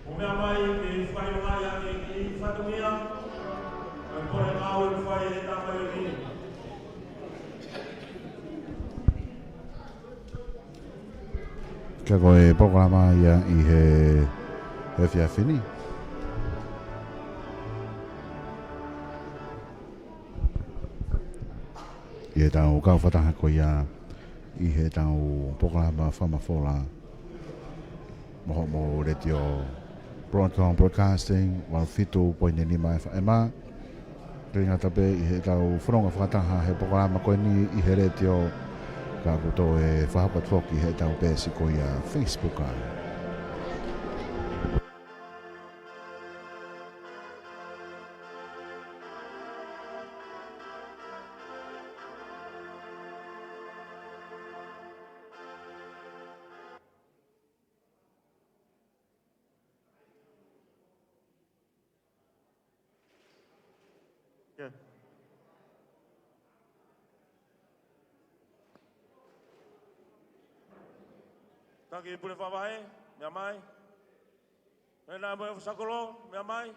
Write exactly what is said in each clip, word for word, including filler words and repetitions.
Mou meʻa mai ke fakaʻilonga ʻa e kiʻi fatongia ʻo e pole ngāue ʻoku fai ʻe he tamai ʻo e ʻaho ni. Ka ko e polokalama ia ʻi he, he efiafi ni. ʻI heʻetau kau fakataha ko ia ʻi heʻetau polokalama fakamafola mo hoʻomou letiō Broadcom Broadcasting, valu fitu poini nima F M. Ko e ngata pē ʻi heʻetau fononga fakataha he polokalama ko eni ʻi he letiō, ka ʻoku toe fakahoko atu foki heʻetau peesi ko ia Facebook ai. Taki pule fakavahe, meʻa mai. Meʻa mai, Sakolo, meʻa mai.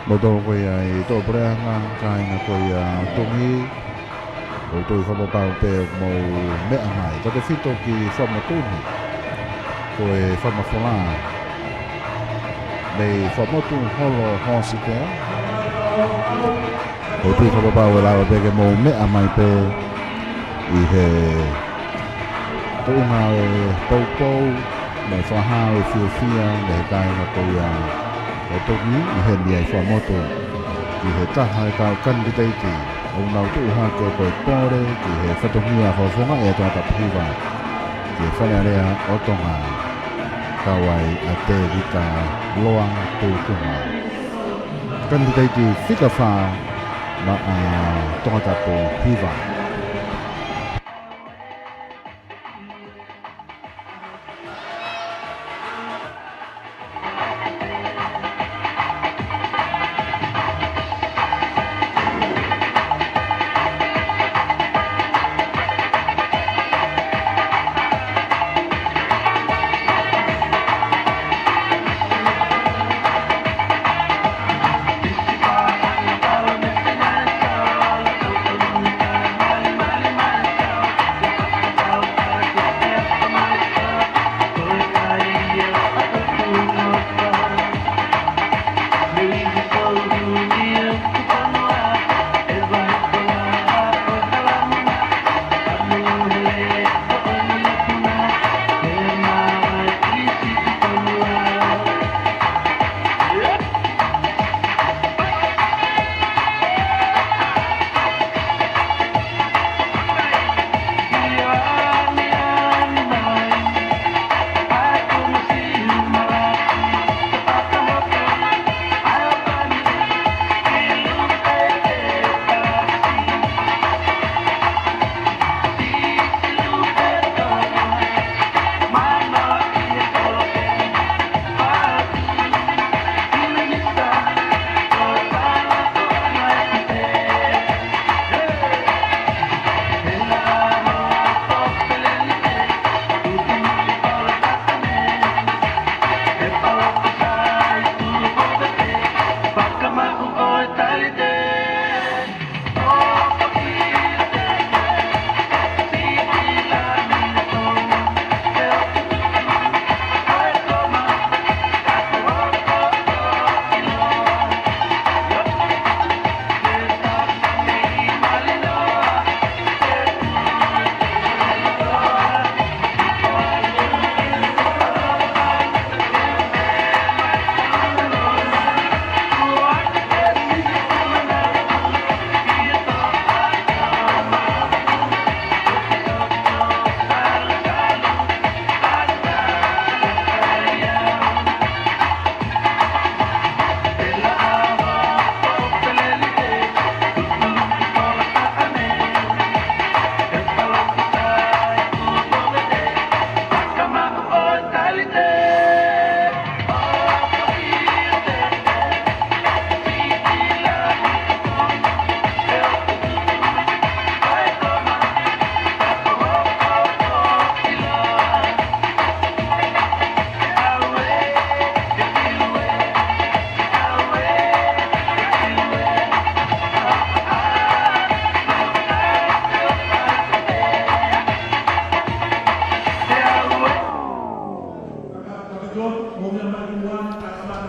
Mo tau ko ia ʻi he tō puleʻanga, kāinga ko ia ʻo Tongi, ʻoku ou fakapapau pē ʻoku mou meʻa mai. Tautefito ki Fuaʻamotu ni, ko e fakamafola mei Fuaʻamotu Holo Hōsitea. ʻOku ou fakapapau ʻe lava pē ke mou meʻa mai pē ʻi he tuʻunga ʻo e poupou mo e fakahā ʻo e fiefia mei he kāinga ko ia ʻo Tongi ʻi heni ʻi Fuaʻamotu, ki he taha e kau kanititeiti ʻoku nau tuʻu hake ko e pole ki he fatongia fakafofonga ʻa e Tongatapu Hiva ki he Fale Alea ʻo Tonga, kau ai ʻa Tēvita Loa Tūkunga. Kanititeiti fika fā maʻa Tongatapu Hiva.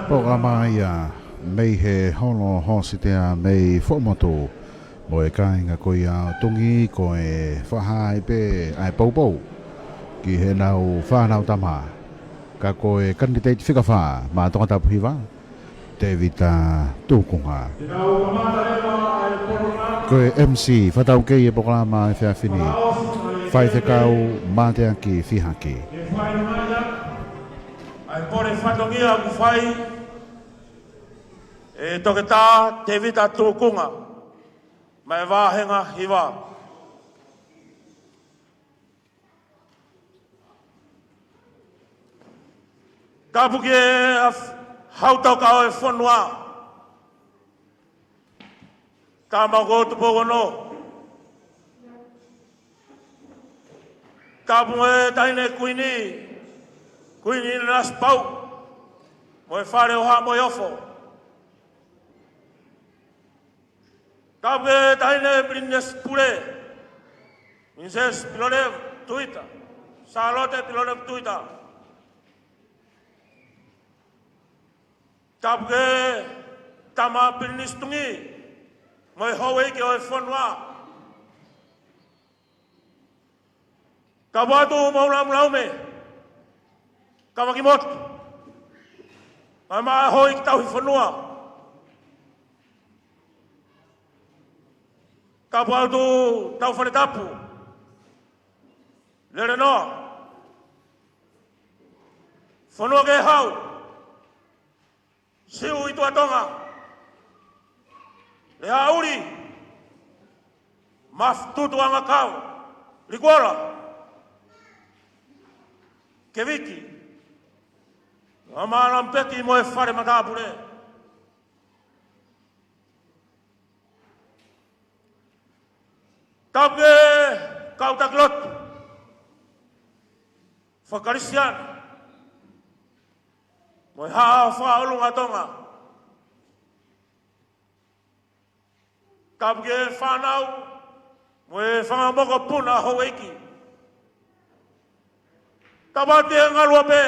Polokalama ia mei he holo hositea mei Fuaʻamotu. Mo e kāinga ko ia ʻo Tonga, ko e fakahā pē ʻa e poupou ki heʻenau fānau tama. Ka ko e kanititeiti fika fā maʻa Tongatapu Hiva, Tēvita Tukunga. Ko e M C fakataukei e polokalama ʻo e efiafi ni, Faifekau Mateaki Fihaki. ʻA e pole fatongia kuo fai ʻe Toketā Tēvita Tukunga, maʻa e vāhenga hiva. Tapu ki he af-, hau toka ʻo e fonua. Tama ko Tupou Ono. Tapu mo e Taʻahine Kuini, Kuini Nanasipauʻu, mo e Fale ʻo Haʻa Moheofo. Tapu ki he Taʻahine Pilinisesi Pule, Pilinisesi Pilolevu Tuita, Sālote Pilolevu Tuita. Tapu ki he Tama Pilinisi Tonga, mo e houʻeiki ʻo e fonua. Tapu atu mo Laumulaume, Kavaki Motu, maʻa e houʻeiki tauhi fonua. Tapu atu Taufanetapu, Lelenoa, Fonua Kehau, Siu ʻi Tuʻa Tonga, Lehaʻuli, Mafotutuʻangakau, Likuola, Keviki, Maʻalampeti mo e Fale Matāpule. Tapu ki he kau taki lotu faka-Kalisitiane mo e Haʻa Fakaʻolunga Tonga. Tapu ki he fānau mo e fanga mokopuna houʻeiki. Tapu atu ki he ngaluope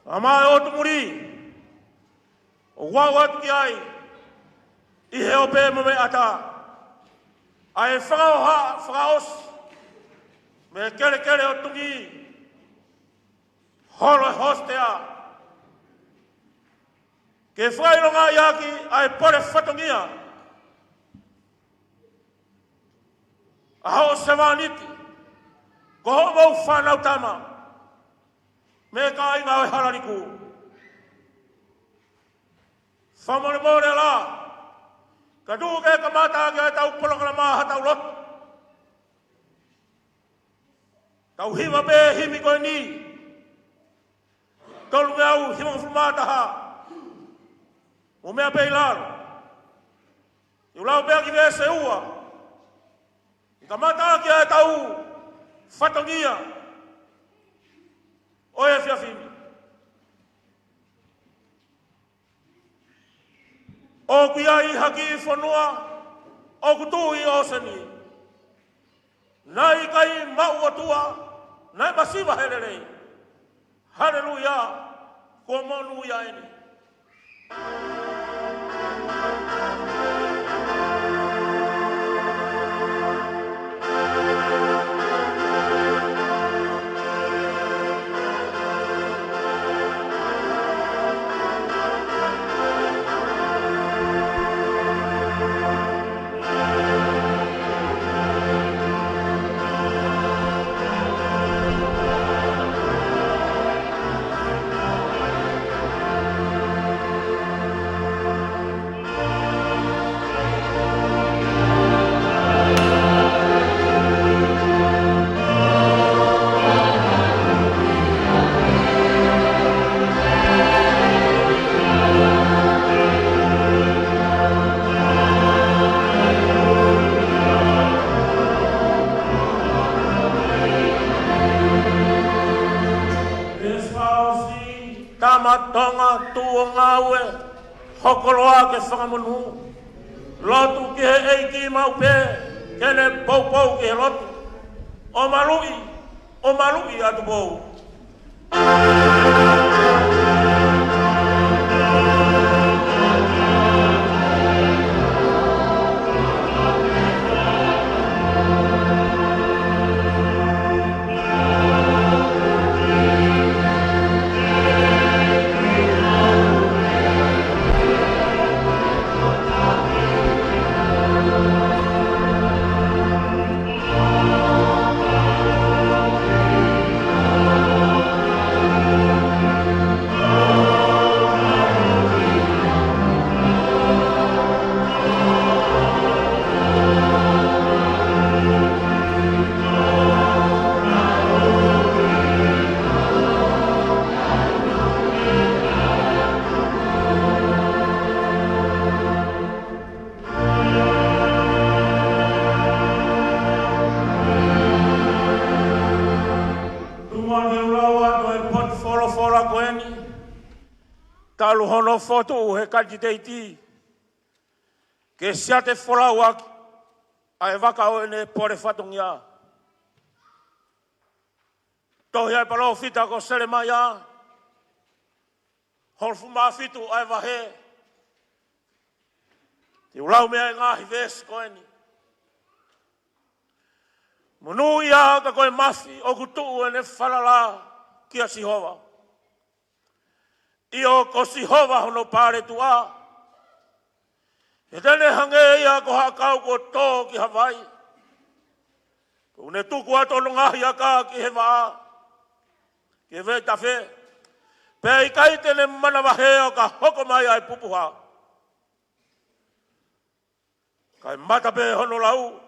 ʻa Maʻa ʻOtu Muli, ʻoku ou ʻoatu ki ai ʻi he ope mo e meʻa ʻatā, ʻa e fakaʻoha fakaʻosi mei he kelekele ʻo Tonga, holo e hositea, ke fakaʻilongaʻi ʻaki ʻa e pole fatongia ʻa hoʻo sevāniti, ko hoʻomou fānau tama mei he kāinga ʻo e Hala Liku. Fakamolemole lā, ka tuku ke kamata ʻaki ʻetau polokalama ʻa hotau lotu. Tau hiva pē himi ko eni, tolungeau hivangofulu mā taha, ʻo meʻa pē ʻi lalo. ʻE lau pē ʻa e veesi ua, ʻi he kamata ʻaki ʻetau fatongia ʻo e efiafi ni. ʻOku ʻi ai ha kiʻi fonua ʻoku tuʻu ʻi he ʻōseni, naʻe ʻikai maʻu ʻOtua, naʻe masiva he lelei. Haleluia, kuo monūʻia eni. Tama Tonga, tuʻu ʻo ngāue, hoko loa ke fakamonū. Lotu ki he ʻEiki maʻu pē, ke ne poupou ki he lotu. ʻO maluʻi, ʻo maluʻi ʻa Tupou. Tuku muʻa ke u lau atu e potu folofola ko eni, talu hono fotu he kanditeiti ke siate folauʻaki ʻa e vaka ʻo ʻene pole fatongia. Tohi ʻa e palōfita ko Selemaia, hongofulu mā fitu ʻa e vahe. Te u lau mei ai e ngaahi veesi ko eni. Monūʻia ka ko e mafi ʻoku tuʻu ʻene falala kia Sihova. ʻIo, ko Sihova hono paletuʻa. He te ne hangē ia ko ha ʻakau kuo tō ki ha vai. Kuo ne tuku atu hono ngaahi aka ki he vaʻa, ki he veʻe tafe. Pea ʻikai te ne manavahē ʻo ka hoko mai ʻa e pupuha. Kae mata pē hono lau.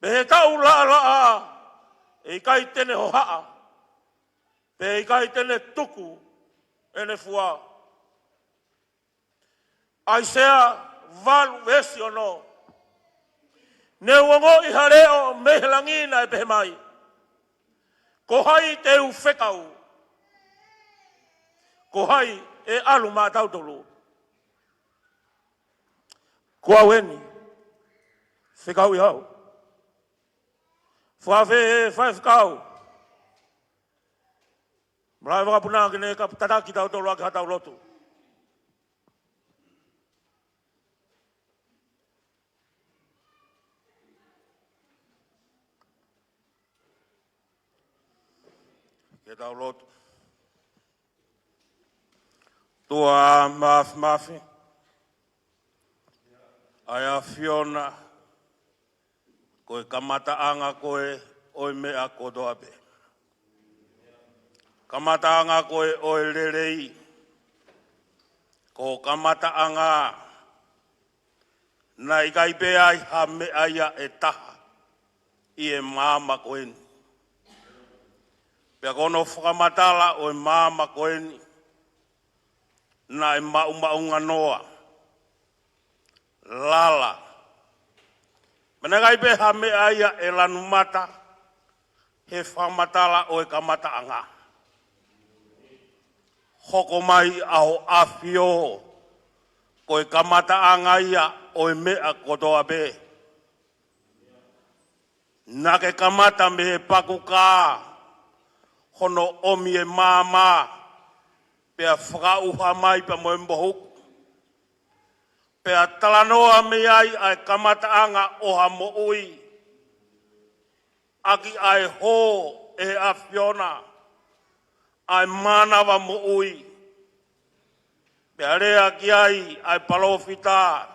Pea he taʻu laʻalaʻa, ʻe ʻikai te ne hohaʻa. Pea ʻikai te ne tuku ʻene fua. ʻAisea valu veesi ono. Ne u ongoʻi ha leʻo mei he langi naʻe pehē mai, ko hai te u fekau? Ko hai ʻe ʻalu maʻatautolu? Ko au eni, fekauʻi au. Fakafeʻao e faifekau. Malaʻe vakapuna ke ne ka tataki tautolu ʻaki haʻatau lotu. Ke tau lotu. ʻOtua Māfimafi, ʻa e ʻAfiona, ko e kamataʻanga koe ʻo e meʻa kotoa pē. Kamataʻanga koe ʻo e lelei, ko e kamataʻanga. Naʻe ʻikai pē ʻi ai ha meʻa ia ʻe taha ʻi he maama ko eni. Pea ko hono fakamatala ʻo e maama ko eni, naʻe maʻumaʻunga noa, lala. Pea naʻe ʻikai pē ha meʻa ia ʻe lanu mata he fakamatala ʻo e kamataʻanga. Hoko mai ʻa ho ʻAfio, ko e kamataʻanga ia ʻo e meʻa kotoa pē. Naʻa ke kamata mei he pakukā hono ʻomi e maama, pea fakaʻuha mai pea mo e mohuku. Pea talanoa mei ai ʻa e kamataʻanga ʻo ha moʻui, ʻaki ʻa e hō ʻe he ʻAfiona ʻa e mānava moʻui. Pea lea ki ai ʻa e palōfita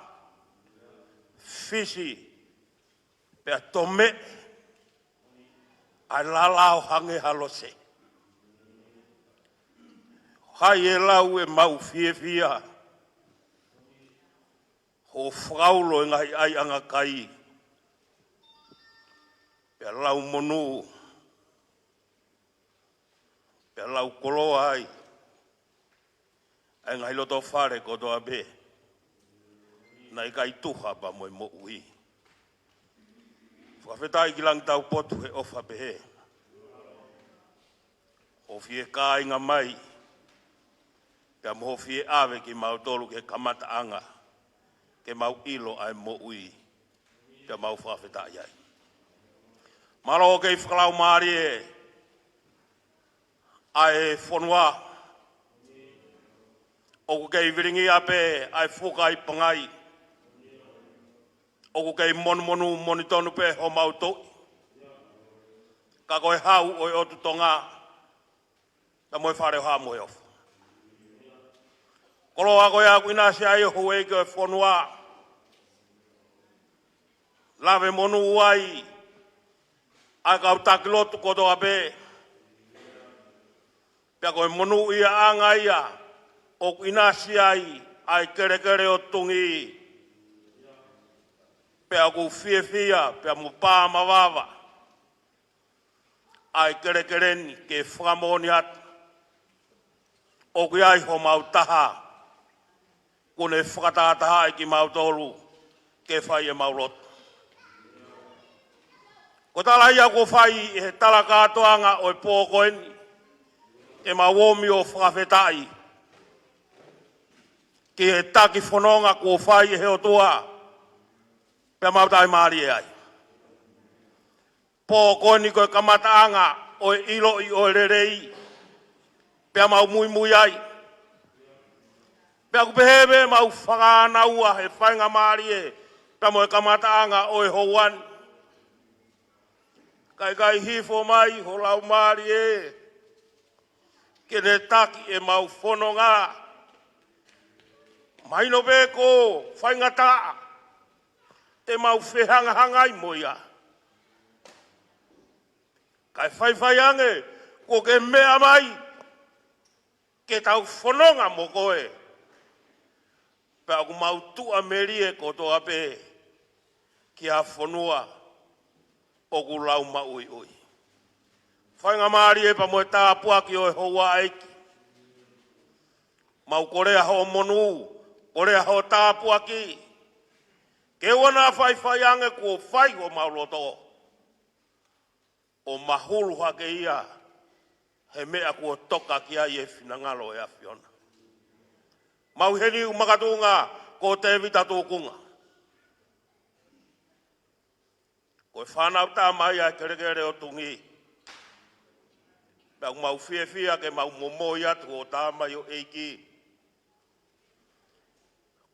Fisi, pea tomeʻe ʻa e lala ʻo hangē ha lose. Hai ʻe lau ʻemau fiefia, hoʻo fakaulo e ngaahi ʻaiʻanga kai, pea lau monū, pea lau koloa ai ʻa e ngaahi loto fale kotoa pē naʻe ʻikai tuha pea mo e moʻui. Fakafetaʻi ki langi taupotu he ʻofa pehē. Hoʻo fie kāinga mai, pea mo hoʻo fie ʻave kimautolu ki he kamataʻanga, ke mau ʻilo ʻa e moʻui, pea mau fakafetaʻi ai. Mālō ʻoku kei fakalaumālie ʻa e fonua. ʻOku kei vilingia pē ʻa e fuka ʻi Pangai. ʻOku kei monumonu monitonu pē homau tuʻi. Ka ko e hau ʻo e ʻOtu Tonga, ka mo e Fale ʻo Haʻa Moheofo. Koloa ko ia ʻoku ʻinasi ai ʻa e houʻeiki ʻo e fonua. Lave monū ai ʻa e kau taki lotu kotoa pē. Pea ko e monūʻiaʻanga ia ʻoku ʻinasi ai ʻa e kelekele ʻo Tungi. Pea ʻoku fiefia, pea mo pā mavava ʻa e kelekele ni ke fakamoʻoni atu ʻoku ʻi ai homau taha kuo ne fakatahatahaʻi kimautolu ke fai ʻemau lotu. Ko e tala ia kuo fai ʻe he tala kātoanga ʻo e pō ko eni, ke mau omi ʻo fakafetaʻi ki he taki fononga kuo fai ʻe he ʻOtua, pea mau taʻimālie ai. Pō ko eni ko e kamataʻanga ʻo e ʻiloʻi ʻo e lelei, pea mau muimui ai. Pea ʻoku pehē pē ʻemau fakaʻānaua he faingamālie, pea mo e kamataʻanga ʻo e houa ni. Ka ʻikai hifo mai ho Laumālie ke ne taki ʻemau fononga. Mahino pē ko e faingataʻa te mau fehangahangai mo ia. Kae faifai ange kuo ke meʻa mai ke tau fononga mo koe. Pea ʻoku mau tuʻamelie kotoa pē ki ha fonua ʻoku lau maʻuiʻui. Faingamālie pea mo e tāpuaki ʻo e houa ʻeiki. Mau kolea hoʻo monū, kolea hoʻo tāpuaki. Ke ʻoua naʻa faifai ange kuo fai homau loto ʻo mahulu hake ia he meʻa kuo toka ki ai e finangalo ʻo e ʻAfiona. Mau heni ʻoku makatuʻunga ko Tēvita Tukunga. Ko e fānau tama ia ʻa e kelekele ʻo Tungi. Pea ʻoku mau fiefia ke mau momoi atu ʻo tama ʻo e ʻEiki.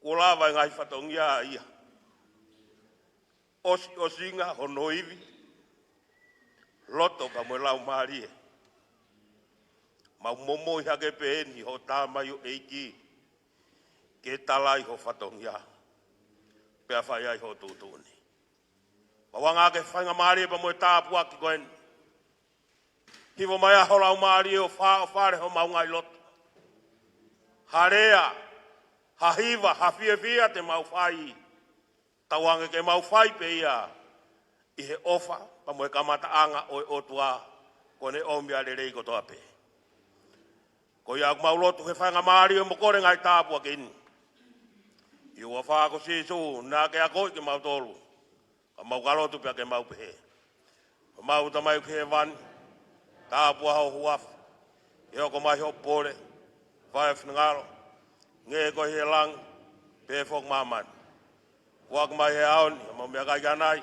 Kuo lava e ngaahi fatongia ia. ʻOsiʻosinga hono ivi, loto pea mo e laumālie. Mau momoi hake pē eni ho tama ʻo e ʻEiki ke tala ai ho fatongia, pea fai ai ho tuʻutuʻuni. Mau hanga hake faingamālie pea mo e tāpuaki ko eni. Hifo mai ʻa ho Laumālie ʻo fāʻofale homau ngaahi loto. Ha lea, ha hiva, ha fiefia te mau fai, tauange ke mau fai pē ia ʻi he ʻofa pea mo e kamataʻanga ʻo e ʻOtua, kuo ne ʻomi ʻa e lelei kotoa pē. Ko ia ʻoku mau lotu he faingamālie mo kole ngaahi tāpuaki ni. ʻI he huafa ko Sīsū naʻa ke akoʻi kimautolu. Ka mau ka lotu pea ke mau pehē: Ko homau Tamai ʻoku ʻi hēvani, tāpuhā ho huafa, ke hoko mai hoʻo pule, fai ho finangalo, hangē ko ia ʻi he langi, pehē foki ʻi māmani. Foaki mai he ʻaho ni haʻamau meʻakai ʻanai.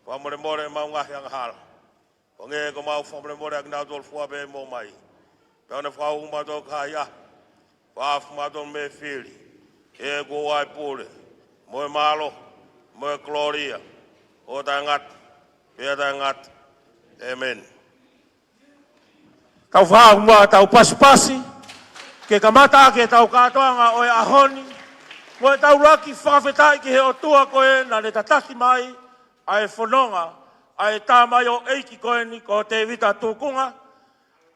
Fakamolemole ʻemau ngaahi angahala, hangē ko ʻemau fakamolemole ʻa kinautolu ʻoku fua pehē mo mai. Pea ʻoua naʻa fakahū kimautolu ki he ʻahiʻahi, kae fakahaofi kimautolu mei he fili. He ʻoku ʻoʻou ʻa e pule, mo e mālohi, mo e kolōlia, ʻo taʻengata pea taʻengata. ʻĒmeni. Tau fakaʻamu ʻetau pasipasi ke kamata ʻaki ʻetau kātoanga ʻo e ʻaho ni, mo ʻetau ʻuluaki fakafetaʻi ki he ʻOtua ko ē naʻa ne tataki mai ʻa e fononga ʻa e tama ʻo e ʻEiki ko eni ko Tēvita Tukunga,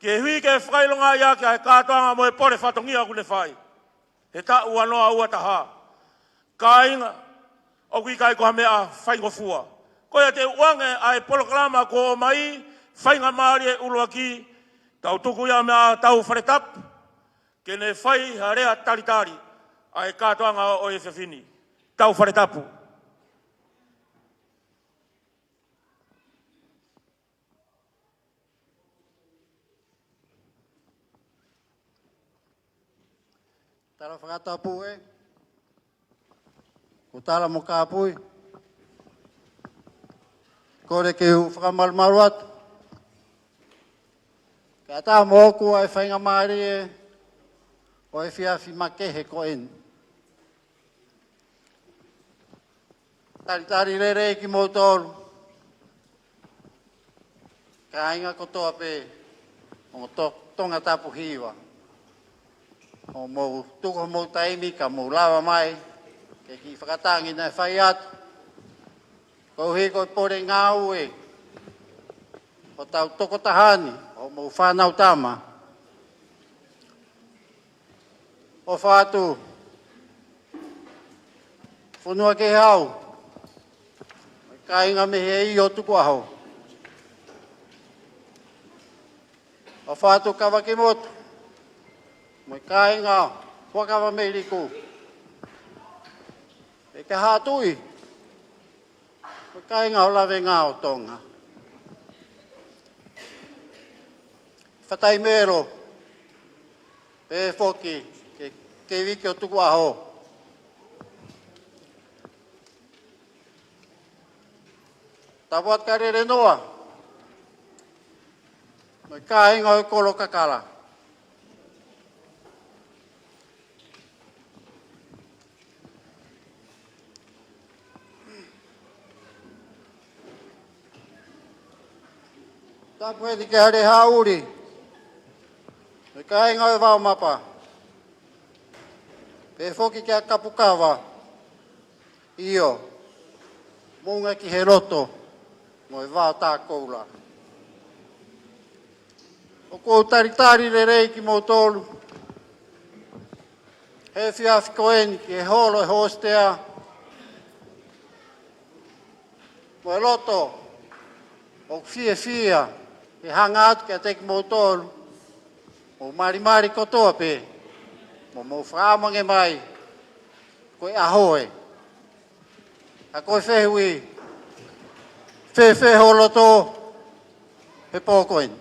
ke hui ke fakaʻilongaʻi ʻaki ʻa e kātoanga mo e pole fatongia ʻoku ne fai he taʻu ua noa ua taha. Kāinga, ʻoku ʻikai ko ha meʻa faingofua. Ko ia te u ʻoange ʻa e polokalama kuo ʻomai, faingamālie ʻuluaki, tau tuku ia mei ʻetau fale tapu, ke ne fai ha lea talitali ʻa e kātoanga ʻo e efiafi ni. Tau fale tapu. Tala fakatapu ē. Ko e tala mo kāpui. Kole ke u fakamalumalu atu. Pea ʻatā moʻoku ʻa e faingamālie ʻo e efiafi makehe ko eni. Talitali lelei kimoutolu, kāinga kotoa pē ʻo To-, Tongatapu Hiva, ʻo mou tuku homou taimi ka mou lava mai ke kiʻi fakatangi naʻe fai atu. Koeʻuhi ko e pole ngāue ʻo hotau tokotaha ni, homou fānau tama. ʻOfa atu, Fonuakehe Hau, mo e kāinga mei he ʻEiki ʻo Tukuʻaho. ʻOfa atu Kavakimotu, mo e kāinga Huakava mei Liku. Pea ki Haʻa Tuʻi, mo e kāinga ʻo Lavenga ʻo Tonga. Fatai Melo, pehē foki ki he ʻEiki ʻo Tukuʻaho. Tapu atu kia Lelenoa, mo e kāinga ʻo e Kolo Kakala. Tapu heni kia Hale Haʻuli, mo e kāinga ʻo e Vao Mapa. Pehē foki kia Kapukava, ʻio, Moʻunga ki he Loto, mo e Vao Takoula. ʻOku ou talitali lelei kimoutolu he efiafi ko eni ki he holo ʻo e hostel mo e loto ʻoku fiefia ke hanga atu kiate kimoutolu, mou malimali kotoa pē, mo mou fakaʻamu ange mai, ko e ʻaho ē. Ka ko e fehuʻi, fēfē ho loto he pō ko eni?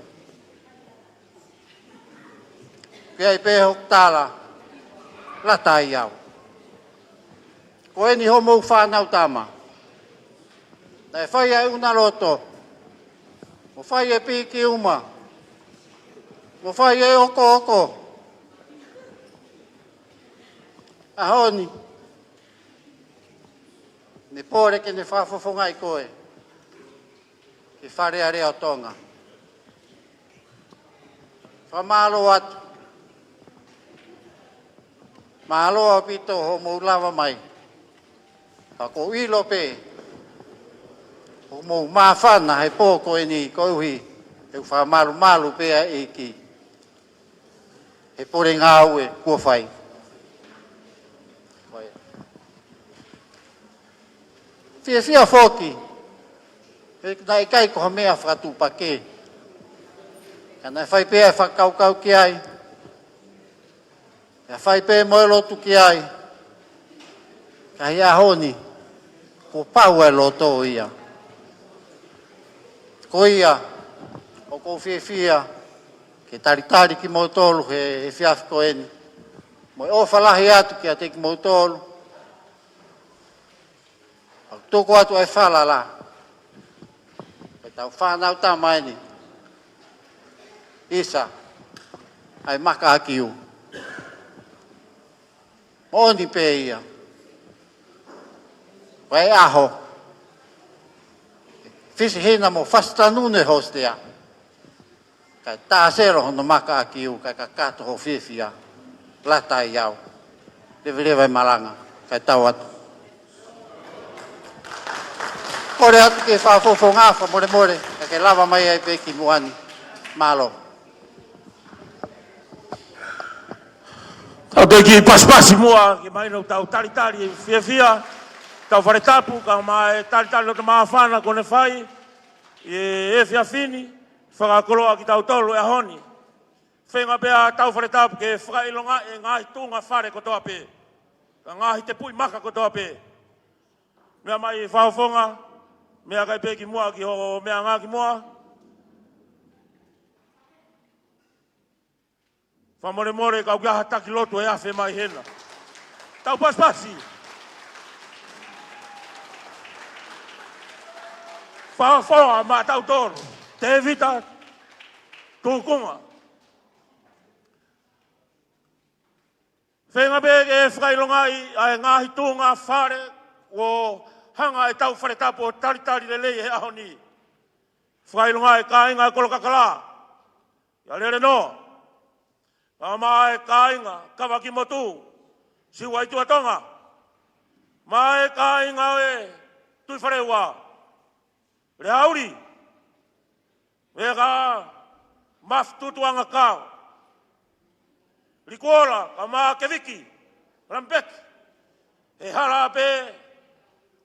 Pea ʻi ai pē hoku tala, lata ai au. Ko eni homou fānau tama. Naʻe fai ʻa e ʻuna loto, mo fai e piki uma, mo fai e okooko. ʻAho ni, ne pole ke ne fakafofongaʻi koe ki he Fale Alea ʻo Tonga. Fakamālō atu. Mālō ʻaupito hoʻomou lava mai. Ka ʻoku ou ʻilo pē ʻoku mou māfana he pō ko eni koeʻuhi he ʻoku fakamalumalu pē ʻa e ʻEiki he pole ngāue kuo fai. Fiefia foki, he naʻe ʻikai ko ha meʻa fakatuʻupakē. Ka naʻe fai pē ʻa e fakakaukau ki ai, naʻe fai pē mo e lotu ki ai. Ka ʻi he ʻaho ni, kuo pau ʻa e loto ia. Ko ia, ʻoku ou fiefia ke talitali kimoutolu he, he efiafi ko eni. Mo e ʻofa lahi atu kiate kimoutolu. ʻOku tuku atu ʻa e falala ki heʻetau fānau tama eni. ʻIsa, ʻa e maka ʻakiu. Moʻoni pē ia. Ko e ʻaho, fisihina mo fasitanunu e hostel, kae tāselo hono maka ʻakiu, kae kakato hoʻo fiefia. Lata ai au. Leveleva e malanga, kae tau atu. Kole atu ke fakafofonga, fakamolemole, ka ke lava mai ai pē ki muʻa ni. Mālō. Tau toe kiʻi pasipasi muʻa, ke mahino ʻoku tau talitali fiefia, tau fale tapu, kae ʻumaʻā e talitali loto māfana kuo ne fai ʻi he efiafi ni, fakakoloa kitautolu he ʻaho ni. Feinga pē ʻa e tau fale tapu ke fakaʻilongaʻi e ngaahi tuʻunga fale kotoa pē, ka ngaahi tēpui maka kotoa pē. Meʻa mai fakafofonga, meʻa kai pē ki muʻa ki hoʻo meʻangāue ki muʻa. Fakamolemole, ka ʻoku ʻi ai ha taki lotu ʻe afe mai hena. Tau pasipasi. Fakafofonga maʻatautolu. Tēvita Tukunga. Feinga pē ke fakaʻilongaʻi ʻa e ngaahi tuʻunga fale ʻoku hanga ʻe he tau fale tapu ʻo talitali lelei he ʻaho ni. Fakaʻilongaʻi kāinga ʻo Kolokakala, ʻia Lelenoa, kae ʻumaʻā e kāinga Kavakimotu, Siuaituʻa Tonga, mo e kāinga ʻo e Tuʻifaleʻuā, Leauli, Veka, Mafitutuʻangakau, Likuola, kae ʻumaʻā Keviki, Lamipeki. He hala pē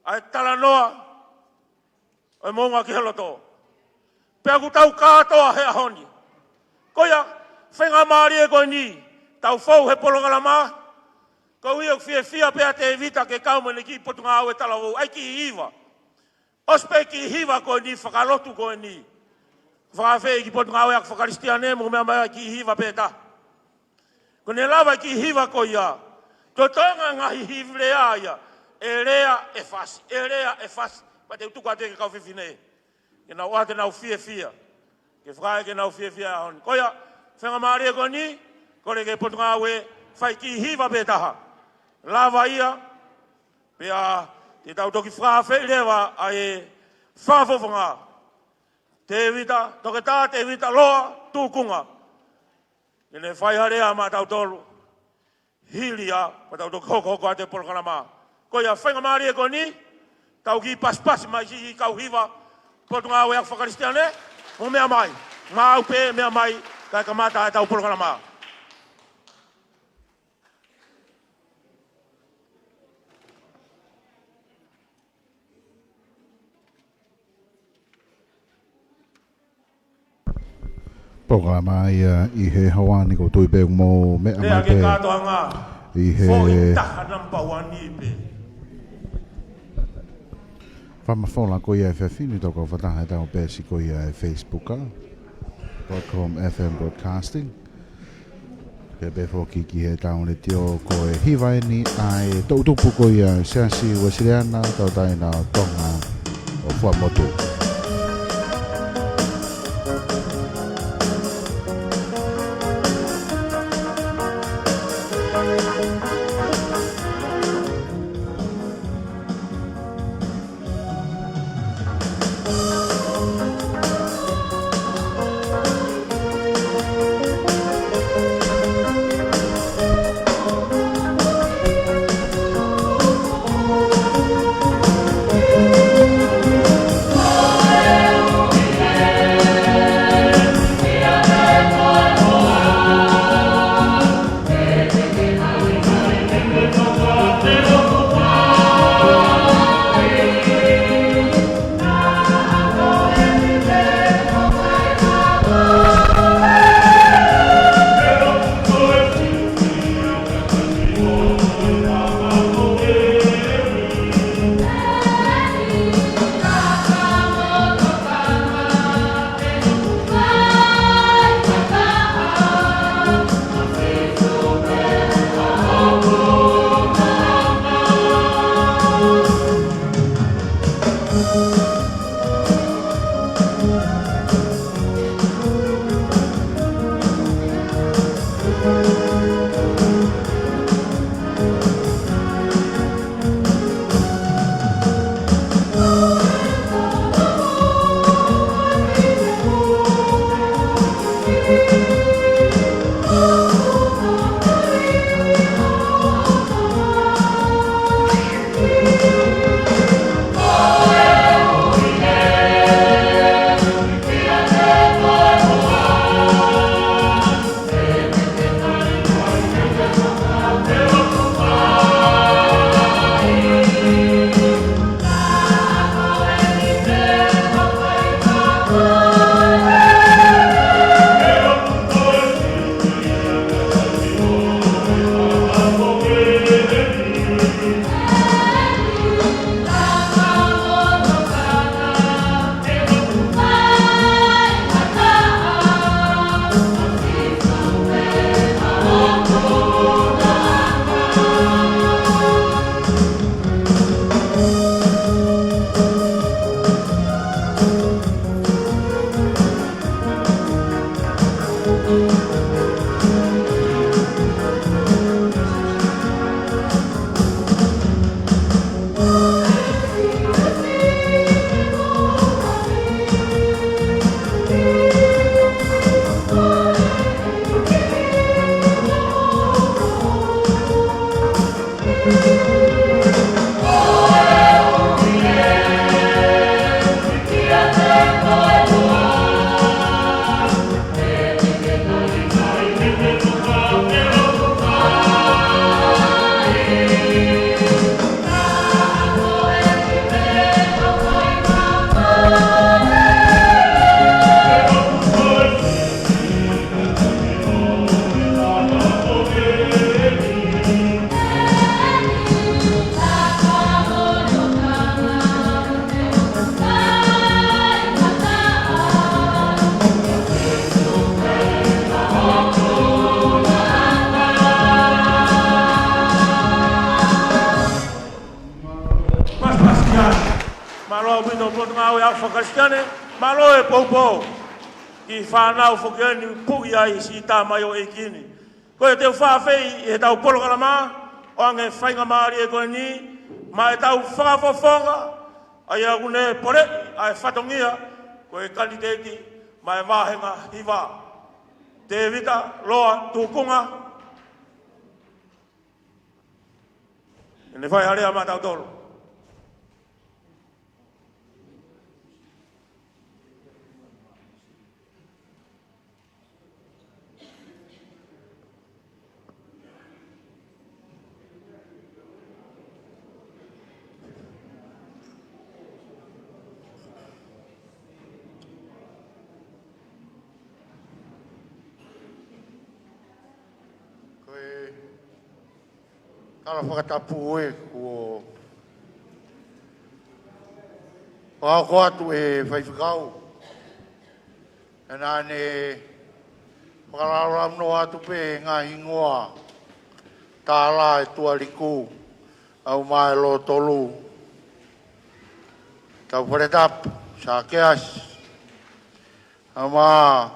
ʻa e talanoa ʻo e moʻunga ki he loto. Pea ʻoku tau kātoa he ʻaho ni. Ko ia, feinga mālie ko eni, tau fou he polokalama. Ko ia ʻoku fiefia pē ʻa Tēvita ke kau mo ʻene kiʻi potungāue talavou, ʻa e kiʻi hiva. ʻOsi pē kiʻi hiva ko eni, fakalotu ko eni. Fakaafeʻi ki he Potungāue Ako Fakakalisitiane, mou meʻa mai ʻa e kiʻi hiva pē taha. Ko ʻene lava e kiʻi hiva ko ia, totongi ngaahi hiva lea ia, ʻe lea ʻe fasi, ʻe lea ʻe fasi, pea te u tuku atu ki he kau fefine ke nau ʻoatu ʻenau fiefia, ke fakaʻeke ʻenau fiefia he ʻaho ni. Ko ia, feinga mālie ko eni, kole ki he Potungāue, fai kiʻi hiva pē taha. Lava ia, pea te tau toki fakaafeʻi leva ʻa e fakafofonga, Tēvita, Toketā Tēvita Loa Tukunga, ke ne fai ha lea maʻatautolu. Hili ia, pea tau toki hokohoko atu e polokalama. Ko ia, feinga mālie ko eni, tau kiʻi pasipasi mai siʻi kau hiva Potungāue Ako Fakakalisitiane, mou meʻa mai, maʻau pē, meʻa mai, kae kamata ʻetau polokalama. Polokalama ia ʻi he houa ni, ʻoku ou tui pē ʻoku mou meʻa mai pē ʻi he fakamafola ko ia ʻa e efiafi ni. Tau kau fakataha ʻetau peesi ko ia ʻa e Facebook, Broadcom F M Broadcasting. Pea pehē foki ki heʻetau letiō, ko e hiva eni ʻa e toʻutupu ko ia ʻo e Siasi Uēsiliana Tauʻatāina ʻo Tonga ʻo Fuaʻamotu. Mālō ʻaupito Potungāue ʻa Fakakalisitiane, mālō e poupou. Ki he fānau foki eni ʻoku puʻi ai siʻi tamaioʻeiki ni. Ko ia te u fakaafeʻi ʻi heʻetau polokalama, ʻoange faingamālie ko eni, maʻa ʻetau fakafofonga, ʻa ia ʻoku ne poleʻi ʻa e fatongia, ko e kanitēti maʻa e vāhenga hiva, Tēvita Loa Tukunga. ʻE ne fai ha lea maʻatautolu. Ko e tala fakatapu ē kuo fakahoko atu ʻe he faifekau. ʻE naʻa ne fakalaulaunoa atu pē ngaahi hingoa tālā ʻe Tualiku, ʻa ia ʻoku ʻi ai e Lotolu, Taufaʻāleatapu, Sakeasi, ʻa ia ʻoku ʻi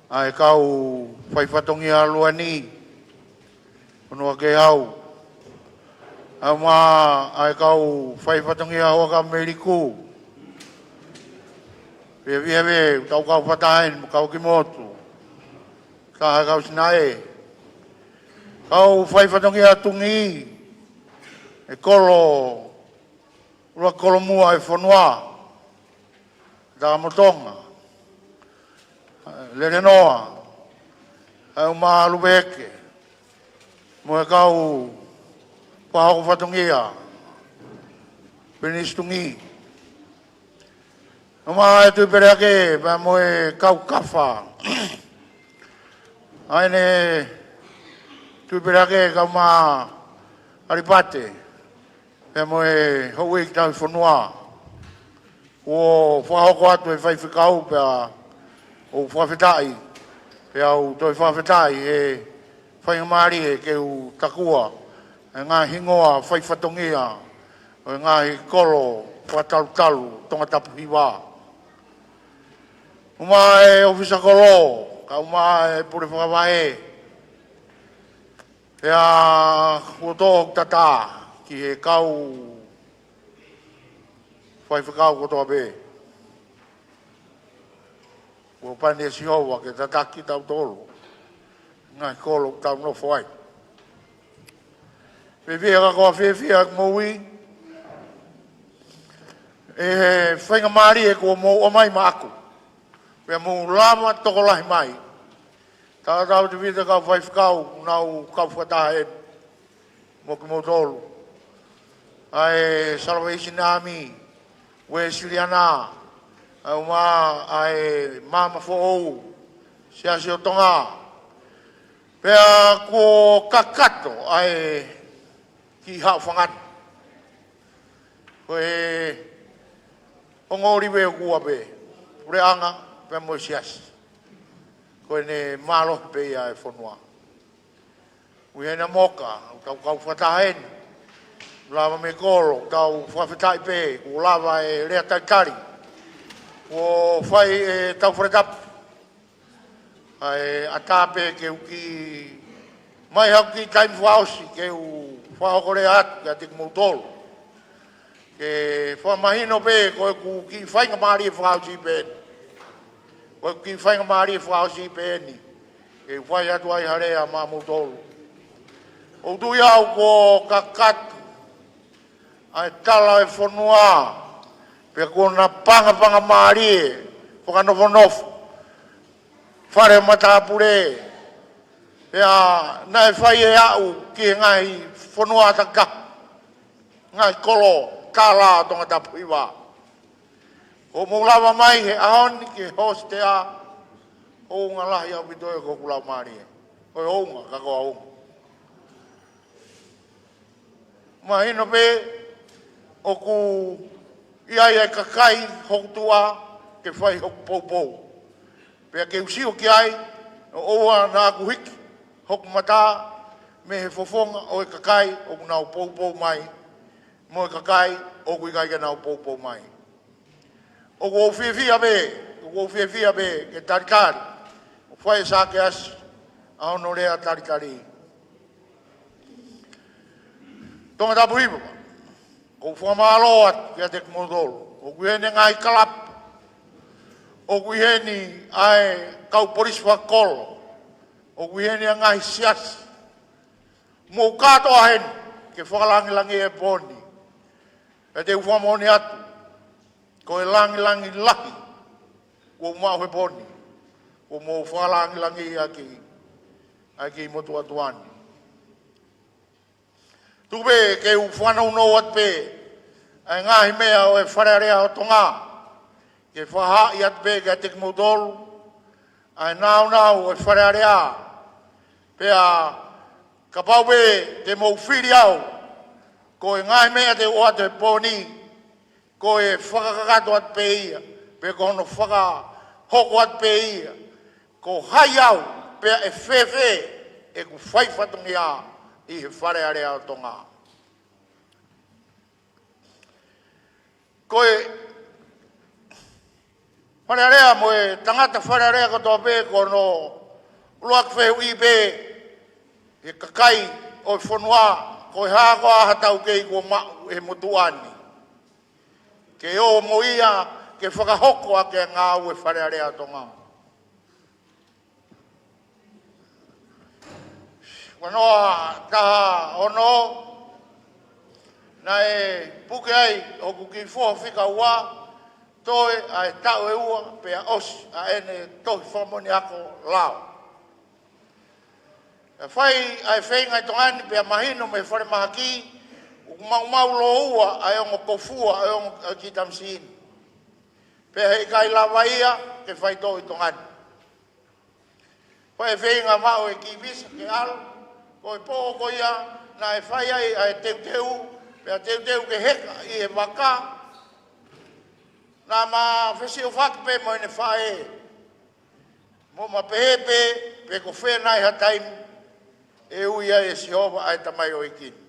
ai e kau faifatongia ʻa Luani, Fonua Kehau, ʻa ia ʻoku ʻi ai e kau faifatongia ʻa Huʻakavameiliku. Pea ʻi ai pē ʻetau kau fakataha eni mo e kau ki motu, ka ʻi ai e kau Sinaʻe, kau faifatongia Tungī, e kolo, ʻuluaki kolo muʻa e fonua, Takamotonga, Lelenoa, ʻa ia ʻoku ʻi ai Luveke, mo e kau fakahoko fatongia, Pilinisi Tungī. ʻOku ʻi ai e Tuʻipelehake, pea mo e kau kafa. ʻA ia ʻe Tuʻipelehake, kau mai ʻAlipate, pea mo e houʻeiki tauhi fonua. Kuo fakahoko atu ʻe he faifekau pea ʻoku fakafetaʻi, pea ʻoku toe fakafetaʻi he faingamālie ke u takua e ngaahi hingoa faifatongia ʻo e ngaahi kolo fakatalutalu Tongatapu hiva. ʻOku ʻi ai e ʻōfisa kolo, ka ʻoku ʻi ai e pule fakavahe. Pea kuo tō hoku tatā ki he kau faifekau kotoa pē. Kuo pani ʻe Sihova ke tataki kitautolu, ngaahi kolo ʻoku tau nofo ai. Fiefia ka ko e fiefia ʻeku moʻui, ʻi he faingamālie kuo mou ʻomai maʻaku, pea mou lava tokolahi mai. Tautautefito e kau faifekau, ʻoku nau kau fakataha eni mo kimoutolu. ʻA e Salvation Army, Uēsiliana, ʻa ia ʻoku ʻi ai e Maama Foʻou, Siasi ʻo Tonga. Pea kuo kakato ʻa e kiʻi haʻofanga ni. Ko e ongo ʻōlive ʻoku ua pē, puleʻanga pea mo e siasi. Ko ʻene mālohi pē ia e fonua. ʻOku ʻi ai ʻa Moka, ʻoku tau kau fakataha eni. Lava mei he kolo, tau fakafetaʻi pē, kuo lava e lea talitali. Kuo fai ʻe Taufaʻāleatapu ʻa e ʻatā pē ke u kiʻi ʻomai haʻaku kiʻi taimi fakaʻosi ke u fakahoko lea atu kiate kimoutolu. Ke fakamahino pē ko ʻeku kiʻi faingamālie fakaʻosi pē eni. Ko ʻeku kiʻi faingamālie fakaʻosi pē eni ke u fai atu ai ha lea maʻamoutolu. ʻOku ou tui au kuo kakato ʻa e tala ʻo e fonua, pea kuo na pangapanga mālie, fakanofonofo, fale matāpule, pea naʻe fai e aʻu ki he ngaahi fonua takitaha, ngaahi kolo tala ʻo Tongatapu Hiva. Hoʻomou lava mai he ʻaho ni ki he hostel, hounga lahi ʻaupito ē ko hoku laumālie. Ko e hounga, ka ko e hounga. Mahino pē ʻoku ʻi ai e kakai hoku tuʻa ke fai hoku poupou. Pea ke u sio ki ai, ʻoua naʻa ku hiki hoku mata mei he fofonga ʻo e kakai ʻoku nau poupou mai, mo e kakai ʻoku ʻikai ke nau poupou mai. ʻOku ou fiefia pē, ʻoku ou fiefia pē ke talitali, ʻo fai e Sakeasi ʻa hono lea talitali. Tongatapu Hiva, ʻoku ou fakamālō atu kiate kimoutolu. ʻOku ʻi heni e ngaahi kalapu, ʻoku ʻi heni ʻa e kau polisi fakakolo, ʻoku ʻi heni ʻa e ngaahi siasi. Mou kātoa heni ke fakalāngilangiʻi e pō ni. Pea te u fakamoʻoni atu, ko e lāngilangi lahi kuo u maʻu he pō ni, kuo mou fakalāngilangiʻi ʻaki ʻa e kiʻi motuʻa tuʻa ni. Tuku pē ke u fakanounou atu pē ʻa e ngaahi meʻa ʻo e Fale Alea ʻo Tonga, ke fakahaaʻi atu pē kiate kimoutolu ʻa e nāunau ʻo e Fale Alea. Pea kapau pē te mou fili au, ko e ngaahi meʻa te u ʻoatu he pō ni, ko e fakakakato atu pē ia, pe ko hono fakahoko atu pē ia, ko hai au, pea ʻe fēfē ʻeku fai fatongia ʻi he Fale Alea ʻo Tonga. Ko e Fale Alea mo e tangata Fale Alea kotoa pē, ko hono ʻuluaki fehuʻi pē he kakai ʻo e fonua, ko e hā koā ha taukei kuo maʻu ʻe he motuʻa ni ke ō mo ia ke fakahoko ʻaki e ngāue Fale Alea Tonga. Ko hono taha ono, naʻe puke ai hoku kiʻi foha fika ua, toe ʻa e taʻu ʻe ua, pea ʻosi ʻa ʻene tohi fakamoʻoni ako lao. ʻE fai ʻa e feinga ʻi Tonga ni pea mahino mei he falemahaki, ʻoku maumau lōua ʻa e ongo kofua ʻa e ongo, ʻa e kiʻi tamasiʻi ni. Pea heʻikai lava ia ke faitoʻo ʻi Tonga ni. Fai e feinga maʻu e kiʻi visa ke ʻalu, ko e pō ko ia naʻe fai ai ʻa e teuteu, pea teuteu ke heka ʻi he vaka, naʻa ma fesiofaki pē mo ʻene faʻē. Mo ma pehē pē, pe ko fē nai ha taimi ʻe ui ai ʻe Sihova ʻa e tamaioʻeiki ni.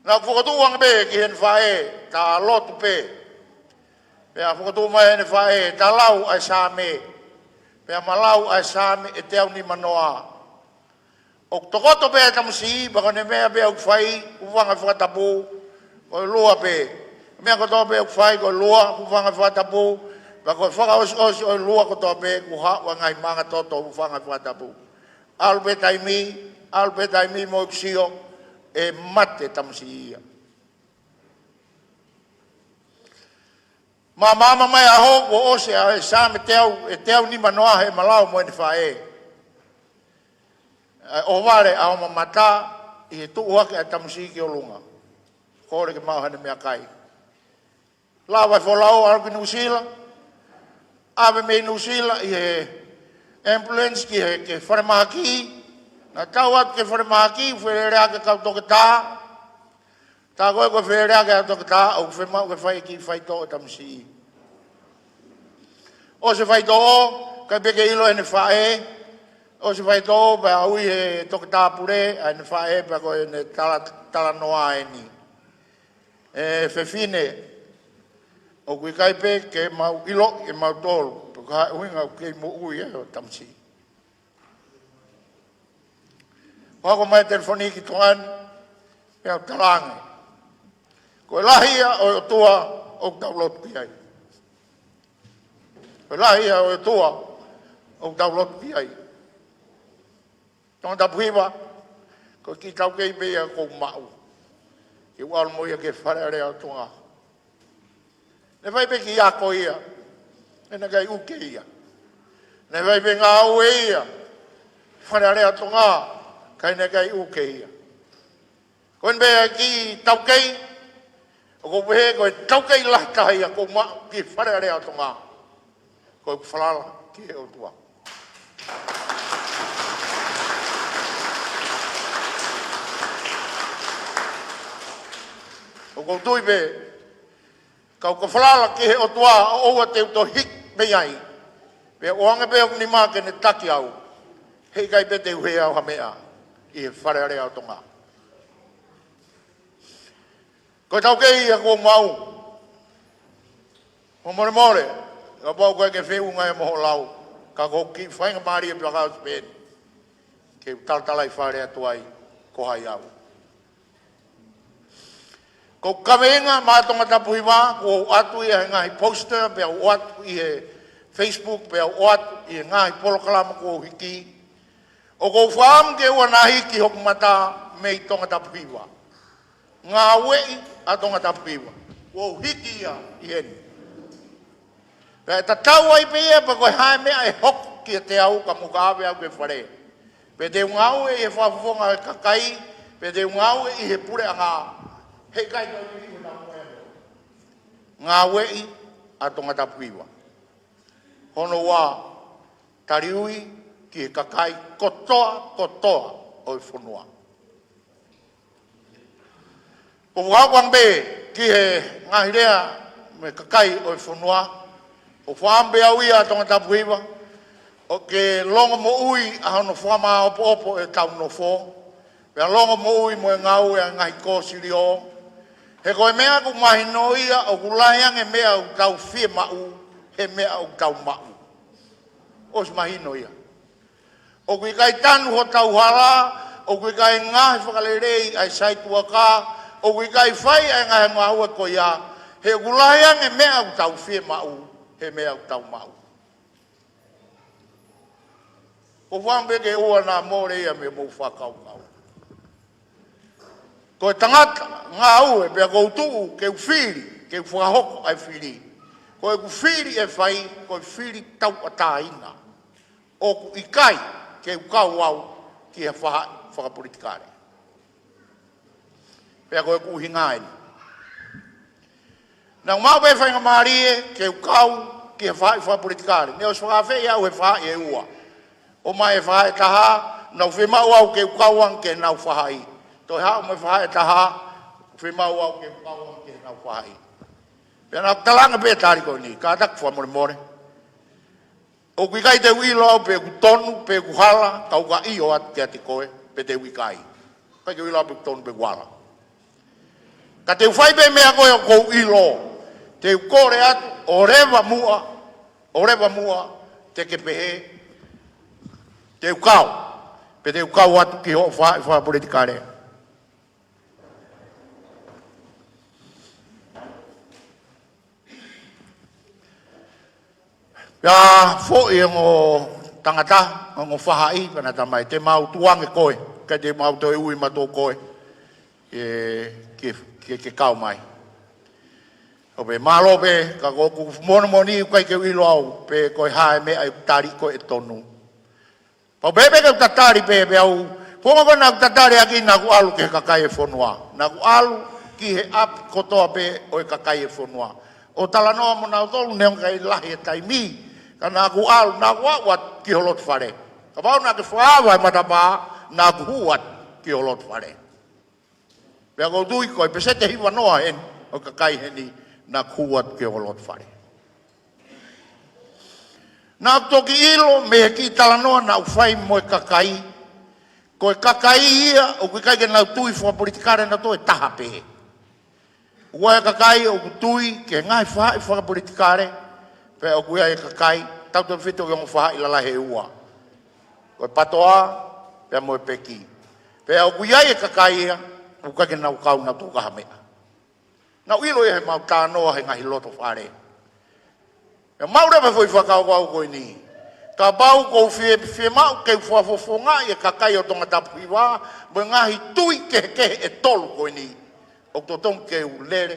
Naʻa ku fokotuʻu ange pē ki heʻene faʻē, ta lotu pē. Pea fokotuʻu mai heʻene faʻē, ta lau ʻa e Saame. Pea ma lau ʻa e Saame ʻe teau nimanoa. ʻOku tokoto pē ʻa e tamasiʻi, pea ko ʻene meʻa pē ʻoku fai, hūfanga he fakatapu, ko e lua pē. Meʻa kotoa pē ʻoku fai, ko e lua, hūfanga he fakatapu, pea ko e fakaʻosiʻosi ʻo e lua kotoa pē, kuo haʻu ʻa e ngaahi maʻanga toto, hūfanga he fakatapu. ʻAlu pē taimi, ʻalu pē taimi mo ʻeku sio, ʻe mate tamasiʻi ia. Māmā mai ʻaho kuo ʻosi ʻa e Saame teau, ʻe teau nimanoa heʻema lau mo ʻene faʻē. ʻA e ʻohovale ʻa homa mata ʻi he tuʻu hake ʻa e tamasiʻi ki ʻolunga. Kole ke maʻu haʻane meʻakai. Lava e folau ʻalu ki Nuʻusila. ʻAve mei Nuʻusila ʻi he ambulance ki he, ki he falemahaki. Naʻa tau atu ki he falemahaki, feleleʻaki e kau toketā. Tā ko ē ko e feleleʻaki ʻa e toketā, ʻoku fiemaʻu ke fai e kiʻi faitoʻo ʻo e tamasiʻi. ʻOsi e faitoʻo, ʻikai pē ke ʻilo ʻe heʻene faʻē. ʻOsi e faitoʻo, pea ui ʻe he toketā pule ʻa ʻene faʻē, pea ko ʻene tala, talanoa eni. ʻE fefine, ʻoku ʻikai pē ke mau ʻiloʻi ʻe mautolu pe ko e hā e ʻuhinga ʻoku kei moʻui ai ho tamasiʻi. Hoko mai e telefoni ki Tonga ni, pea u talaange, ko e lahi ia ʻo e ʻOtua ʻoku tau lotu ki ai. Ko e lahi ia ʻo e ʻOtua ʻoku tau lotu ki ai. Tongatapu Hiva, ko e kiʻi taukei pē ia ʻoku ou maʻu. Ke u ʻalu mo ia ki he Fale Alea ʻo Tonga. Naʻe fai pē kiʻi ako ia, he naʻe ʻikai ʻuke ia. Naʻe fai pē ngāue ia, Fale Alea ʻo Tonga, ka naʻe ʻikai ʻuke ia. Ko eni pē ʻa e kiʻi taukei, ʻoku ou pehē ko e taukei lahi taha ia kuo u maʻu ki he Fale Alea ʻo Tonga. Ko ʻeku falala ki he ʻOtua. ʻOku ou tui pē, ka u ka falala ki he ʻOtua ʻo ʻoua te u toe hiki mei ai. Pea ʻoange pē ʻoku nima ke ne taki au. Heʻikai pē te u hē au ha meʻa ʻi he Fale Alea ʻo Tonga. Ko e taukei ia kuo u maʻu. Fakamolemole, kapau ko e ke feʻunga ia mo hoʻo lau, ka ko e kiʻi faingamālie pē ʻa e House Band ke u talatalaifale atu ai ko hai au. Ko e kaveinga maʻa Tongatapu Hiva, kuo u ʻoatu ia he ngaahi poster, pea u ʻoatu ʻi he Facebook, pea u ʻoatu ʻi he ngaahi polokalama kuo u hiki. ʻOku ou fakaʻamu ke ʻoua naʻa hiki hoku mata mei Tongatapu Hiva. Ngāueʻi ʻa Tongatapu Hiva. Kuo u hiki ia ʻi heni. Pea ʻe tatau ai pē ia pe ko e hā e meʻa ʻe hoko kiate au ka mou ka ʻave au ki he fale. Pe te u ngāue ʻi he fakafofonga ʻo e kakai, pe te u ngāue ʻi he puleʻanga. Heʻikai ke u hiki he tapu ē. Ngāueʻi ʻa Tongatapu Hiva. Hono ua, taliui ki he kakai kotoa, kotoa ʻo e fonua. ʻOku ou fakaʻamu pē ki he ngaahi lea mei he kakai ʻo e fonua, ʻoku ou fakaʻamu pē au ia ʻa Tongatapu Hiva, ʻo ke longomoʻui ʻa hono fakamāopoopo ʻetau nofo, pea longomoʻui mo e ngāue ʻa e ngaahi kōsilio. He ko e meʻa ʻoku mahino ia, ʻoku lahi ange meʻa ʻoku tau fiemaʻu he meʻa ʻoku tau maʻu. ʻOsi mahino ia. ʻOku ʻikai tanu hotau hala, ʻoku ʻikai ngaahi fakalelei ʻa e saituʻa ka, ʻoku ʻikai fai ʻa e ngaahi ngāue ko ia, he ʻoku lahi ange meʻa ʻoku tau fiemaʻu he meʻa ʻoku tau maʻu. ʻOku ou fakaʻamu pē ke ʻoua naʻa mole ia mei hoʻomou fakakaukau. Ko e tangata ngāue pea ʻoku ou tuʻu ke u fili, ke u fakahoko ʻa e fili. Ko ʻeku fili ʻe fai, ko e fili tauʻatāina. ʻOku ʻikai ke u kau au ki ha faʻahi fakapolitikale. Pea ko ʻeku ʻuhinga eni. Naʻa ku maʻu pē faingamālie ke u kau ki he faʻahi fakapolitikale. Naʻe ʻosi fakaafeʻi au he faʻahi ʻe ua. ʻOmai e faʻahi ʻe taha, naʻa ku fiemaʻu au ke u kau ange ki heʻenau faʻahi. Toe haʻu mo e faʻahi ʻe taha, fiemaʻu au ke u kau ange ki heʻenau faʻahi. Pea naʻa ku talaange pē tali ko eni, kātaki fakamolemole. ʻOku ʻikai te u ʻilo au pe ʻoku tonu, pe ʻoku hala, ka u ka ʻio atu kiate koe, pe te u ʻikai. ʻIkai te u ʻilo au pe ʻoku tonu, pe ʻoku hala. Ka te u fai pē meʻa ko ē ʻoku ou ʻilo, te u kole atu, ʻo leva muʻa, ʻo leva muʻa, te ke pehē, te u kau, pe te u kau atu ki hoʻo faʻahi fakapolitikale. Pea foʻi e ongo tangata, ongo faʻahi, pea naʻa na talamai, te mau tuʻu ange koe, ʻikai te mau toe ui mautolu koe, ē, ke, ke, ke kau mai. ʻO pehē mālō pē, ka ko ʻeku moʻoni ʻikai ke u ʻilo au, pe ko e hā e meʻa ʻe tali ko ē ʻe tonu. Pau pē pē ke u tatali pē pē au. Founga ko ē naʻa ku tatali ʻaki naʻa ku ʻalu ki he kakai e fonua. Naʻa ku ʻalu ki he ʻapi kotoa pē ʻo e kakai e fonua. ʻO talanoa mo nautolu neongo ʻikai lahi e taimi. Ka naʻa ku ʻalu, naʻa ku aʻu atu ki ho loto fale. Kapau naʻa ke fakaava e matapā, naʻa ku hū atu ki ho loto fale. Pea ʻoku ou tui ko e peseti ʻe hiva noa heni, ʻo e kakai heni, naʻa ku hū atu ki ho loto fale. Naʻa ku toki ʻilo mei he kiʻi talanoa naʻa ku fai mo e kakai, ko e kakai ia, ʻoku ʻikai ke nau tui fakapolitikale nautolu ʻe taha pē. ʻOku ʻi ai e kakai ʻoku tui ki he ngaahi faʻahi fakapolitikale, pea ʻoku ʻi ai e kakai, tautefito ki he ongo faʻahi lalahi ʻe ua. Ko e PATOA, pea mo e peki. Pea ʻoku ʻi ai e kakai ia, ʻoku ʻikai ke nau kau nautolu ki ha meʻa. Naʻa ku ʻilo ia he mau talanoa he ngaahi loto fale. Pea maʻu leva e foʻi fakakaukau ko eni. Kapau ʻoku ou fie, fiemaʻu ke u fakafofongaʻi e kakai ʻo Tongatapu Hiva, mo e ngaahi tui kehekehe ʻe tolu ko eni. ʻOku totonu ke u lele,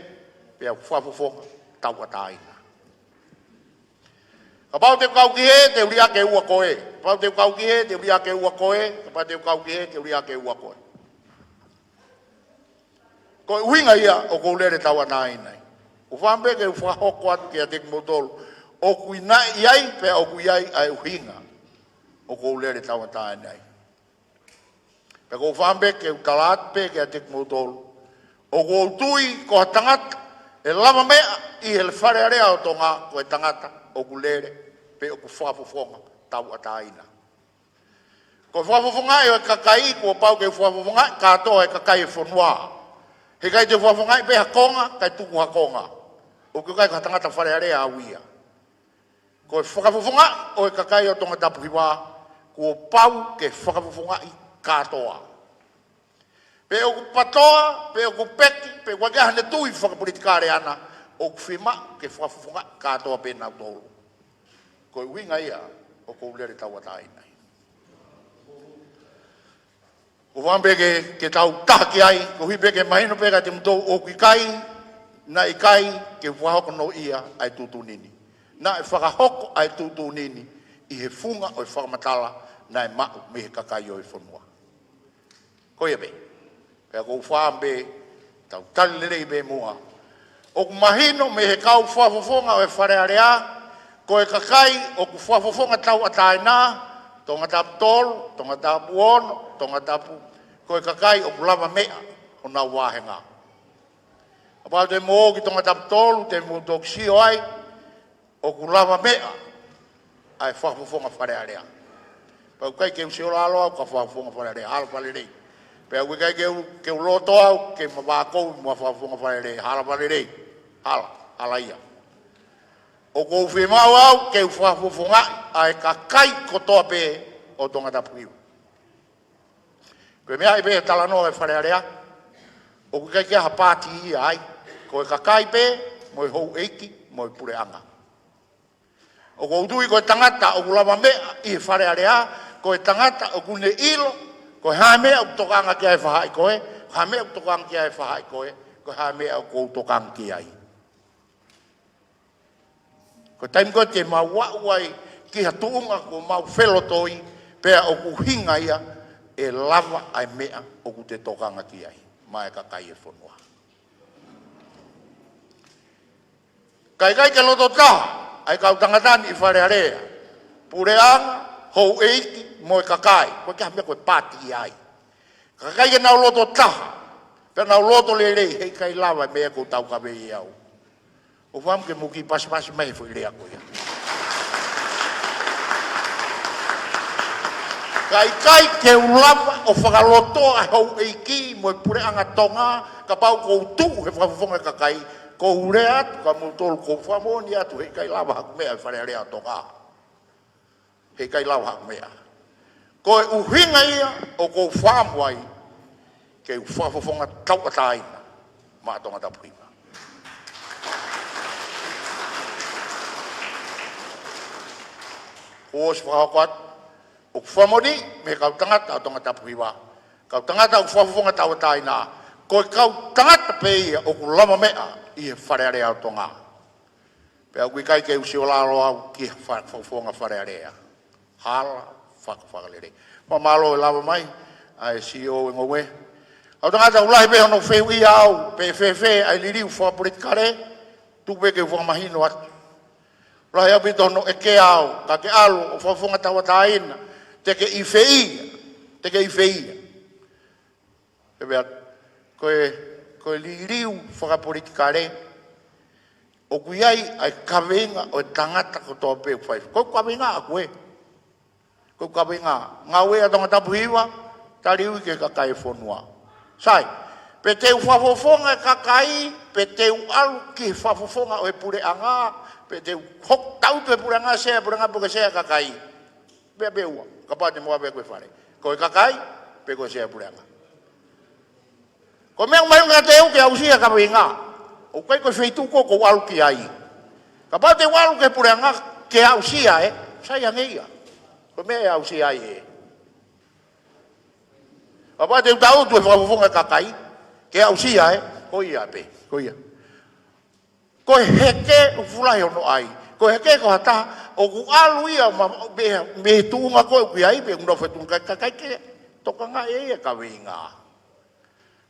pea u fakafofonga tauʻatāina. Kapau te u kau ki hē, te u liʻaki e ua ko ē. Kapau te u kau ki hē, te u liʻaki e ua ko ē. Kapau te u kau ki hē, te u liʻaki e ua ko ē. Ko e ʻuhinga ia ʻoku ou lele tauʻatāina ai. ʻOku ou fakaʻamu pē ke u fakahoko atu kiate kimoutolu ʻoku ʻi ai, pea ʻoku ʻi ai ʻa e ʻuhinga ʻoku ou lele tauʻatāina ai. Pea ʻoku ou fakaʻamu pē ke u tala atu pē kiate kimoutolu, ʻoku ou tui ko ha tangata ʻe lavameʻa ʻi he Fale Alea ʻo Tonga, ko e tangata ʻoku lele, pe ʻoku fakafofonga tauʻatāina. Ko e fakafofongaʻi ʻo e kakai, kuo pau ke u fakafofongaʻi kātoa e kakai e fonua. Heʻikai te u fakafofongaʻi pē ha konga, kae tuku ha konga. ʻOku ʻikai ko ha tangata Fale Alea au ia. Ko e fakafofongaʻi ʻo e kakai ʻo Tongatapu Hiva, kuo pau ke fakafofongaʻi kātoa. Pe ʻoku PATOA, pe ʻoku PECI, pe ʻoku ʻikai ha tui fakapolitikale ʻaʻana, ʻoku fiemaʻu ke fakafofongaʻi kātoa pē nautolu. Ko e ʻuhinga ia ʻoku ou lele tauʻatāina ai. ʻOku ou fakaʻamu pē ke, ke tau taha ki ai, koeʻuhi pē ke mahino pē kiate kimoutolu ʻoku ʻikai, naʻe ʻikai ke u fakahoko noaʻia ʻa e tuʻutuʻuni ni. Naʻe fakahoko ʻa e tuʻutuʻuni ni ʻi he funga ʻo e fakamatala naʻe maʻu mei he kakai ʻo e fonua. Ko ia pē. Pea ʻoku ou fakaʻamu pē, tau tali lelei pē muʻa. ʻOku mahino mei he kau fakafofonga ʻo e Fale Alea, ko e kakai ʻoku fakafofonga tauʻatāina, Tongatapu tolu, Tongatapu ono, Tongatapu, ko e kakai ʻoku lavameʻa honau vāhenga. Kapau te mou ō ki Tongatapu tolu, te mou toki sio ai, ʻoku lavameʻa ʻa e fakafofonga Fale Alea. Pea ʻoku ʻikai ke u sio lalo au ki ha fakafofonga Fale Alea, hala fakalelei. Pea ʻoku ʻikai ke u, ke u loto au ke ma vakovi mo ha fakafofonga Fale Alea, hala fakalelei. Hala, hala ia. ʻOku ou fiemaʻu au ke u fakafofongaʻi ʻa e kakai kotoa pē ʻo Tongatapu Hiva. Ko e meʻa ia pē ʻa e talanoa ʻa e Fale Alea, ʻoku ʻikai ke ʻi ai ha pāti ia ai, ko e kakai pē, mo e houʻeiki, mo e puleʻanga. ʻOku ou tui ko e tangata ʻoku lavameʻa ʻi he Fale Alea, ko e tangata ʻoku ne ʻilo, ko e hā e meʻa ʻoku tokanga ki ai e faʻahi ko ē, ko e hā e meʻa ʻoku tokanga ki ai e faʻahi ko ē, ko e hā e meʻa ʻoku ou tokanga ki ai. Ko e taimi ko ē te mau aʻu ai ki ha tuʻunga kuo mau felotoi, pea ʻoku ʻuhinga ia ʻe lava ʻa e meʻa ʻoku te tokanga ki ai, maʻa e kakai e fonua. Ka ʻikai ke loto taha ʻa e kau tangata ni ʻi Fale Alea, puleʻanga, houʻeiki, mo e kakai, ʻoku ʻikai ha meʻa ko e pāti ia ai. Ka ʻikai ke nau loto taha, pea nau loto lelei, heʻikai lava e meʻa ʻoku ou taukaveʻi au. ʻOku ou fakaʻamu ke mou kiʻi pasipasi mai he foʻi lea ko ia. Ka ʻikai ke u lava ʻo fakalotoa e houʻeiki mo e puleʻanga Tonga, kapau ʻoku ou tuʻu he fakafofonga kakai, ʻoku ou lea atu kia moutolu, ʻoku ou fakamoʻoni atu, heʻikai lava haku meʻa ʻi Fale Alea ʻo Tonga. Heʻikai lava haku meʻa. Ko e ʻuhinga ia ʻoku ou fakaʻamu ai ke u fakafofonga tauʻatāina maʻa Tongatapu Hiva. Kuo ʻosi fakahoko atu, ʻoku fakamoʻoni mei he kau tangata ʻo Tongatapu Hiva, kau tangata ʻoku fakafofonga tauʻatāina, ko e kau tangata pē ia ʻoku lavameʻa ʻi he Fale Alea ʻo Tonga. Pea ʻoku ʻikai ke u sio lalo au ki ha fa-, fakafofonga Fale Alea. Hala fakafakalelei. Mālō e lava mai ʻa e C E O e ngoue. Kau tangata, ʻoku lahi pē hono fehuʻia au pe ʻe fēfē ʻa e liliu fakapolitikale, tuku pē ke u fakamahino atu. Lahi ʻaupito hono ʻeke au, ka ke ʻalu ʻo fakafofonga tauʻatāina, te ke ʻi fē ia, te ke ʻi fē ia. Pea ko e, ko e liliu fakapolitikale, ʻoku ʻi ai ʻa e kaveinga ʻo e tangata kotoa pē ʻoku fai. Ko e kaveinga ʻaʻaku ē. Ko e kaveinga, ngāue ʻa Tongatapu Hiva, taliui ki he kakai e fonua. Sai, pe te u fakafofonga e kakai, pe te u ʻalu ki he fakafofonga ʻo e puleʻanga, pe te u hoko tautu e puleʻanga, sea e puleʻanga pe ko e sea e kakai. Meʻa pē ʻe ua, kapau te mou ʻave ʻeku fale. Ko e kakai, pe ko e sea e puleʻanga. Ko e meʻa ʻoku mahino kiate au ke aʻusia e kaveinga. ʻOku ʻikai ko e feituʻu ko ē ʻoku ou ʻalu ki ai. Kapau te u ʻalu ki he puleʻanga ke aʻusia ē, sai ange ia. Ko e meʻa ʻe aʻusia ai ē. Kapau te u tautu e fakafofonga e kakai ke aʻusia ē, Ko ia pē, ko ia. Ko e heke ʻoku fuʻu lahi hono ʻai. Ko e heke ko ha taha ʻoku ʻalu ia ma-, mei, mei he tuʻunga ko ē ʻoku ʻi ai pē ʻoku nofo he tuʻunga kakai ke tokangaʻi e ia kaveinga.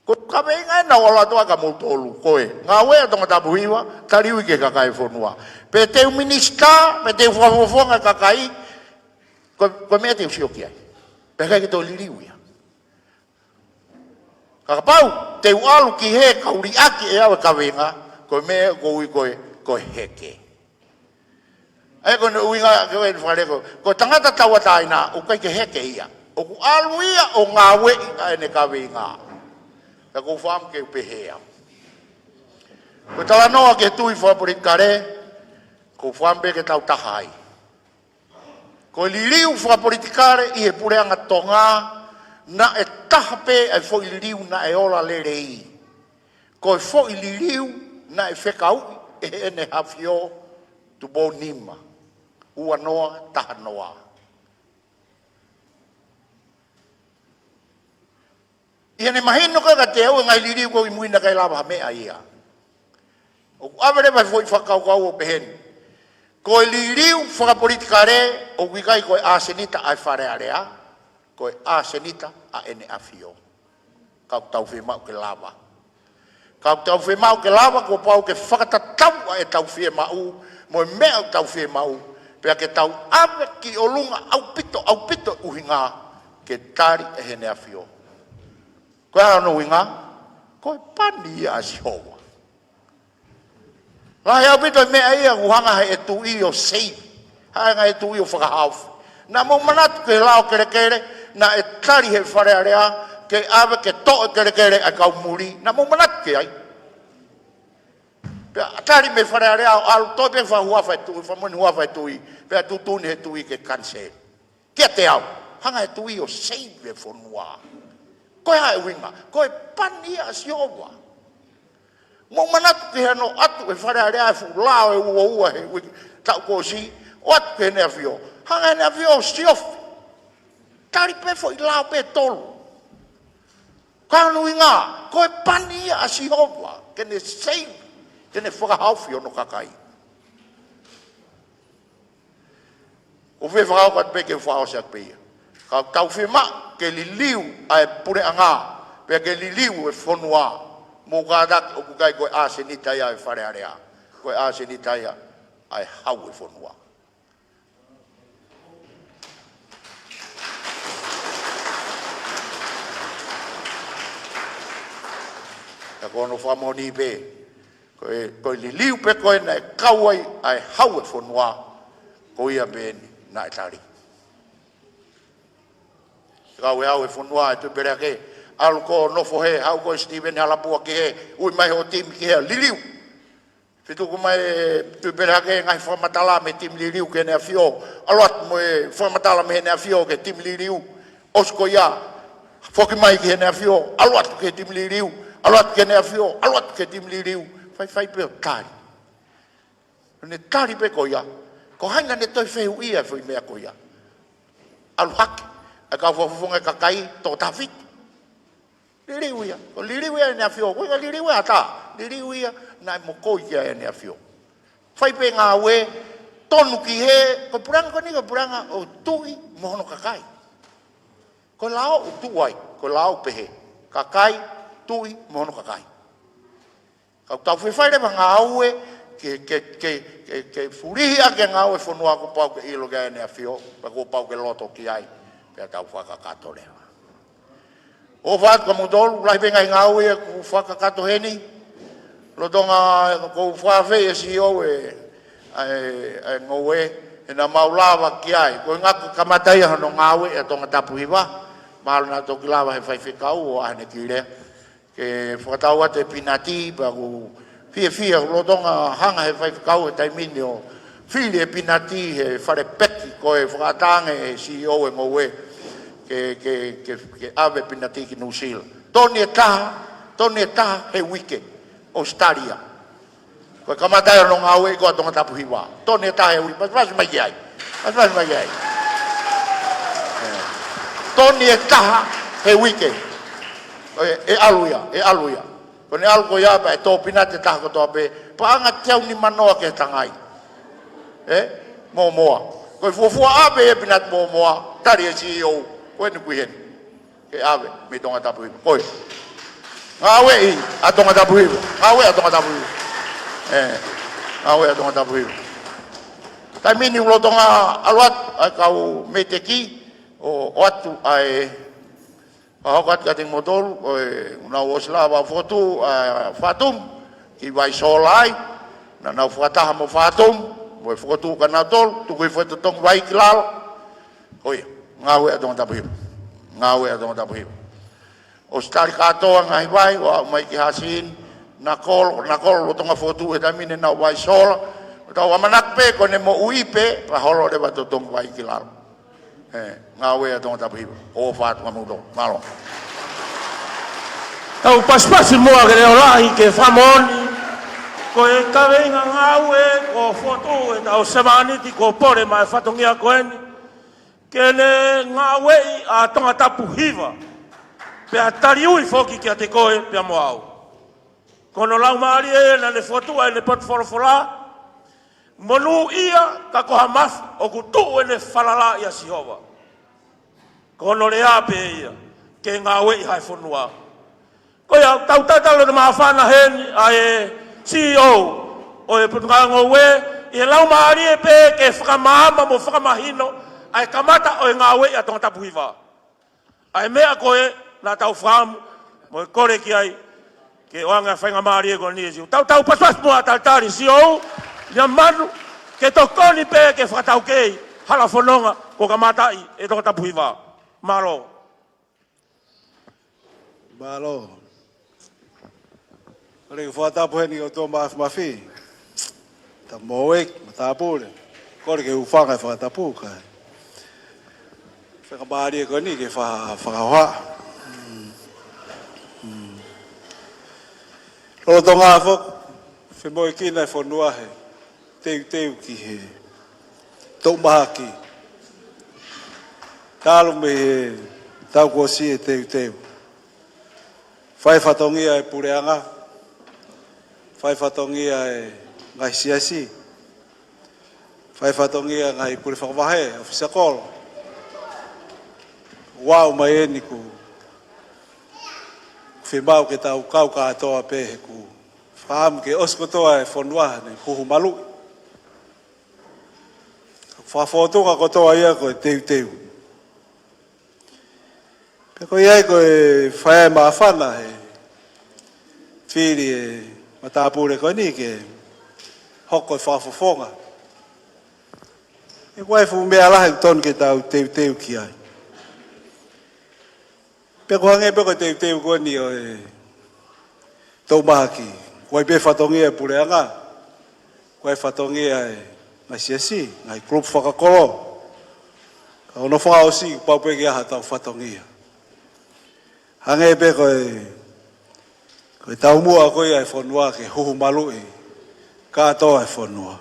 Ko e kaveinga ē naʻa ku ʻalu atu ai kia moutolu ko e ngāue ʻa Tongatapu Hiva, taliui ki he kakai e fonua. Pe te u minisitā, pe te u fakafofonga e kakai, ko, ko e meʻa te u sio ki ai. Pea ʻikai ke toe liliu ia. Ka kapau te u ʻalu ki he kau liʻaki ʻe au e kaveinga, ko e meʻa ʻoku ou ui ko e, ko e heke. ʻA ia ko hono ʻuhinga ke ʻoua ʻe fakaleko. Ko e tangata tauʻatāina, ʻoku ʻikai ke heke ia. ʻOku ʻalu ia ʻo ngāueʻi ʻa ʻene kaveinga. Ka ʻoku ou fakaʻamu ke u pehē au. Ko e talanoa ki he tui fakapolitikale, ʻoku ou fakaʻamu pē ke tau taha ai. Ko e liliu fakapolitikale ʻi he puleʻanga Tonga, naʻe taha pē ʻa e foʻi liliu naʻe ola lelei. Ko e foʻi liliu naʻe fekauʻi ʻe Heʻene ʻAfio Tupou Nima, ua noa taha noa. ʻI heʻene mahino ko ē kiate au e ngaahi liliu ko ē ʻi mui naʻe ʻikai lava ha meʻa ia. ʻOku ʻave leva e foʻi fakakaukau ʻo pehē ni. Ko e liliu fakapolitikale ʻoku ʻikai ko e ʻasenita ʻa e Fale Alea, ko e ʻasenita ʻa ʻEne ʻAfio. Ka ʻoku tau fiemaʻu ke lava. Ka ʻoku tau fiemaʻu ke lava, kuo pau ke fakatatau ʻa ʻetau fiemaʻu mo e meʻa ʻoku tau fiemaʻu, pea ke tau ʻave ki ʻolunga ʻaupito, ʻaupito ʻuhinga ke tali ʻe Heʻene ʻAfio. Ko e hā hono ʻuhinga? Ko e pani ia ʻa Sihova. Lahi ʻaupito e meʻa ia ʻoku hanga ʻe he tuʻi ʻo save. Hanga ʻe he tuʻi ʻo fakahaofi. Naʻa mou manatu ki he lao kelekele, naʻe tali ʻe he Fale Alea ke ʻave ke toʻo e kelekele ʻa e kau muli. Naʻa mou manatu ki ai. Pea tali mei he Fale Alea ʻo ʻalu toe pē fakahuafa e tuʻi, fakamoʻoni huafa e tuʻi. Pea tuʻutuʻuni ʻe he tuʻi ke cancel. Kiate au, hanga ʻe he tuʻi ʻo save e fonua. Ko e hā e ʻuhinga? Ko e pani ia ʻa Sihova. Mou manatu ki he ʻalu atu ʻa e Fale Alea ʻi he fuʻu lao ʻe ua ua he uike taʻu kuo ʻosi, ʻo ʻatu ki Heʻene ʻAfio. Hanga ʻe Heʻene ʻAfio ʻo siofi. Tali pē foʻi lao pē ʻe tolu. Ko hono ʻuhinga, ko e pani ia ʻa Sihova, ke ne save, ke ne fakahaofi hono kakai. ʻOku ou fie fakaʻosi atu pē ke u fakaʻosi atu pē ia. Ka ʻoku tau fiemaʻu ke liliu ʻa e puleʻanga, pea ke liliu e fonua, mou kātaki ʻoku ʻikai ko e ʻasenita ia ʻa e Fale Alea, ko e ʻasenita ia ʻa e hau e fonua. Ka ko hono fakamoʻoni pē, ko e, ko e liliu pē ko ē naʻe kau ai ʻa e hau e fonua, ko ia pē eni naʻe tali. Kau e hau e fonua ʻe Tuʻipelehake, ʻalu ko ē ʻo nofo hē, haʻu ko ē Steven Halapua ki hē, ui mai hoʻo timi ki hē, liliu. Fetuku mai ʻe Tuʻipelehake ngaahi fakamatala mei he timi liliu ki Heʻene ʻAfio, ʻalu atu mo e fakamatala mei Heʻene ʻAfio ki he timi liliu, ʻosi ko ia, foki mai ki Heʻene ʻAfio, ʻalu atu ki he timi liliu, ʻalu atu ki Heʻene ʻAfio, ʻalu atu ki he timi liliu, faifai pē ʻo tali. Ne tali pē ko ia, ko hai naʻa ne toe fehuʻia e foʻi meʻa ko ia? ʻAlu hake ʻa e kau fakafofonga e kakai, toko taha fitu. Liliu ia, ko e liliu ia ʻEne ʻAfio, ko e liliu ia ʻa e ʻatā, liliu ia naʻe mokoi ki ai ʻEne ʻAfio. Fai pē ngāue, tonu ki hē, ko e puleʻanga ko eni ko e puleʻanga ʻo e tuʻi mo hono kakai. Ko e lao ʻoku tuʻu ai, ko e lao ʻoku pehē, kakai, tuʻi mo hono kakai. Ka ʻoku tau fie fai leva ngāue ke, ke, ke, ke, ke fulihi ʻaki e ngāue e fonua kuo pau ke ʻilo ki ai ʻEne ʻAfio, pea kuo pau ke loto ki ai, pea tau fakakakato leva. ʻOfa atu kia moutolu, lahi pē ngaahi ngāue ʻoku fakakakato heni, lolotonga ʻoku ou fakaafeʻi e CEO e, ʻa e, ʻa e ngoue, he naʻa mau lava ki ai. Ko e ngaahi kamata ia hono ngāue ʻa Tongatapu Hiva, mahalo naʻa toki lava ʻe he faifekau ʻo ʻai haʻane kiʻi lea. Ke fakatau atu e pinati, pea ʻoku fiefia, lolotonga hanga ʻe he faifekau he taimi ni ʻo fili e pinati he fale peki ko ē fakaʻatā ange ʻe he CEO e ngoue ke, ke, ke, ke ʻave pinati ki Nuʻusila. Toni ʻe taha, toni ʻe taha he uike, ʻAositelēlia. Ko e kamata ia hono ngāue ko ē ʻa Tongatapu Hiva. Toni ʻe taha he uike. Pasipasi mai ki ai. Pasipasi mai ki ai. ʻE. Toni ʻe taha he uike. ʻE, ʻe ʻalu ia, ʻe ʻalu ia. Ko ʻene ʻalu ko ia pea ʻe tō Pinati ʻe taha kotoa pē, paʻanga teau nimanoa ki he tangai. Ē? Mōmoa. Ko e fuofua ʻave ia Pinati Mōmoa, tali e C E O, ko eni kui heni. Ke ʻave, mei Tongatapu Hiva. Ko e. Ngāueʻi ʻa Tongatapu Hiva. Ngāueʻi ʻa Tongatapu Hiva. Ē. Ngāueʻi ʻa Tongatapu Hiva. Taimi ni ʻoku lolotonga ʻalu atu ʻa e kau mēteki, ʻo, ʻoatu ʻa e fakahoko atu kiate kimoutolu, ʻo e, naʻa nau ʻosi lava ʻo fokotuʻu ʻa Fatumu, ki Vaisola ai, naʻa nau fakataha mo Fatumu, mo e fokotuʻu kia nautolu, tuku hifo e totongi vai ki lalo. Ko ia, ngāueʻi ʻa Tongatapu Hiva. Ngāueʻi ʻa Tongatapu Hiva. ʻOsi tali kātoa ngaahi vai, ʻo aʻu mai ki Hasina, Nakolo, Nakolo lolotonga fokotuʻu he taimi ni naʻa nau Vaisola, ʻo tau ʻamanaki pē, ko ʻene moʻui pē, pea holo leva totongi vai ki lalo. Ē, ngāueʻi ʻa Tongatapu Hiva, ʻofa atu kia moutolu. Mālō. Tau pasipasi muʻa ke leʻolahi ke fakamoʻoni, ko e kaveinga ngāue kuo fokotuʻu ʻe he tau sevāniti kuo pole maʻa e fatongia ko eni, ke ne ngāueʻi ʻa Tongatapu Hiva, pea taliui foki kiate koe pea mo au. Ko hono laumālie ia naʻa ne fokotuʻu ʻene potu folofola, monūʻia ka ko ha mafi ʻoku tuʻu ʻene falala ʻia Sihova. Ko hono lea pē ia, ke ngāueʻi ʻa e fonua. Ko ia, tau tatalo ʻo māfana heni ʻa e C E O ʻo e Potungāue Ngoue, ʻi he laumālie pē ke fakamaama mo fakamahino ʻa e kamata ʻo e ngāueʻi ʻa Tongatapu Hiva. ʻA e meʻa ko ē naʻa tau fakaʻamu mo e kole ki ai, ke ʻoange ʻa e faingamālie ko eni ʻe Sihova. Tau, tau pasipasi muʻa ʻa e talitali C E O, ʻia Manu, ke tokoni pē ke fakataukei hala fononga kuo kamataʻi ʻe Tongatapu Hiva. Mālō. Mālō. Kole ke fakatapu heni ʻOtua Mafimafi. Tau moʻui, matāpule. Kole ke hūfanga he fakatapu, kae fakamālie ko eni ke fa-, fakahoha. Mm. Mm. Lolotonga foki, femoʻuekina e fonua he teuteu ki he toʻu mahaki. Talu mei he taʻu kuo ʻosi e teuteu. Fai fatongia e puleʻanga, fai fatongia e ngaahi siasi, fai fatongia e ngaahi pule fakavahe, ʻofisa kolo. Ua ʻomai eni kuo fiemaʻu ke tau kau kātoa pē he kuo fakaʻamu ke ʻosi kotoa e fonua ne huhu maluʻi. Fakafofonga kotoa ia ko e teuteu. Pea ko ia ai ko e fai e māfana he fili e matāpule ko eni ke hoko e fakafofonga. ʻOku ʻi ai e fuʻu meʻa lahi ʻoku tonu ke tau teuteu ki ai. Pea ʻoku hangē pē ko e teuteu ko eni ʻo e toʻu mahaki. ʻOku ʻi ai pē fatongia e puleʻanga. ʻOku ʻi ai fatongia e ngaahi siasi, ngaahi kulupu fakakolo. Ka ʻoku nau fakaʻosi, pau pē ke ʻi ai haʻatau fatongia. Hangē pē ko e, ko e taumuʻa ko ia e fonua ke huhu maluʻi kātoa e fonua.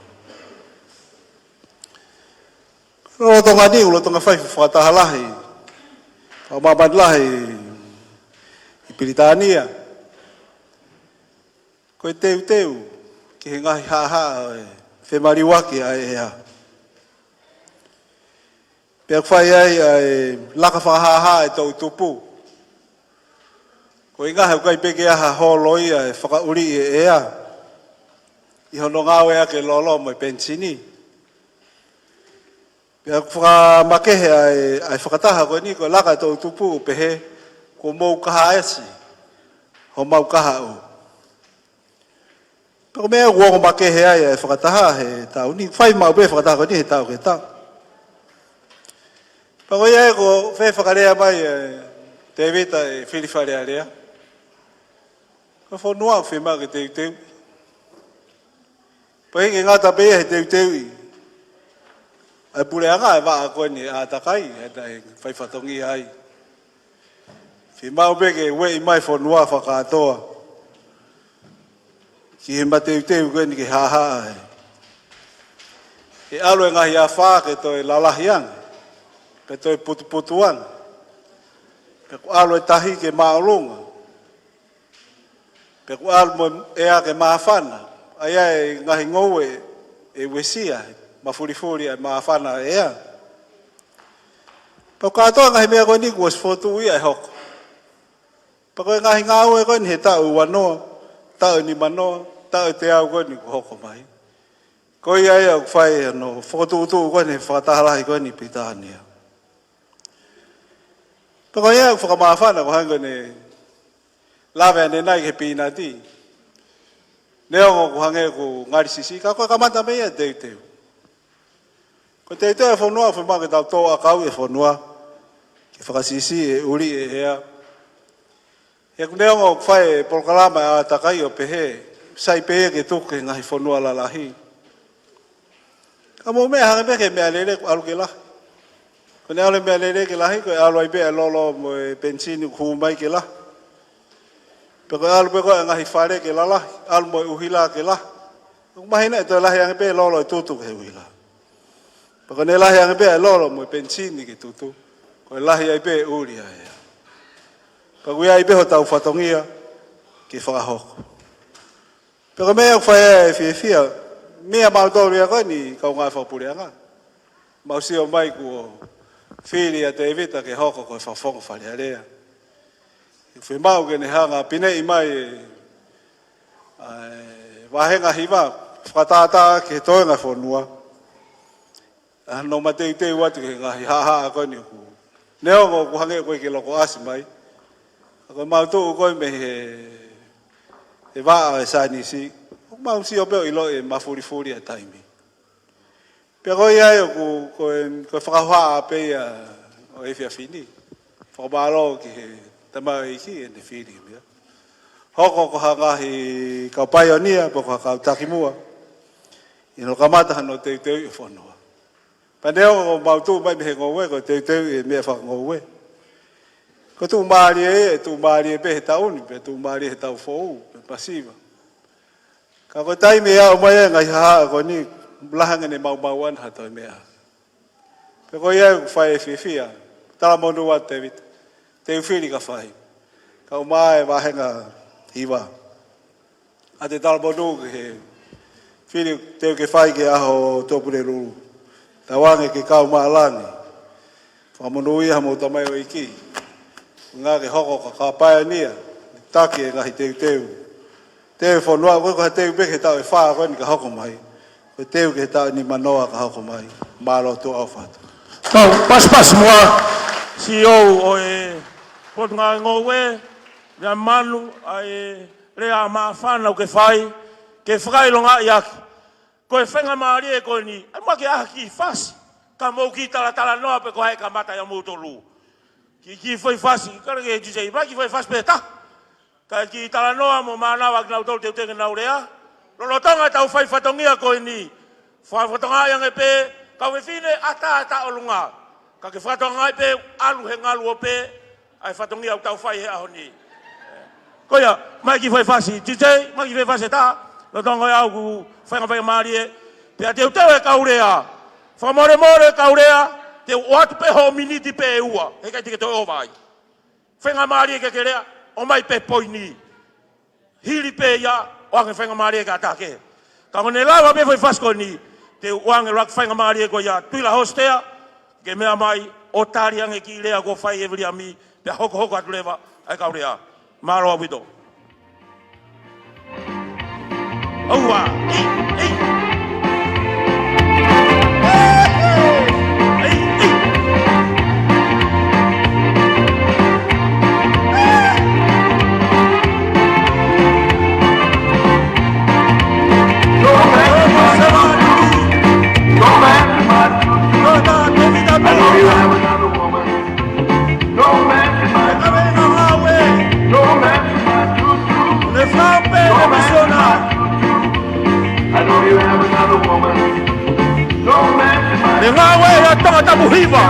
Lolotonga ni, lolotonga fai fakataha lahi, fakamāmani lahi ʻi Pilitānia. Ko e teuteu ki he ngaahi haʻahaʻa ʻo e femaliuaki ʻa e ʻea. Pea ʻoku fai ai ʻa e laka fakahaʻahaʻa e toʻutupu. Ko e ʻuhinga he ʻoku ʻikai pē ke ʻi ai ha holo ia ʻe fakaʻuliʻi e ʻea ʻi hono ngāueʻaki e lolo mo e penisini. Pea ʻoku fakamakehe ʻa e, ʻa e fakataha ko eni ko e laka e toʻutupu ʻo pehē kuo mou kahaʻasi homau kahaʻu. Pea ko e meʻa ʻoku ongo makehe ai ʻa e fakataha he taʻu ni, fai maʻu pē fakataha ko eni he taʻu ki he taʻu. Pea ko ia ē ʻoku fai fakalea mai ʻe Tēvita e fili Fale Alea. Ko e fonua ʻoku fiemaʻu ke teuteu. Pea ʻikai ke ngata pē ia he teuteuʻi ʻa e puleʻanga e vaʻa ko eni ʻa e ʻātakai, ʻa e fai fatongia ai. Fiemaʻu pē ke ueʻi mai fonua fakakātoa ki he mateuteu ko eni ke haʻahaʻa ē. Ke ʻalu e ngaahi afā ke toe lalahi ange, ke toe putuputu ange. Ke ʻalu e tahi ke māʻolunga. Pea ʻoku ʻalu mo e ʻea ke māfana, ʻa ia ʻe ngaahi ngoue ʻe uesia, mafulifuli ʻa e māfana ʻa e ʻea. Pea ʻoku kātoa ngaahi meʻa ko eni kuo ʻosi fokotuʻu ia ʻe hoko. Pea ko e ngaahi ngāue ko eni he taʻu ua noa, taʻu nima noa, taʻu teau ko eni kuo hoko mai. Ko ia ia ʻoku fai hono fokotuʻutuʻu ko eni he fakataha lahi ko eni ʻi Pilitānia. Pea ko ia ʻoku fakamāfana ko e hangē ko ʻene lave ʻanenai ki he pīnati. Neongo ʻoku hangē ʻoku ngali siʻisiʻi, ka ko e kamata mei ai e teuteu. Ko e teuteu e fonua, ʻoku fiemaʻu ke tau tō ʻakau e fonua, ke fakasiʻisiʻi e ʻuli e ʻea. He ʻoku neongo ʻoku fai e polokalama ʻa e ʻātakai ʻo pehē, sai pē ia ke tuku ki he ngaahi fonua lalahi. Ka mou meʻa hangē pē ki he meʻalele ʻoku ʻalu ke lahi. Ko ʻene ʻalu e meʻalele ke lahi, ko e ʻalu ai pē e lolo mo e penisini ʻoku hū mai ke lahi. Pe ko e ʻalu pē ko e ngaahi fale ke lalahi, ʻalu mo e ʻuhila ke lahi. ʻOku mahino ʻe toe lahi ange pē e lolo e tutu ki he ʻuhila. Pea ko ʻene lahi ange pē e lolo mo e penisini ke tutu, ko e lahi ai pē e ʻuli ʻa e ʻea. Pea ʻoku ʻi ai pē hotau fatongia ke fakahoko. Pea ko e meʻa ʻoku fai ai e fiefia, meia mautolu ia ko eni kau ngāue fakapuleʻanga. Mau sio mai kuo fili ʻa Tēvita ke hoko ko e fakafofonga Fale Alea. ʻOku fiemaʻu ke ne hanga ʻo pineʻi mai e, ʻa e vāhenga hiva, fakatātā ki he toenga fonua. ʻA hono mateuteu atu ki he ngaahi haʻahaʻa ko eni ʻoku neongo ʻoku hangē ʻoku ʻikai ke loko ʻasi mai. Ka ko e mau tuʻu ko ē mei he, he vaʻa e saienisi, ʻoku mau sio pē ʻo ʻiloʻi e mafulifuli e taimi. Pea ko ia ai ʻoku, ko e, ko e fakahohaʻa pē ia ʻo e efiafi ni. Fakamālō ki he tamaioʻeiki ʻene fili meʻa. Hoko ko ha ngaahi kau paionia, pe ko ha kau takimuʻa. ʻI hono kamata hano teuteuʻi e fonua. Pea neongo ʻoku mau tuʻu mai mei he ngoue, ko e teuteuʻi e meʻa fakangoue. Ko e tuʻumālie ia, ʻe tuʻumālie pē he taʻu ni, pea tuʻumālie he taʻu foʻou, pe masiva. Ka ko e taimi ʻe aʻu mai ai e ngaahi haʻahaʻa ko eni, lahi ange ʻene maumauʻanga ha toe meʻa. Pea ko ia ʻoku fai e fiefia, talamonū atu Tēvita, teu fili ka fai. Ka ʻomai e vāhenga hiva. ʻA e talamonū ki he fili teu ke fai ki he ʻaho Tuʻapulelulu. Tauange ke kau maʻa langi. Fakamonūʻia homou tamaioʻeiki. Ngāue ke hoko ko ha kau paionia, taki e ngaahi teuteu. Teu e fonua, ko e ko ha teu pē ki he taʻu ʻe fā ko eni ka hoko mai. Ko e teu ki he taʻu nima noa ka hoko mai. Mālō Tuʻa ʻofa atu. Tau pasipasi muʻa, CEO ʻo e Potungāue Ngoue, lea manu ʻa e lea māfana ʻoku ke fai, ke fakaʻilongaʻi ʻaki. Ko e faingamālie ko eni, ʻai muʻa ke ʻai ha kiʻi fasi, ka mou kiʻi talatalanoa pē ko hai kamata ia moutolu. Kiʻi, kiʻi foʻi fasi, ka le ke DJ, mai kiʻi foʻi fasi pē taha. Kae kiʻi talanoa mo mānava kinautolu teuteu ke nau lea. Lolotonga ʻetau fai fatongia ko eni. Fakafatongia ange pē, kau fefine ʻatā ʻa e taʻolunga. Ka ke fakatokangaʻi pē, ʻalu he ngalu ʻo pē, ʻa e fatongia ʻoku tau fai he ʻaho ni. Ko ia, mai kiʻi foʻi fasi, DJ, mai kiʻi foʻi fasi ʻe taha, lolotonga ia ʻoku fai ngaahi faingamālie, pea teuteu e kau lea. Fakamolemole kau lea, te u ʻoatu pē hoʻo miniti pē ʻe ua, heʻikai te ke toe ʻova ai. Faingamālie ke ke lea, ʻomai pē poini. Hili pē ia, ʻoange faingamālie ki ha taha kehe. Ka ko ʻene lava pē foʻi fasi ko eni, te u ʻoange ʻuluaki faingamālie ko ia, Tuʻilaʻeiki Hositea, ke meʻa mai, ʻo tali ange kiʻi lea kuo fai ʻe Viliami, pea hokohoko atu leva, ʻa e kau lea. Mālō ʻaupito. ʻOua. Ei, ei. Ei, ei. Le ngāue ʻa Tongatapu hiva.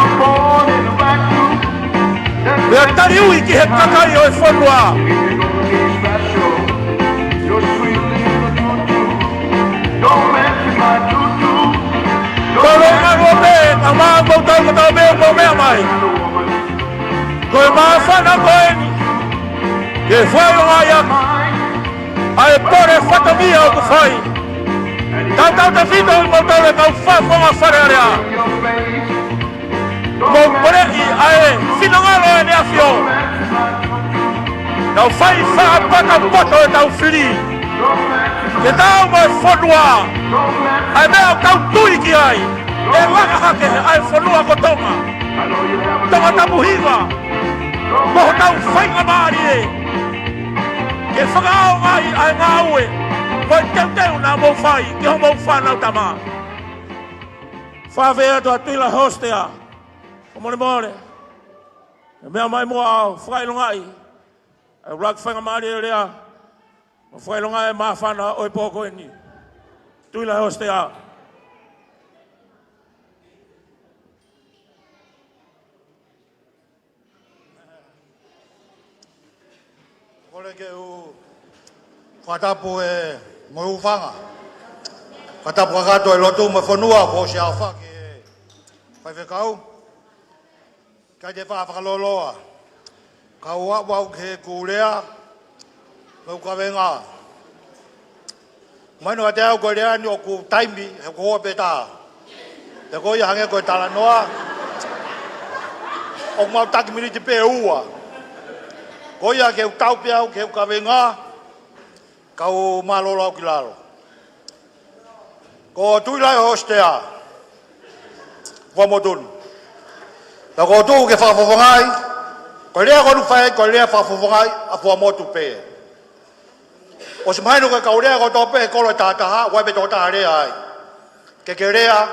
Pea taliui ki he kakai ʻo e fonua. Ko e ngāue pē, ka mā kou tau ka tau pē kou meʻa mai. Ko e māfana ko eni. Ke fai o ngā ia. Kole fatongia ʻoku fai. Tautautefito ʻi moutolu ʻoku mou fai fonga Fale Alea. Mou kole ʻi ai finangalo ʻEne ʻAfio. Tau fai fakapakapoto ʻetau fili. Ke tau mo e fonua. ʻA e meʻa ʻoku tau tui ki ai. ʻE laka hake ʻa e fonua ko Tonga. Tongatapu hiva. Mo hotau faingamālie. Ke fakaʻaongaʻi ʻa e ngāue. Ko e teuteu naʻa mou fai. Ki homou fānau tama. Fafē atu ʻa Tuʻilaʻehostea. Ko molemole. ʻE meʻa mai muʻa ʻo fakaʻilongaʻi ʻa e ʻuluaki faingamālie lea, mo fakaʻilongaʻi e māfana ʻo e pō ko eni. Tuʻilaʻehostea. Kole ke u fakatapu e mo e hūfanga. Fakatapu kakato e lotu mo e fonua kuo ʻosi aofaki e faifekau. Kae te faʻa fakalōloa. Kau aʻu au ki heʻeku lea, mo ʻeku kavenga. Mahino kiate au ko e lea ni ʻoku taimi, he ko e houa pē taha. Pea ko ia hangē ko e talanoa. ʻOku mau taki miniti pē ʻe ua. Ko ia ke u tau pē au ki heʻeku kavenga. Kau mālōlō au ki lalo. Ko Tuʻilaʻehostea Fuamotu ni. Pea ko u tuʻu ke fakafofongaʻi, ko e lea ko eni ʻoku fai, ko e lea fakafofongaʻi ʻa Fuamotu pē. ʻOsi mahino ko e kau lea kotoa pē he kolo ʻe tahataha, ʻoku ʻi ai pē tokotaha lea ai. Ke ke lea,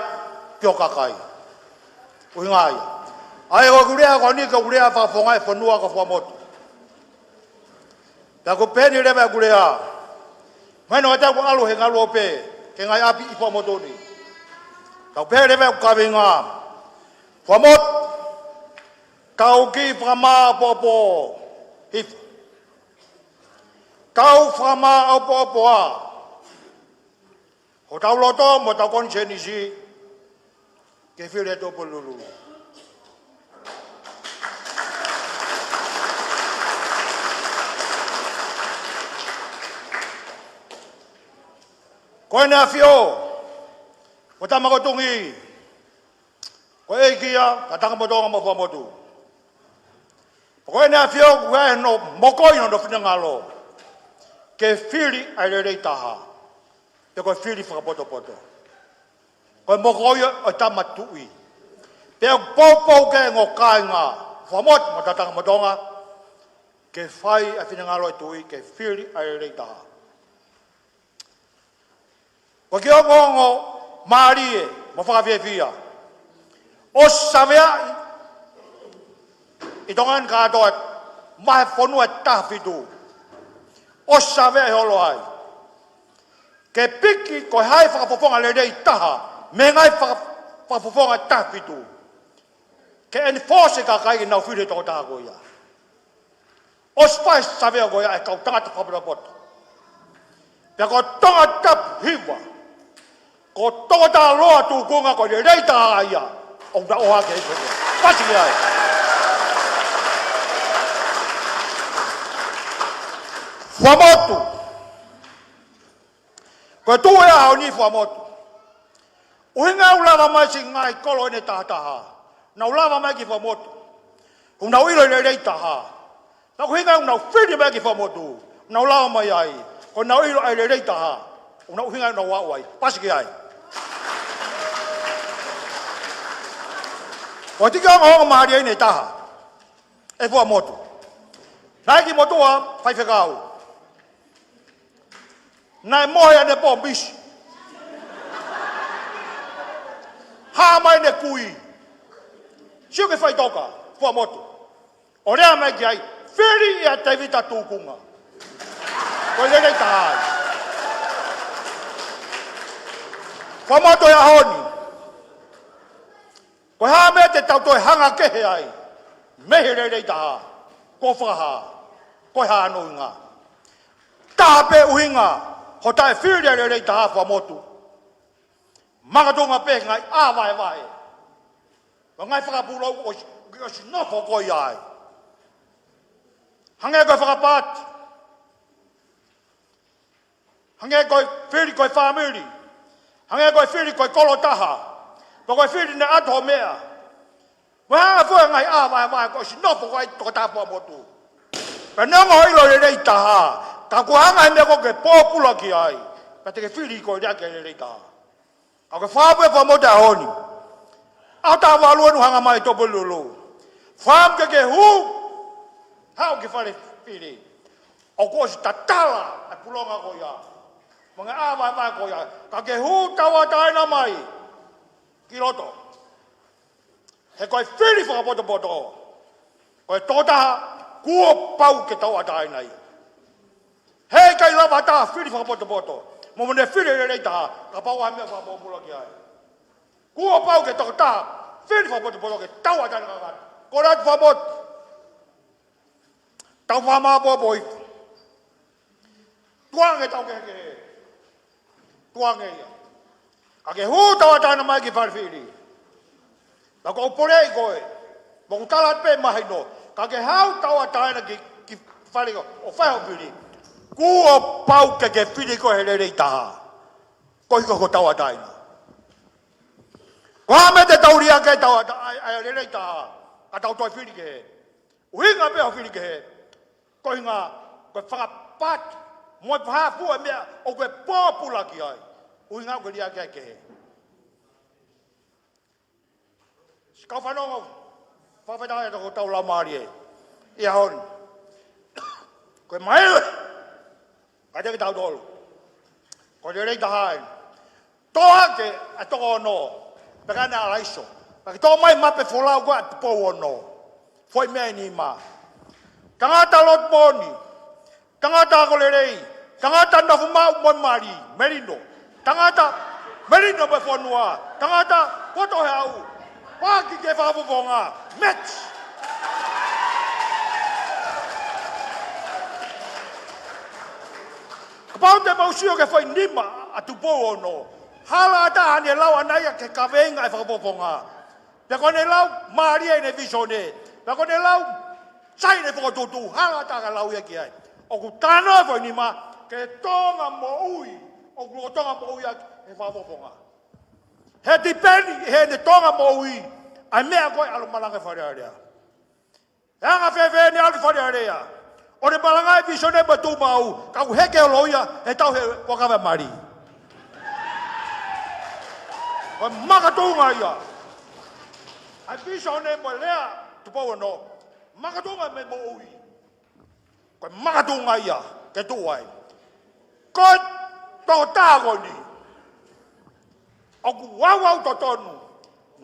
pio kakai. ʻUhinga ia. ʻA ia ko ʻeku lea ko eni ko ʻeku lea fakafofongaʻi e fonua ko Fuamotu. Pea ko e pehē ni leva ʻeku lea. Mahino kiate au ʻoku ʻalu he ngaluope, ki he ngaahi ʻapi ʻi Fuamotu ni. Kau pehē leva ʻeku kavenga. Fuamotu, kau kiʻi fakamāʻopoʻopo hifo. Kau fakamāʻopoʻopo ā hotau loto mo hotau konisēnisi ke fili ʻa Tupou Lulu. Ko ʻEne ʻAfio, ko Tama Makotungi, ko e ʻEiki ia, Tātanga mo Tonga mo Fuamotu. Ko ʻEne ʻAfio ʻoku ʻi ai hono mokoʻi hono finangalo ke fili ʻa e lelei taha. Pea ko e fili fakapotopoto. Ko e mokoʻi ʻo e Tama Tuʻi. Pea ʻoku poupou ki ai e ongo kāinga Fuamotu mo Tātanga mo Tonga ke fai ʻa e finangalo ʻo e Tuʻi ke fili ʻa e lelei taha. Ko e kiʻi ongoongo mālie mo fakafiefia. ʻOsi saveaʻi ʻi Tonga ni kātoa, mei he fonua ʻe taha fitu. ʻOsi saveaʻi holo ai. Ke piki ko hai fakafofonga lelei taha, mei he ngaahi faka-, fakafofonga ʻe taha fitu. Ke enforce e kakai ke nau fili e tokotaha ko ia. ʻOsi fai e savea ko ia ʻe he kau tangata fakapotopoto. Pea ko Tongatapu hiva, ko Tongatapu loa tūkunga ko e lelei taha ia, ʻoku na ʻohake ʻi he sō. Pasi ki ai. Fuamotu. Ko e tuʻu ʻo e ʻaho ni Fuamotu. ʻUhinga ʻoku lava mai siʻi ngaahi kolo ʻe tahataha. Nau lava mai ki Fuamotu. ʻOku nau ʻilo e lelei taha. Pea ko e ʻuhinga ʻoku nau fili mai ki Fuamotu. ʻOku nau lava mai ai. Ko ʻenau ʻilo ʻa e lelei taha. ʻOku nau ʻuhinga ʻoku nau aʻu ai. Pasi ki ai. Ko e tiki ongoongo mālie ʻeni ʻe taha. ʻE Fuamotu. Naʻe ʻi ai e kiʻi motuʻa faifekau. Naʻe mohe ʻene pō misi. Hā mai ʻene kui. Sio ki he faʻitoka, Fuamotu. ʻO lea mai ki ai, fili ʻia Tēvita tūkunga. Ko e lelei taha ai. Fuamotu ʻi he ʻaho ni. Ko e hā e meʻa te tau toe hanga kehe ai mei he lelei taha, ko e fakahā, ko e hā hono ʻuhinga. Taha pē ʻuhinga, hoʻo taʻefili ʻa e lelei taha Fuamotu. Makatuʻunga pē ngaahi ʻā vahevahe. Ko e ngaahi fakapulou ʻosi, ʻosi nofo koe ai. Hangē ko e fakapaati. Hangē ko e fili ko e fāmili. Hangē ko e fili ko e kolo taha. Pe ko e fili naʻe ʻatu hoʻo meʻa. Mo e hā fua e ngaahi ʻā vaevae kuo ʻosi nofo ko ē ʻa e tokotaha fuaʻamotu. Pea neongo hoʻo ʻilo lelei taha, ka kuo hanga ʻe he meʻa ko ē ke pōpula ki ai, pea te ke fili koe leva ke lelei taha. Ka ko e fakaʻamu ē fakamotu ʻaho ni, ʻaho taha valu ʻoku hanga mai ʻa Tupou Lulululu. Fakaʻamu ke ke hū, haʻu ki fale fili. ʻOku ʻosi tatala ʻa e pulonga ko ia, mo e ngaahi ʻā vaevae ko ia, ka ke hū tauʻatāina mai ki loto. He ko e fili fakapotopoto, ko e tokotaha kuo pau ke tauʻatāina ia. Heʻikai lava ha taha fili fakapotopoto mo ne fili lelei taha kapau ʻoku ʻi ai ha meʻa fakapōpula ki ai. Kuo pau ke tokotaha fili fakapotopoto ke tauʻatāina kakato. Ko e ʻatu fakamotu, tau fakamāʻopoʻopo hifo. Tukuange tau kehekehe. Tukuange ia. Ka ke hū tauʻatāina mai ki fale fili. Pea ʻoku ou poleʻi koe, mo ʻeku tala pē mahino, ka ke haʻu tauʻatāina ki, ki fale ʻo fai hoʻo fili, kuo pau ke ke fili koe he lelei taha. Koeʻuhi ko e tauʻatāina. Ko e hā e meʻa te tau liʻaki ai e tauʻatāina, ʻa e, ʻa e lelei taha, ka tau toe fili kehe? ʻUhinga pē hoʻo fili kehe, ko e ʻuhinga ko e fakapātū mo e fakaʻamu ʻa e meʻa ʻoku ke pōpula ki ai. ʻUhinga ʻoku ke liʻaki ai e kehe. Siʻi kau fanongo, fakafetaʻi atu ki hotau laumālie ʻi he ʻaho ni. Ko e maile kiate kitautolu, ko e lelei taha eni. Toʻo hake ʻa e toko ono, pea ke ʻanalaiso. Pea ke toʻo mai mape folau ko ē ʻa Tupou Ono. Foʻi meʻa ʻe nima. Tangata loto moʻoni, tangata ako lelei, tangata nofo maʻu mo e mali, melino. Tangata melino mo e fonua, tangata poto he ʻau. Paaki ki he fakafofonga, match. Kapau te mou sio ki he foʻi nima ʻa Tupou Ono, hala ʻatā haʻane lau ʻaʻana ia ki he kaveinga ʻa e fakafofonga. Pea ko ʻene lau mālie ʻene visone, pea ko ʻene lau sai ʻene fokotuʻutuʻu, hala ʻatā ka lau ia ki ai. ʻOku talanoa e foʻi nima ki he Tonga moʻui, ʻoku lolotonga moʻui ʻaki ʻe he fakafofonga. He tipeni ʻi heʻene Tonga moʻui ʻa e meʻa ko ē ʻalu malanga Fale Alea. ʻE anga fēfē ʻene ʻalu ki Fale Alea, ʻo ne malangaʻi e visone mo e tuʻumaʻu, ka ʻoku heke holo ia he tauhi e Fuakava Mali. Ko e makatuʻunga ia ʻa e visone mo e lea ʻa Tupou Ono, makatuʻunga mo e moʻui. Ko e makatuʻunga ia ke tuʻu ai. Ko e tokotaha ko eni ʻoku ʻauʻau totonu,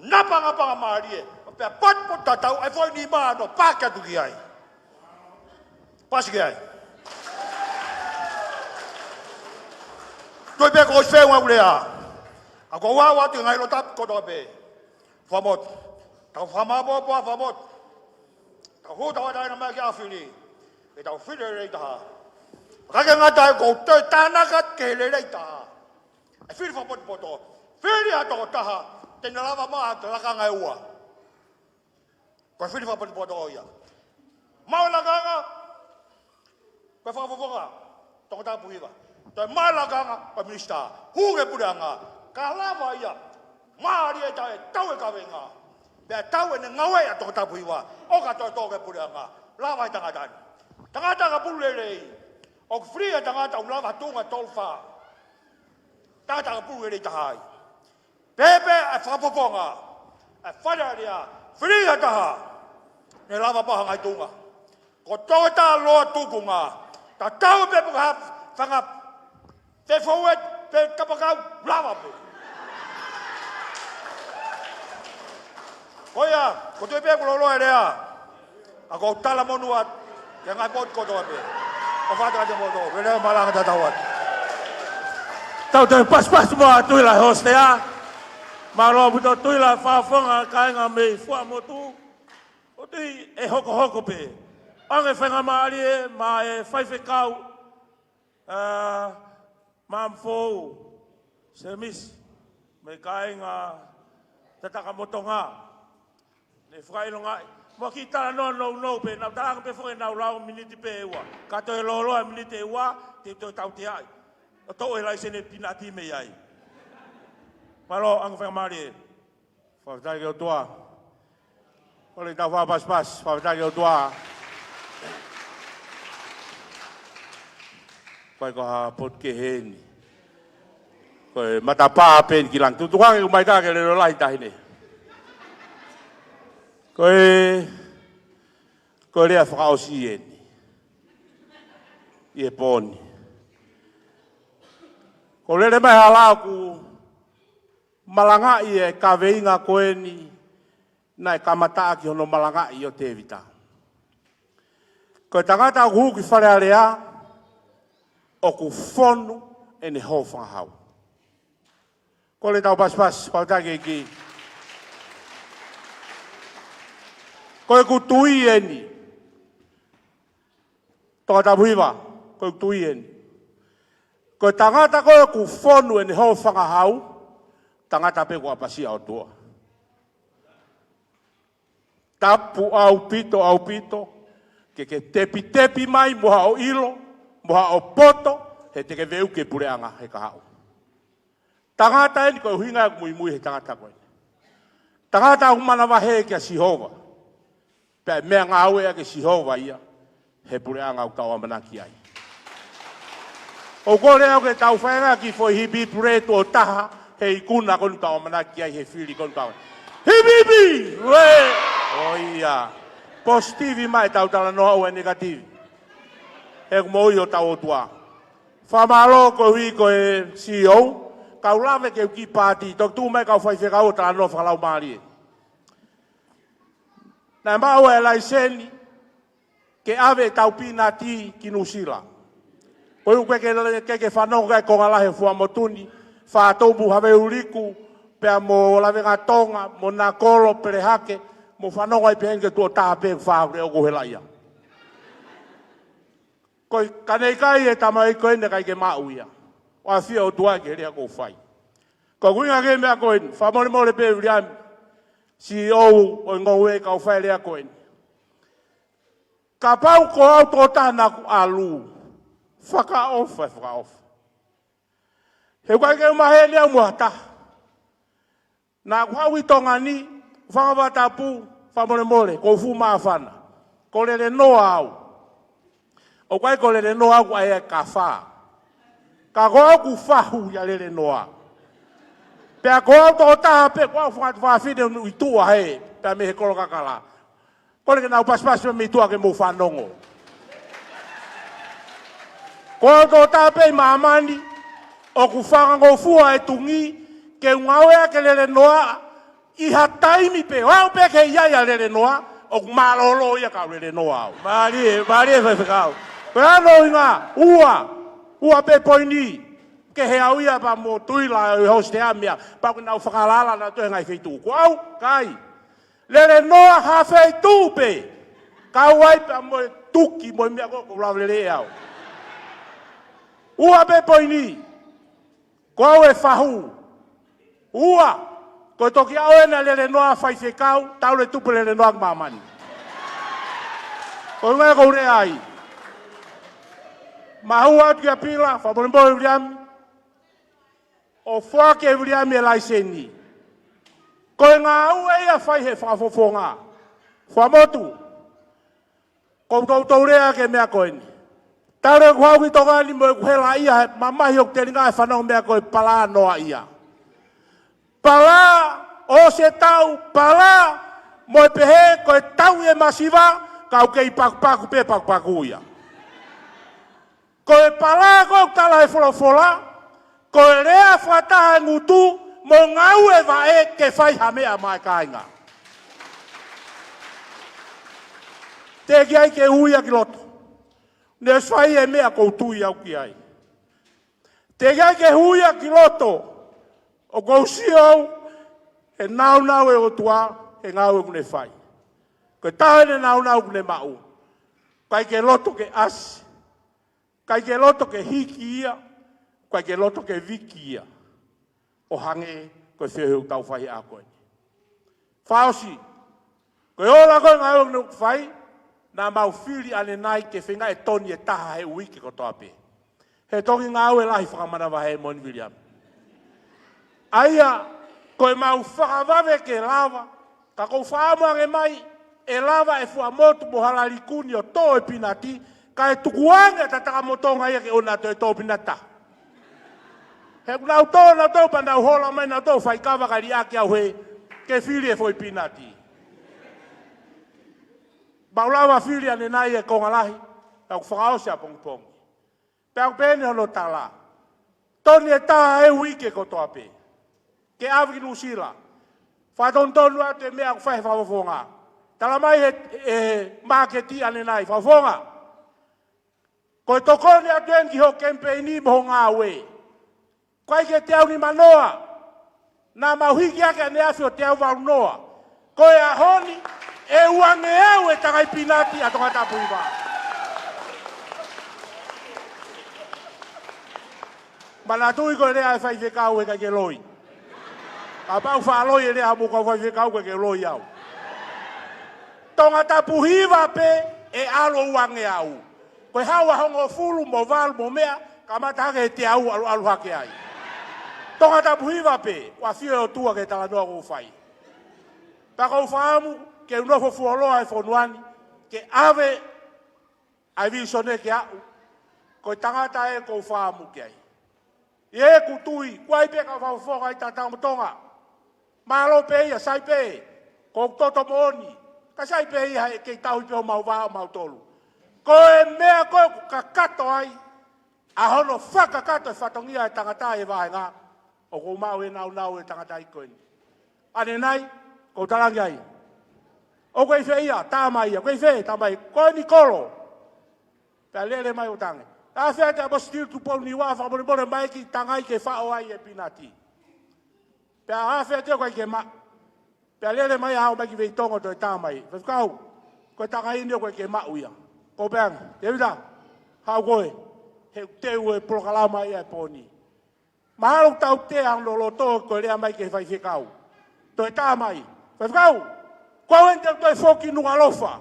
napangapanga mālie, pea potupotutatau ʻa e foʻi nima ʻo paaki atu ki ai. Pasi ki ai. Toe pē ko e feʻunga ʻeku lea. Ka ʻoku ou ʻoatu e ngaahi ʻilo tapu kotoa pē. Fakamotu. Tau fakamāʻopoʻopo ā, fakamotu. Tau hū tauʻatāina mai ki he fili, ke tau fili lelei taha. Ka ke ngata ai, ʻoku ou toe tānaki ki he lelei taha. ʻA e fili fakapotopoto. Fili ha tokotaha te ne lava maʻu ha lakanga ʻe ua. Ko e fili fakapotopoto ia. Maʻu e lakanga, ko e fakafofonga, Tongatapu Hiva. Toe maʻu e lakanga, ko e minisitā. Hū ki he puleʻanga, ka lava ia, mālie taʻe tau e kaveinga, pea tau ʻene ngāue ʻa Tongatapu Hiva, ʻo ka toe tō ki he puleʻanga, lava e tangata ni. Tangata ka pulu lelei, ʻoku fili e tangata ʻoku lava tuʻunga tolu fā. Tangata ka pulu lelei taha ai. Pehē pē ʻa e fakafofonga, ʻa e Fale Alea, fili ha taha, ne lava maʻu ha ngaahi tuʻunga. Ko e tokotaha loa tukunga, tatau pē pe ko e hā e fanga fefouet pe kapakau, lava pē. Ko ia, ko e toe pē ʻeku lōloa e lea. Ka ʻoku ou talamonū atu ki he ngaahi potu kotoa pē. ʻOfa atu kiate kimoutolu, lelei e malanga, tatau atu. Tau toe pasipasi mo Tuʻila Hosea. Mālō ʻaupito Tuʻila, fakafofonga, kāinga mei Fuaʻamotu. ʻOku ou tui ʻe hokohoko pē. ʻOange faingamālie maʻa e faifekau, ā, Maʻamofoou Semisi, mei he kāinga Tatakamotonga. Ne fakaʻilongaʻi. Mo e kiʻi talanoa nounou pē, naʻa ku talaange pē foki ʻe naʻa ku lau miniti pē ʻe ua. Ka toe lōloa e miniti ʻe ua, te u toe tauteaʻi. ʻo toʻo e laiseni pinati mei ai. Mālō, ʻoange faingamālie. Fakafetaʻi ki he ʻOtua. Kole ke tau fakapasipasi, fakafetaʻi ki he ʻOtua. Ko e ko ha potu kehe eni. Ko e matapā pē eni ki langi. Tutukange ku mai ka ke leo lahi tahi ne. Ko e, ko e lea fakaʻosi eni. ʻI he pō ni. Ko e lele mai hala ʻoku malangaʻi e kaveinga ko eni naʻe kamataʻaki hono malangaʻi ʻo Tēvita. Ko e tangata ʻoku hū ki Fale Alea, ʻoku fonu ʻene hōfangahau. Kole tau pasipasi, fakafetaʻi ki he ʻEiki. Ko ʻeku tui eni. Tongatapu Hiva, ko ʻeku tui eni. Ko e tangata ko ē ʻoku fonu ʻene hōfangahau, tangata pē kuo ʻapasia ʻOtua. Tapu ʻaupito, ʻaupito, ke ke tepitepi mai mo haʻo ʻilo, mo haʻo poto, he te ke veuki e puleʻanga he kahaʻu. Tangata eni ko e ʻuhinga ʻeku muimui he tangata ko eni. Tangata ʻoku manavahē kia Sihova. Pea meʻangāue ʻaki ʻe Sihova ia, he puleʻanga ʻoku tau ʻamanaki ai. ʻOku kole au ke tau feinga ki he foʻi hipihipi pule tuʻo taha, he ikuna ko eni ʻoku tau ʻamanaki ai, he fili ko eni ʻoku tau. Hipihipi! Ue! ʻOia. Positivi mai ʻetau talanoa ʻoua ʻe negativi. He ʻoku moʻui hotau ʻOtua. Fakamālō koeʻuhi ko e C E O, kau lave ke u kiʻi pāti, toki tuʻu mai kau faifekau ʻo talanoa fakalaumālie. Naʻe maʻu e laiseni ke ʻave ʻetau pinati ki Nuʻusila. Ko e ʻuhi ke, ke, ke fanongo ki he konga lahi ʻo Fuaʻamotu ni, Fatumu, Haveuliku, pea mo Lavengatonga, mo Nakolo, Pelehake, mo fanongo ai pē heni ki he tuʻo taha pē, fā ure ʻoku hela ia. Ko e ka ne ʻikai e tamaiki ko eni ʻikai ke maʻu ia. ʻOku ʻafio ʻOtua ki he lea ʻoku ou fai. Ko e ʻuhinga ki he meʻa ko eni, fakamolemole pē Viliami, C E O ʻo e ngoue kau fai e lea ko eni. Kapau ko au tokotaha naʻa ku ʻalu, fakaʻofa, fakaʻofa. He ʻoku ʻikai ke u maheni au mo ha taha. Naʻa ku haʻu ʻi Tonga ni, fanga fakatapu, fakamolemole, ko u fuʻu māfana. Ko Lelenoa au. ʻOku ʻikai ko Lelenoa au ʻoku ʻai e kafa. Ka ko au ʻoku fahu ʻia Lelenoa. Pea ko au tokotaha pē, ko au fanga fafine ʻi tuʻa he, pea mei he Kolokakala. Kole ke nau pasipasi mei tuʻa ke mou fanongo. Ko au tokotaha pē ʻi māmani, ʻoku fakangofua e tungi, ke u ngāueʻaki e Lelenoa, ʻi ha taimi pē, ʻo aʻu pē ke ʻi ai ʻa Lelenoa, ʻoku mālōlō ia kau Lelenoa au. Mālie, mālie faifekau. Ko e hā hono ʻuhinga, ua, ua pē poini, ke he au ia pea mo Tuila ʻi he hosite ʻa meʻa, pea ʻoku nau fakalala nautolu he ngaahi feituʻu. Ko au, ʻikai. Lelenoa ha feituʻu pē. Kau ai pea mo e tuki mo e meʻa ko ē ʻoku ou lava lele au. Ua pē poini. Ko au e fahu. Ua. Ko e toki ʻalu ena Lelenoa faifekau, talu e tupu Lelenoa ki māmani. Ko e ʻuhinga ia ʻoku ou lea ai. Mahalo atu kia Pila, fakamolemole Viliami. ʻO foaki ʻe Viliami e laiseni. Ko e ngāue ia ʻoku fai he fakafofonga. Fuaʻamotu. Ko u toutou lea ki he meʻa ko eni. Talu ʻeku haʻu ki Tonga ni mo ʻeku hela ia he mamahi ʻoku telinga e fanongo meʻa ko e pala noa ia. Pala, ʻosi e taʻu, pala, mo e pehē ko e taʻu ʻe masiva, kau kei pakupaku pē pakupaku ia. Ko e pala ko ē ʻoku tala he folofola, ko e lea fakataha e ngutu, mo ngāue vaʻe ke fai ha meʻa maʻa e kāinga. Teʻeki ai ke hū ia ki loto. Ne ʻosi fai e meʻa ʻoku ou tui au ki ai. Teʻeki ai ke hū ia ki loto. ʻOku ou sio au, he nāunau e ʻOtua, he ngāue ʻoku ne fai. Ko e taha eni e nāunau ʻoku ne maʻu. ʻIkai ke loto ke ʻasi. ʻIkai ke loto ke hiki ia, ʻikai ke loto ke viki ia. ʻO hangē ko e feohi ʻoku tau fai he ʻaho ko eni. Fakaʻosi, ko e ola ko ē ngāue ʻoku ne fai, naʻa mau fili ʻanenai ke feinga ʻe toni ʻe taha he uike kotoa pē. He toki ngāue lahi fakamanavahē moʻoni Viliami. ʻA ia, ko e mau fakavave ke lava, ka ʻoku ou fakaʻamu ange mai, ʻe lava e fuamotu mo Halalikuni ʻo tō e pinati, kae tukuange ʻa Tatakamotonga ia ke ʻoua naʻa toe tō pinati taha. He ʻoku nau tō, nau tō pea nau hola mai, nau tō faikava kae liʻaki au hē, ke fili e foʻi pinati. Mau lava fili ʻanenai e konga lahi, pea ʻoku fakaʻosi ʻapongipongi. Pea ʻoku pehē ni hono tala. Toni e tā e uike kotoa pē. Ke ʻave ki Nuʻusila. Fakatonutonu atu e meʻa ʻoku fai he fakafofonga. Tala mai he, he māketi ʻanenai, fakafofonga. Ko e tokoni atu eni ki hoʻo kemipeini mo hoʻo ngāue. ʻIkai ke teau nimanoa. Naʻa mau hiki hake ʻaneafi ʻo teau valunoa. Ko e ʻaho ni, ʻe uangeau e tangai pinati ʻa Tongatapu Hiva. Manatuʻi ko e lea e faifekau ʻe ʻikai ke loi. Kapau faʻa loi e lea mo e kau faifekau ʻe ʻikai ke loi au. Tongatapu Hiva pē ʻe ʻalu ʻo uangeau. Ko e haʻu ʻa hongofulu mo valu mo meʻa, kamata hake he teau ʻalu ʻalu hake ai. Tongatapu Hiva pē, ʻoku ʻafio e ʻOtua ki he talanoa ʻoku ou fai. Pea ʻoku ou fakaʻamu, ke u nofo fuoloa he fonua ni, ke ʻave ʻa e visone ke aʻu. Ko e tangata ē ʻoku ou fakaʻamu ki ai. ʻI heʻeku tui, kuo ʻi ai pē kau fakafofonga ʻi Tatakamotonga. Mālō pē ia, sai pē, ʻoku ou toto moʻoni. Ka sai pē ia he kei tauhi pē homau vā ʻo mautolu. Ko e meʻa ko ē ʻoku kakato ai, ʻa hono fakakakato e fatongia e tangata e vāhenga, ʻoku ou maʻu e nāunau e tangata ʻi ko eni. ʻAnenai, ʻoku ou talaange ai. ʻOku ʻi fē ia, tā mai ia, ʻoku ʻi fē, tā mai, ko eni kolo. Pea lele mai ʻo tangi. ʻAfea ʻa Apositeli Tupou Niua, fakamolemole mai ki tangai ke faʻo ai e pinati. Pea ʻafea ʻoku ʻikai ke maʻu. Pea lele mai ʻo aʻu mai ki Veitongo toe tā mai. Faifekau, ko e tangai ni ʻoku ʻikai ke maʻu ia. Ko Peangi, Tēvita, haʻu koe. He ʻoku teu e polokalama ia e pō ni. Mahalo ʻoku tautea hono loto ko e lea mai ki he faifekau. Toe tā mai. Faifekau, ko au eni te u toe foki Nukuʻalofa.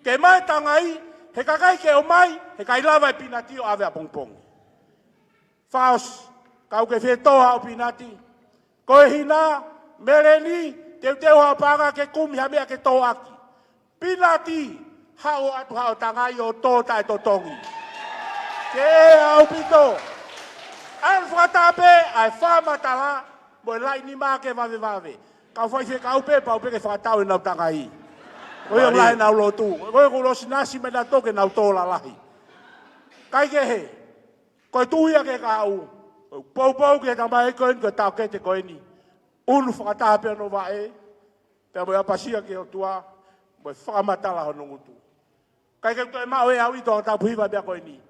Ke maʻu e tangai, he ʻikai ke ʻomai, he ʻikai lava e pinati ʻo ʻave ʻapongipongi. Fakaʻosi, kau ke fetō haʻo pinati. Ko e hina, Meleni, teuteu haʻo paʻanga ke kumi ha meʻa ke tō ʻaki. Pinati, haʻu atu haʻo tangai ʻo tō taʻetotongi. Ke ʻaupito. ʻAlu fakataha pē ʻa e fakamatala, mo e laʻi nima ke vavevave. Kau faifekau pē, pau pē ke fakatau ʻenau tangai. Ko ia ʻoku lahi ʻenau lotu. Ko ia ʻoku ʻosi nasi mai nautolu ke nau tō lalahi. Kaikehe, ko e tuʻu ia ke kaʻu. Ko e poupou ki he tamai ko eni, ko e taʻokete ko eni. ʻUlu fakataha pē hono vaʻe. Pea mo e ʻapasia ki he ʻOtua, mo e fakamatala hono ngutu. ʻIkai ke u toe maʻu ʻe au ʻi Tongatapu Hiva meʻa ko eni.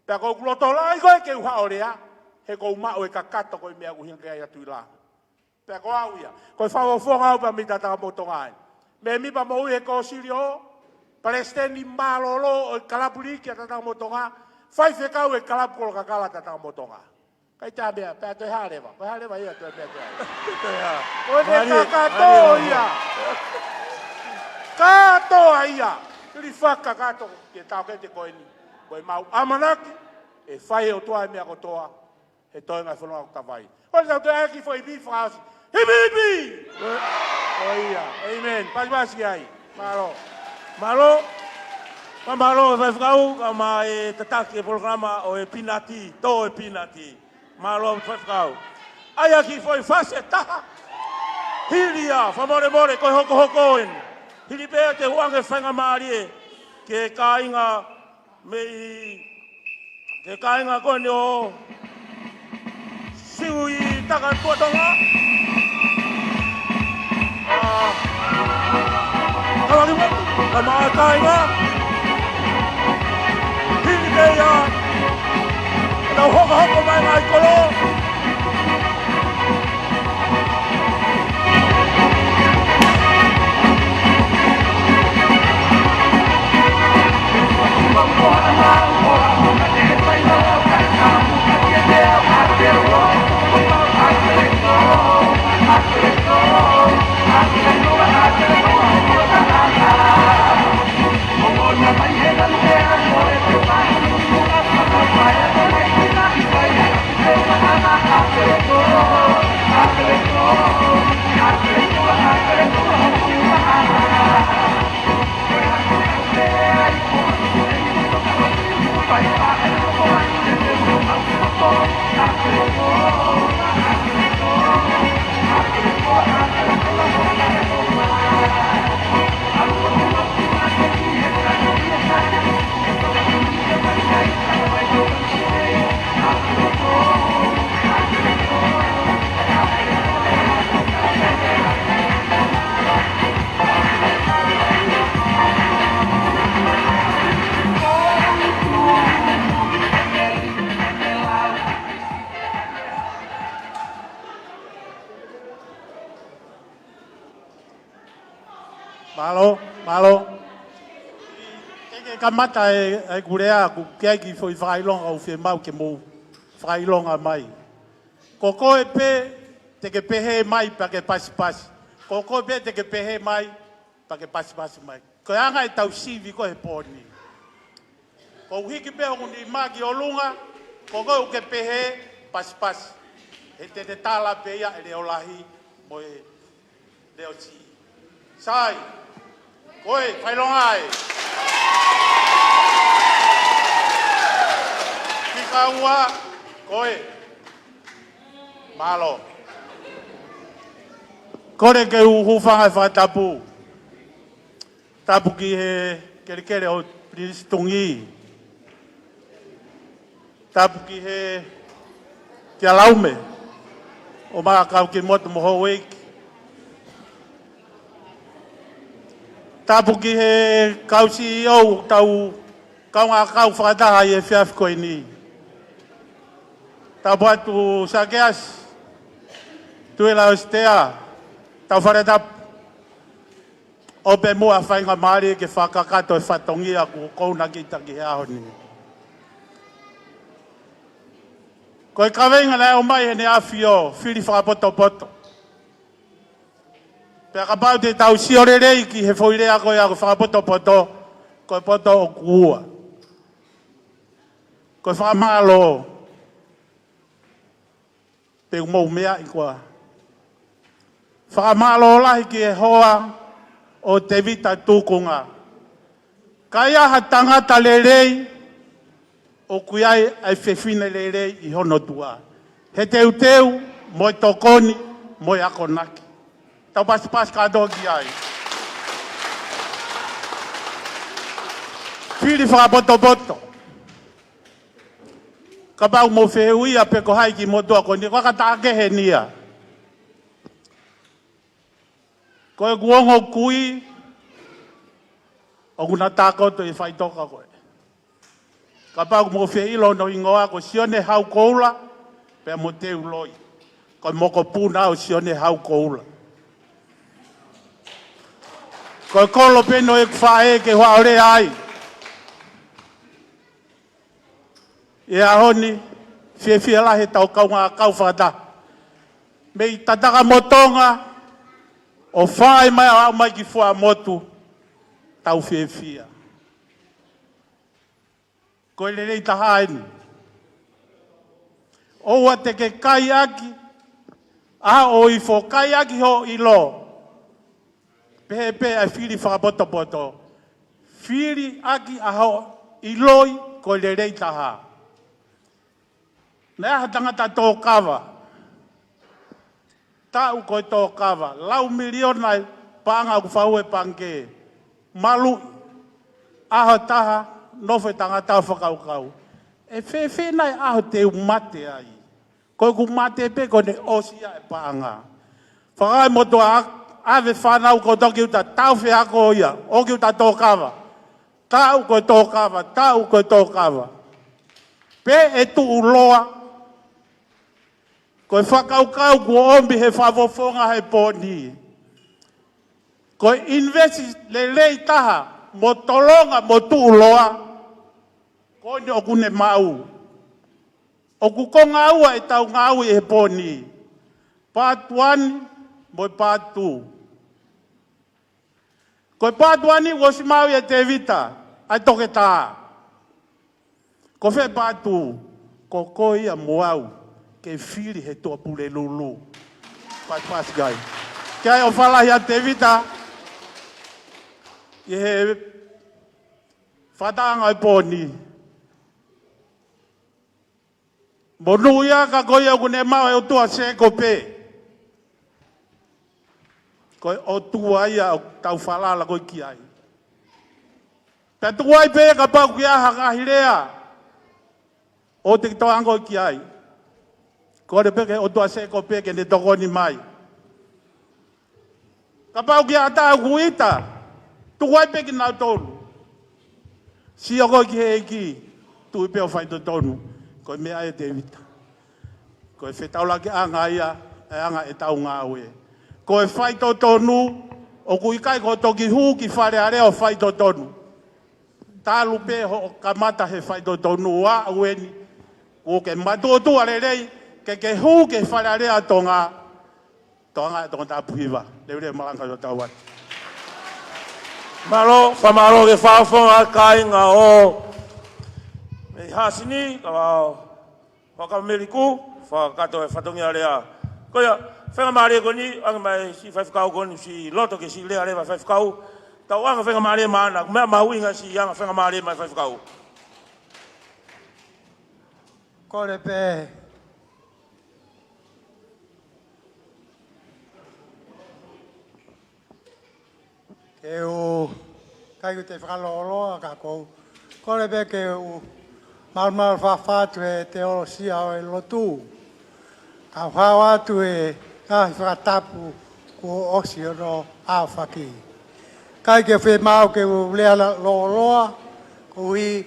Pea ʻoku ou loto lahi ko ē ke u haʻu ʻo lea, he ʻoku ou maʻu e kakato ko e meʻa ʻoku hinga ke ʻai atu ʻi la. Pea ko au ia, ko e fakafofonga au pea mei Tatakamotonga ai. Mēmipa moʻui he kōsilio, palesiteni mālōlō ʻo e kalapu liiki ʻa Tatakamotonga, faifekau e kalapu kolokakala Tatakamotonga. ʻIkai te u meʻa, pea toe hā leva, ko e hā leva ia toe meʻa toe. Toe hā. Ko e kakato ia. Kakato ia. Tuli fakakakato ke taʻokete ko eni. Ko e mau ʻamanaki, ʻe fai ʻe he ʻOtua e meʻa kotoa, he toenga e fononga ʻoku ta fai. Ko e tau toe ʻai ki he foʻi ivi fakaʻosi. Hipi hipi! Ko ia. ʻĒmeni. Pasipasi ai. Mālō. Mālō. Mālō e faifekau, kae ʻumaʻā e tataki e polokalama ʻo e pinati, tō e pinati. Mālō faifekau. ʻAi ʻaki foʻi fasi ʻe taha. Hili ia, fakamolemole, ko e hokohoko eni. Hili pē te u ʻoange faingamālie ki he kāinga mei, ki he kāinga ko eni ʻo Siu ʻi Takatuatonga. ʻA, Kalakimaku, kae ʻumaʻā e kāinga. Hili pē ia, ʻetau hokohoko mai ngaahi kolo. Mālō. Ke ke kamata e, e kulea, ʻoku ʻikai ke foʻi fakaʻilonga ʻoku fiemaʻu ke mou fakaʻilonga mai. Ko koe pē te ke pehē mai pea ke pasipasi. Ko koe pē te ke pehē mai pea ke pasipasi mai. Ko e anga ʻetau sivi ko ē he pō ni. Ko u hiki pē hoku nima ki ʻolunga, ko koe ʻoku ke pehē pasipasi. He te te tala pē ia e leʻo lahi mo e leʻo siʻi. Sai, ko e fakaʻilonga ē. Fika ua, ko e. Mālō. Kole ke u hūfanga he fakatapu. Tapu ki he kelekele ʻo Pilinisi Tungi. Tapu ki he, kia Laume ʻo Makakaukemotu mo Houʻeiki. Tapu ki he kau C E O, tau kaungā kau fakataha ʻi he efiafi ko eni. Tapu atu Sakeasi, Tuʻi Laositea, tau fale tapu. ʻOpe muʻa faingamālie ke fakakakato e fatongia kuo kau na kita ki he ʻaho ni. Ko e kaveinga naʻe ʻomai heʻene ʻAfio, fili fakapotopoto. Pea kapau te tau sio lelei ki he foʻi lea ko ia ko e fakapotopoto, ko e poto ʻoku ua. Ko e fakamālō. Pe ʻoku mou meaʻi koā. Fakamālō lahi ki he hoa ʻo Tevita Tukunga. Ka ʻi ai ha tangata lelei, ʻoku ʻi ai ʻa e fefine lelei ʻi hono tuʻa. He teuteu, mo e tokoni, mo e akonaki. Tau pasipasi kātoa ki ai. Fili fakapotopoto. Kapau mou fehuʻia pe ko hai ki motuʻa ko eni, ko e ʻakataʻa kehe eni ia. Ko ʻeku ongo kui, ʻoku na takoto ʻi he faʻitoka ko ē. Kapau mou fie ʻilo hono hingoa ko Sione Haukoula, pea mo Teu Loi. Ko e mokopuna ʻo Sione Haukoula. Ko e kolo pē eni ʻo ʻeku faʻē ke u ʻalu ai. ʻI he ʻaho ni, fiefia lahi ʻetau kaungā kau fakataha. Mei Tatakamotonga, ʻo fai mai ʻo aʻu mai ki Fuaʻamotu, tau fiefia. Ko e lelei taha eni. ʻOua te ke kaiaki, ʻa hoʻo ifo kaiaki hoʻo ʻilo. Pehē pē ʻa e fili fakapotopoto. Fili ʻaki ʻa hoʻo ʻiloi ko e lelei taha. Naʻe ʻi ai ha tangata tōkava. Taʻu ko e tōkava. Lau miliona e paʻanga ʻoku fai ʻe he pangikē. Maluʻi. ʻAho taha, nofo e tangata ʻo fakakaukau. ʻE fēfē nai ʻaho te u mate ai. Ko ʻeku mate pē ko ʻene ʻosi ia e paʻanga. Fakamotuʻa ʻave fānau ko toki uta tau feako ia. ʻOki uta tōkava. Taʻu ko e tōkava, taʻu ko e tōkava. Pea ʻe tuʻuloa. Ko e fakakaukau kuo ʻomi he fakafofonga he pō ni. Ko e invesi lelei taha, mo tolonga, mo tuʻuloa. Ko eni ʻoku ne maʻu. ʻOku konga ua ʻetau ngāue he pō ni. Part one mo e part two. Ko e part one ʻosi maʻu ʻe Tevita, ʻa e toketā. Ko fē part two, ko koe ia mo au, ke fili he Tuʻapulelulu. Pasipasi ki ai. Ke ʻai ʻo fakalahi ʻa Tevita, ʻi he fakaʻaongaʻi e pō ni. Monūʻia ka ko ia ʻoku ne maʻu e ʻOtua sēkope. Ko e ʻOtua ia ʻoku tau falala ko ē ki ai. Pea tuku ai pē kapau ʻoku ʻi ai ha ngaahi lea ʻoku te tokanga ko ē ki ai. Kole pē ki he ʻOtua sēkope ke ne tokoni mai. Kapau ʻoku ʻi ai ha taha ʻoku ʻita, tuku ai pē kinautolu. Sio ko ē ki he ʻEiki, tuʻu pē ʻo faitotonu. Ko e meʻa ia ʻa Tevita. Ko e fetaulakiʻanga ia, e anga ʻetau ngāue. Ko e faitotonu, ʻOku ʻikai ko e toki hū ki Fale Alea ʻo faitotonu. Talu pē hoʻo kamata he faitotonu, ʻa eni kuo ke matuʻotuʻa lelei ke ke hū ki Fale Alea Tonga. Tonga, Tongatapu hiva. Leuleu malanga ʻo tau atu. Mālō, fakamālō ki he fakafofonga, kāinga ʻo mei Hāsini, ka vao Fakamelikū, fakakakato e fatongia lea. Ko ia, faingamālie ko eni, ʻoange mai siʻi faifekau ko eni, siʻi loto ke siʻi lea leva faifekau. Tau ʻoange faingamālie maʻana, meʻa mahuʻinga siʻi ʻoange faingamālie maʻa e faifekau. Kole pē ke u, ʻikai ke u toe fakalōloa ka ʻoku ou kole pē ke u malumalu fakafaʻahi atu he teolosia ʻo e lotu. Ka u hao atu he ngaahi fakatapu kuo ʻosi hono aofaki. ʻIkai ke fiemaʻu ke u lea lōloa, koeʻuhi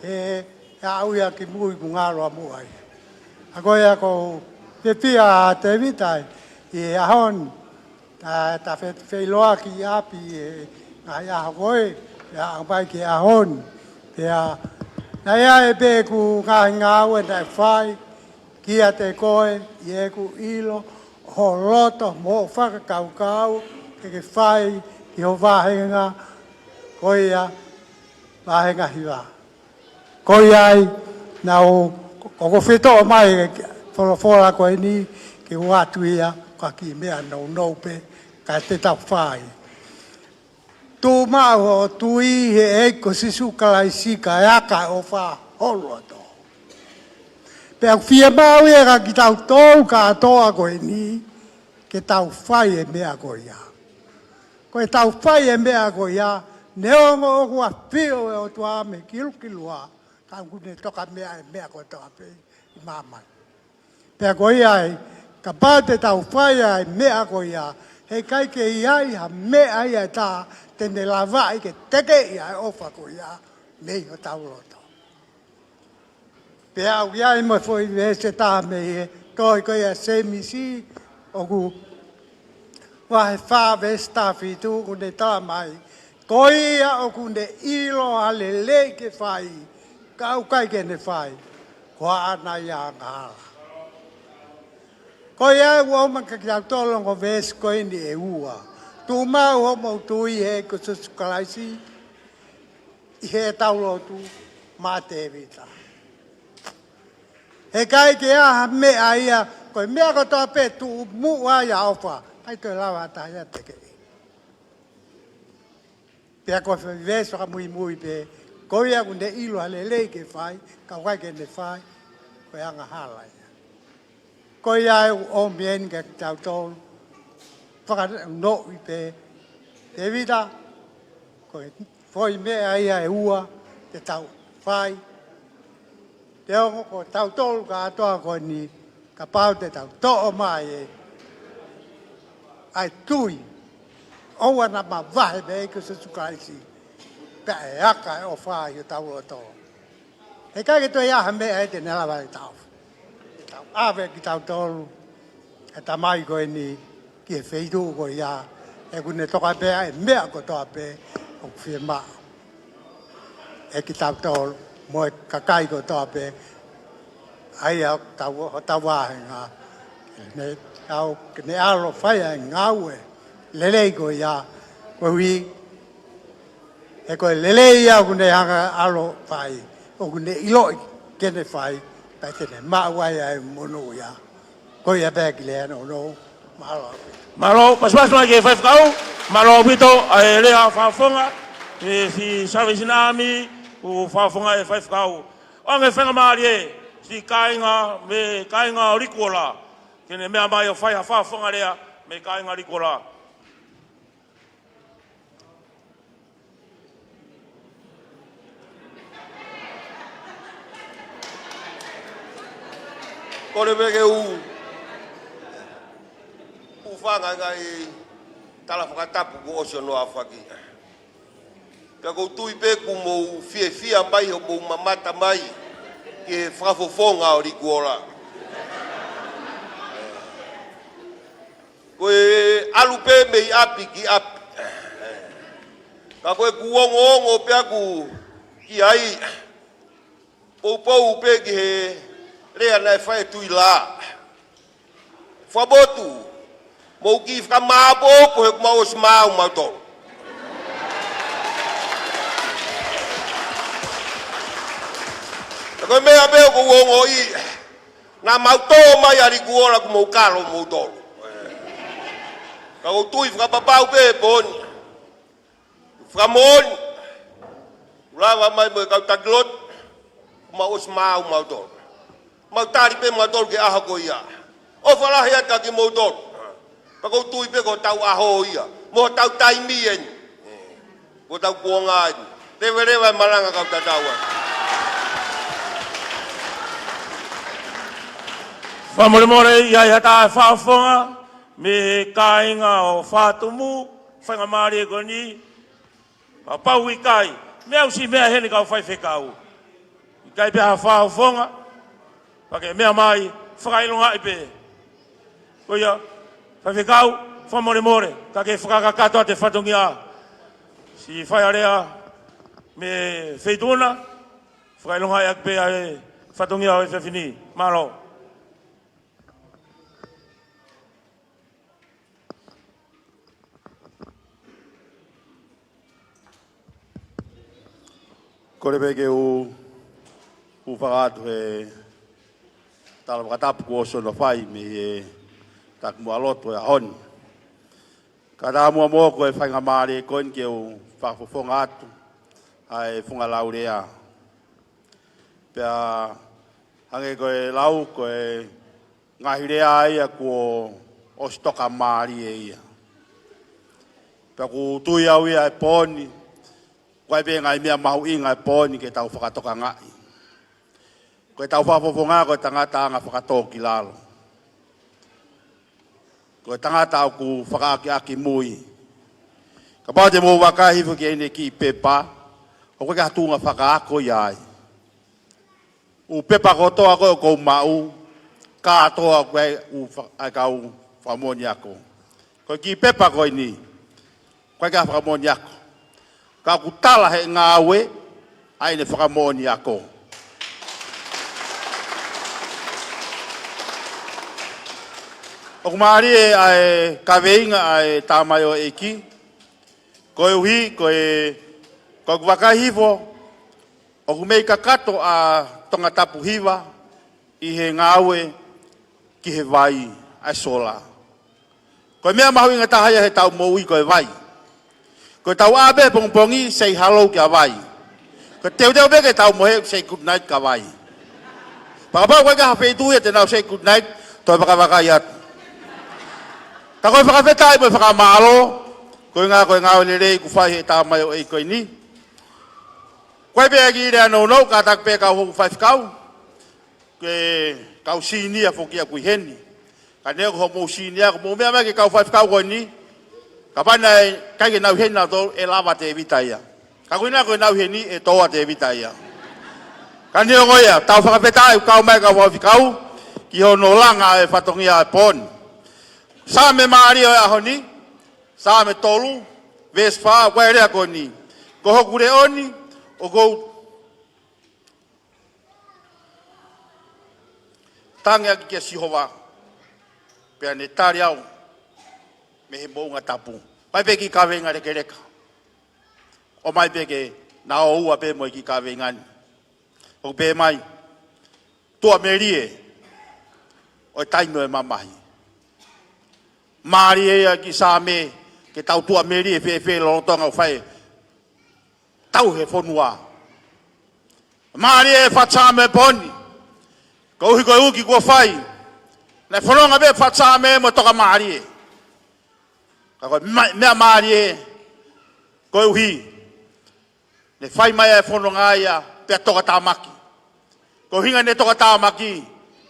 he ʻe aʻu ia ki mui kuo ngalo ʻa muʻa ia. ʻA ko ia ʻoku ou fiefia ʻa Tēvita ʻi he ʻaho ni, ta, ta fe-, feʻiloaki ʻi ʻapi he ngaahi ʻaho ko ē, pea aʻu mai ki he ʻaho ni. Pea naʻe ʻi ai pē ʻeku ngaahi ngāue naʻe fai kiate koe, ʻi heʻeku ʻilo ho loto mo hoʻo fakakaukau ke ke fai ki ho vāhenga ko ia, vāhenga hiva. Ko ia ai, naʻa ku, ʻoku ou fie toʻo mai e folofola ko eni ke u ʻoatu ia, ko e kiʻi meʻa nounou pē, ka te tau fai. Tuʻu maʻu hoʻo tui he ʻEiki ko Sīsū Kalaisi kae aka e ʻofa ho loto. Pea ʻoku fiemaʻu ia kiate kitautolu kātoa ko eni, ke tau fai e meʻa ko ia. Ko ʻetau fai e meʻa ko ia, neongo ʻoku ʻafio e ʻOtua mei he kilukilua, ka ʻoku ne toka meaʻi e meʻa kotoa pē ʻi māmani. Pea ko ia ai, kapau te tau fai ʻa e meʻa ko ia, heʻikai ke ʻi ai ha meʻa ia ʻe taha te ne lavaʻi ke tekeʻi ʻa e ʻofa ko ia mei hotau loto. Pea ʻoku ʻi ai mo e foʻi veesi ʻe taha mei he tohi ko ia ʻa Sēmisi, ʻoku vahe fā veesi taha fitu, ʻoku ne talamai, ko ia ʻoku ne ʻilo ha lelei ke fai, ka ʻoku ʻikai ke ne fai, ko haʻana ia angahala. Ko ia ʻoku ʻomai kiate kitautolu e ongo veesi ko eni ʻe ua. Tuʻu maʻu hoʻomou tui he ʻEiki ko Sīsū Kalaisi, ʻi heʻetau lotu maʻa Tēvita. Heʻikai ke ʻi ai ha meʻa ia, ko e meʻa kotoa pē tuʻu muʻa ia ʻofa, ʻikai toe lava ha taha ia tekeʻi. Pea ko e veesi fakamuimui pē, ko ia ʻoku ne ʻilo ha lelei ke fai, ka ʻoku ʻikai ke ne fai, ko e angahala ia. Ko ia ʻoku ʻomi eni kiate kitautolu, fakanoʻi pē, Tēvita, ko e foʻi meʻa ia ʻe ua te tau fai. Te ongo ko tautolu kātoa ko eni, kapau te tau toʻo mai e, ʻa e tui, ʻoua naʻa mavahe mei he ʻEiki ko Sīsū Kalaisi, pea ʻe aka e ʻofa ʻi hotau loto. Heʻikai ke toe ʻi ai ha meʻa ia te ne lava ʻo tau. Tau ʻave kitautolu, e tamai ko eni ki he feituʻu ko ia, he ʻoku ne toka pē ʻa e meʻa kotoa pē ʻoku fiemaʻu ʻe kitautolu, mo e kakai kotoa pē, ʻa ia ʻoku tau, hotau vāhenga. Ne tau, ke ne ʻalu ʻo fai ʻa e ngāue lelei ko ia, koeʻuhi he ko e lelei ia ʻoku ne hanga ʻo ʻalu ʻo fai, ʻoku ne ʻiloʻi ke ne fai, pea te ne maʻu ai ʻa e monū ia. Ko ia pē kiʻi lea nounou, mālō. Mālō, pasipasi mai ki he faifekau, mālō ʻaupito, ʻa e lea fakafofonga, ʻe siʻi Salvation Army, ʻoku fakafofongaʻi ʻe he faifekau. ʻOange faingamālie, siʻi kāinga, mei he kāinga ʻo Likuola, ke ne meʻa mai ʻo fai ha fakafofonga lea, mei he kāinga Likuola. Kole pē ke u, u fanga ngaahi tala fakatapu kuo ʻosi hono aofaki. Pea ʻoku ou tui pē kuo mou fiefia mai hoʻomou mamata mai ki he fakafofonga ʻo Likuola. Ko e ʻalu pē mei ʻapi ki ʻapi. Ka ko ʻeku ongoongo pē ʻaku ki ai, poupou pē ki he lea naʻe fai ʻe Tuʻi Lā. Fakamotu, mou kiʻi fakamāʻopoʻopo he kuo mau ʻosi maau mautolu. Ka ko e meʻa pē ʻoku ou ongoʻi, naʻa mau tō mai ʻa Likuola kuo mau kalo moutolu. Ka ʻoku ou tui fakapapau pē he pō ni. Fakamoʻoni, ʻoku lava mai mo e kau taki lotu, kuo mau ʻosi maau mautolu. Mau tali pē mautolu ki he ʻaho ko ia. ʻOfa lahi atu kia kimoutolu. Pea ʻoku ou tui pē ko hotau ʻaho ia, mo hotau taimi eni, ko hotau kuonga eni. Leveleva e malanga kau tatau atu. Fakamolemole, ʻi ai ha taha ʻe fakafofonga mei he kāinga ʻo Fatumu, faingamālie ko eni, kapau ʻikai, meʻa ʻosi meʻa heni kau faifekau. ʻIkai pē ha fakafofonga, pea ke meʻa mai, fakaʻilongaʻi pē. Ko ia, faifekau, fakamolemole, ka ke fakakakato atu e fatongia. Siʻi faiʻalea mei Feituʻuna, fakaʻilongaʻi ʻaki pē ʻa e fatongia ʻo e efiafi ni. Mālō. Kole pē ke u, u fakahoko atu he tala fakatapu kuo ʻosi hono fai mei he Taki Muʻa Lotu he ʻaho ni. Ka ʻi muʻa mo ko e faingamālie ko eni ke u fakafofonga atu ʻa e funga laulea. Pea hangē ko e lau, ko e ngaahi lea ia kuo ʻosi toka mālie ia. Pea ʻoku ou tui au ia he pō ni, ʻoku ʻi ai pē ngaahi meʻa mahuʻinga he pō ni ke tau fakatokangaʻi. Ko ʻetau fakafofonga ko e tangata anga fakatōkilalo. Ko e tangata ʻoku fakaʻakiʻakimui. Kapau te mou vakai hifo ki heʻene kiʻi pepa, ʻoku ʻikai ha tuʻunga fakaako ia ai. ʻŪ pepa kotoa ko ē ʻoku ou maʻu, kātoa ko e ʻū fa-, ʻa e kau fakamoʻoni ako. Ko e kiʻi pepa ko eni, ʻoku ʻikai ha fakamoʻoni ako. Ka ʻoku tala he ngāue ʻa ʻene fakamoʻoni ako. ʻOku mālie ʻa e kaveinga ʻa e tamaioʻeiki. Koeʻuhi, ko e, ko ʻeku vakai hifo, ʻoku mei kakato ʻa Tongatapu Hiva ʻi he ngāue ki he vai ʻa e sola. Ko e meʻa mahuʻinga taha ia heʻetau moʻui ko e vai. Ko ʻetau ʻā pē pongipongi, say hello kia vai. Ko e teuteu pē ke tau mohe, say good night kia vai. Pea kapau ʻoku ʻikai ha feituʻu ia te nau say good night, toe vakavakai atu. Ka ko e fakafetaʻi mo e fakamālō, ko e ngā, ko e ngāue lelei kuo fai he tamaioʻeiki ko eni. Ko e pē ʻa e kiʻi lea nounou, kātaki pē kau houʻeiki faifekau. Ko e kau senior foki ia ʻoku ʻi heni. Ka neongo hoʻomou senior, ko hoʻomou meʻa mai ki he kau faifekau ko eni. Kapau naʻe ʻikai ke nau ʻi heni nautolu, ʻe lava Tēvita ia. Ka ko ʻena ko ʻenau ʻi heni, ʻe tō ʻa Tēvita ia. Ka neongo ia, tau fakafetaʻi, kau mai kau faifekau, ki hono langa e fatongia e pō ni. Saame mālie ʻo e ʻaho ni, Saame tolu, veesi fā, ʻoku ʻi ai e lea ko eni. Ko hoku leʻo ni, ʻoku ou tangi ʻaki kia Sihova, pea ne tali au mei he moʻunga tapu. ʻOku ʻi ai pē kiʻi kaveinga lekeleka. ʻOmai pē ke na ō ua pē mo e kiʻi kaveinga ni. ʻOku pehē mai, tuʻamelie ʻo e taimi ʻo e mamahi. Mālie ia ki Saame, ke tau tuʻamelie fēfē lolotonga ʻoku fai tau he fonua. Mālie e fakasaame pō ni. Koeʻuhi ko e uki kuo fai, naʻe fononga pē fakasaame mo toka mālie. Ka ko e ma-, meʻa mālie, koeʻuhi ne fai mai e fononga ia pea tokatāmaki. Ko e ʻuhinga ne tokatāmaki,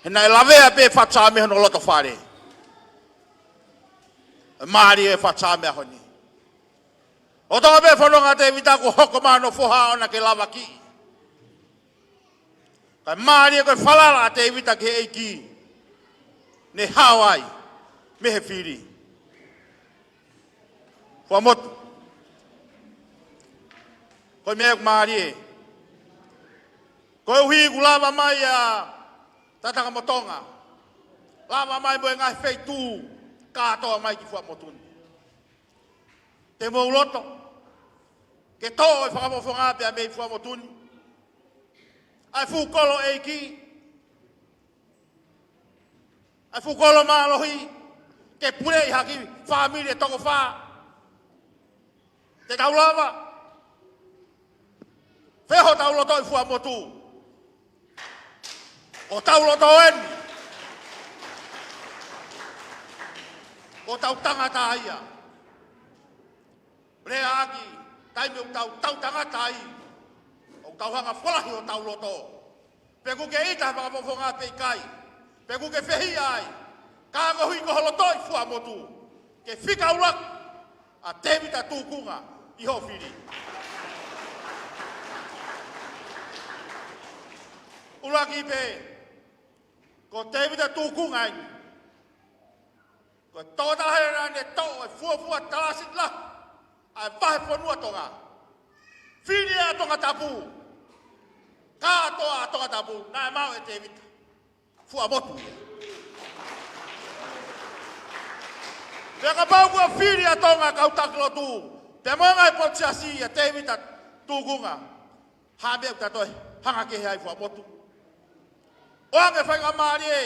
he naʻe lavea pē fakasaame hono loto fale. Mālie e fakasaame ʻaho ni. ʻO toka pē fononga ʻa Tēvita kuo hoko mai hono foha ʻoʻona ke lavakiʻi. Ka mālie ko e falala ʻa Tēvita ki he ʻEiki, ne hao ai mei he fili. Fuaʻamotu. Ko e meʻa ʻoku mālie, koeʻuhi kuo lava mai ʻa Tangata mo Tonga, lava mai mo e ngaahi feituʻu kātoa mai ki Fuaʻamotu ni. Te mou loto ke toʻo e fakafofonga pea mei Fuaʻamotu ni ʻa e fuʻu kolo ʻeiki, ʻa e fuʻu kolo mālohi, ke puleʻi ha kiʻi fāmili ʻe toko fā? Te tau lava? Fē hotau loto ʻi Fuaʻamotu? Ko hotau loto eni. Ko hotau tangata ia. Lea ʻaki, taimi ʻoku tau, tau tangata ai, ʻoku tau hanga ʻo folahi hotau loto. Pe ʻoku ke ʻita he fakafofonga pe ʻikai, pe ʻoku ke fehiʻa ai, ka koeʻuhi ko ho loto ʻi Fuaʻamotu, ke fika ʻuluaki ʻa Tēvita Tūkunga ʻi hoʻo fili. ʻUluaki pē, ko Tēvita Tūkunga eni, ko e tokotaha ia naʻa ne toʻo e fuofua talāsiti lahi ʻa e vahefonua Tonga. Fili ʻa Tongatapu. Kātoa ʻa Tongatapu naʻe maʻu ʻe Tēvita. Fuaʻamotu ia. Pea kapau kuo fili ʻa Tonga, kau taki lotu, pea mo e ngaahi potu siasi, ʻia Tēvita Tūkunga, ha meʻa ʻoku ta toe hanga kehe ai Fuaʻamotu? ʻOange faingamālie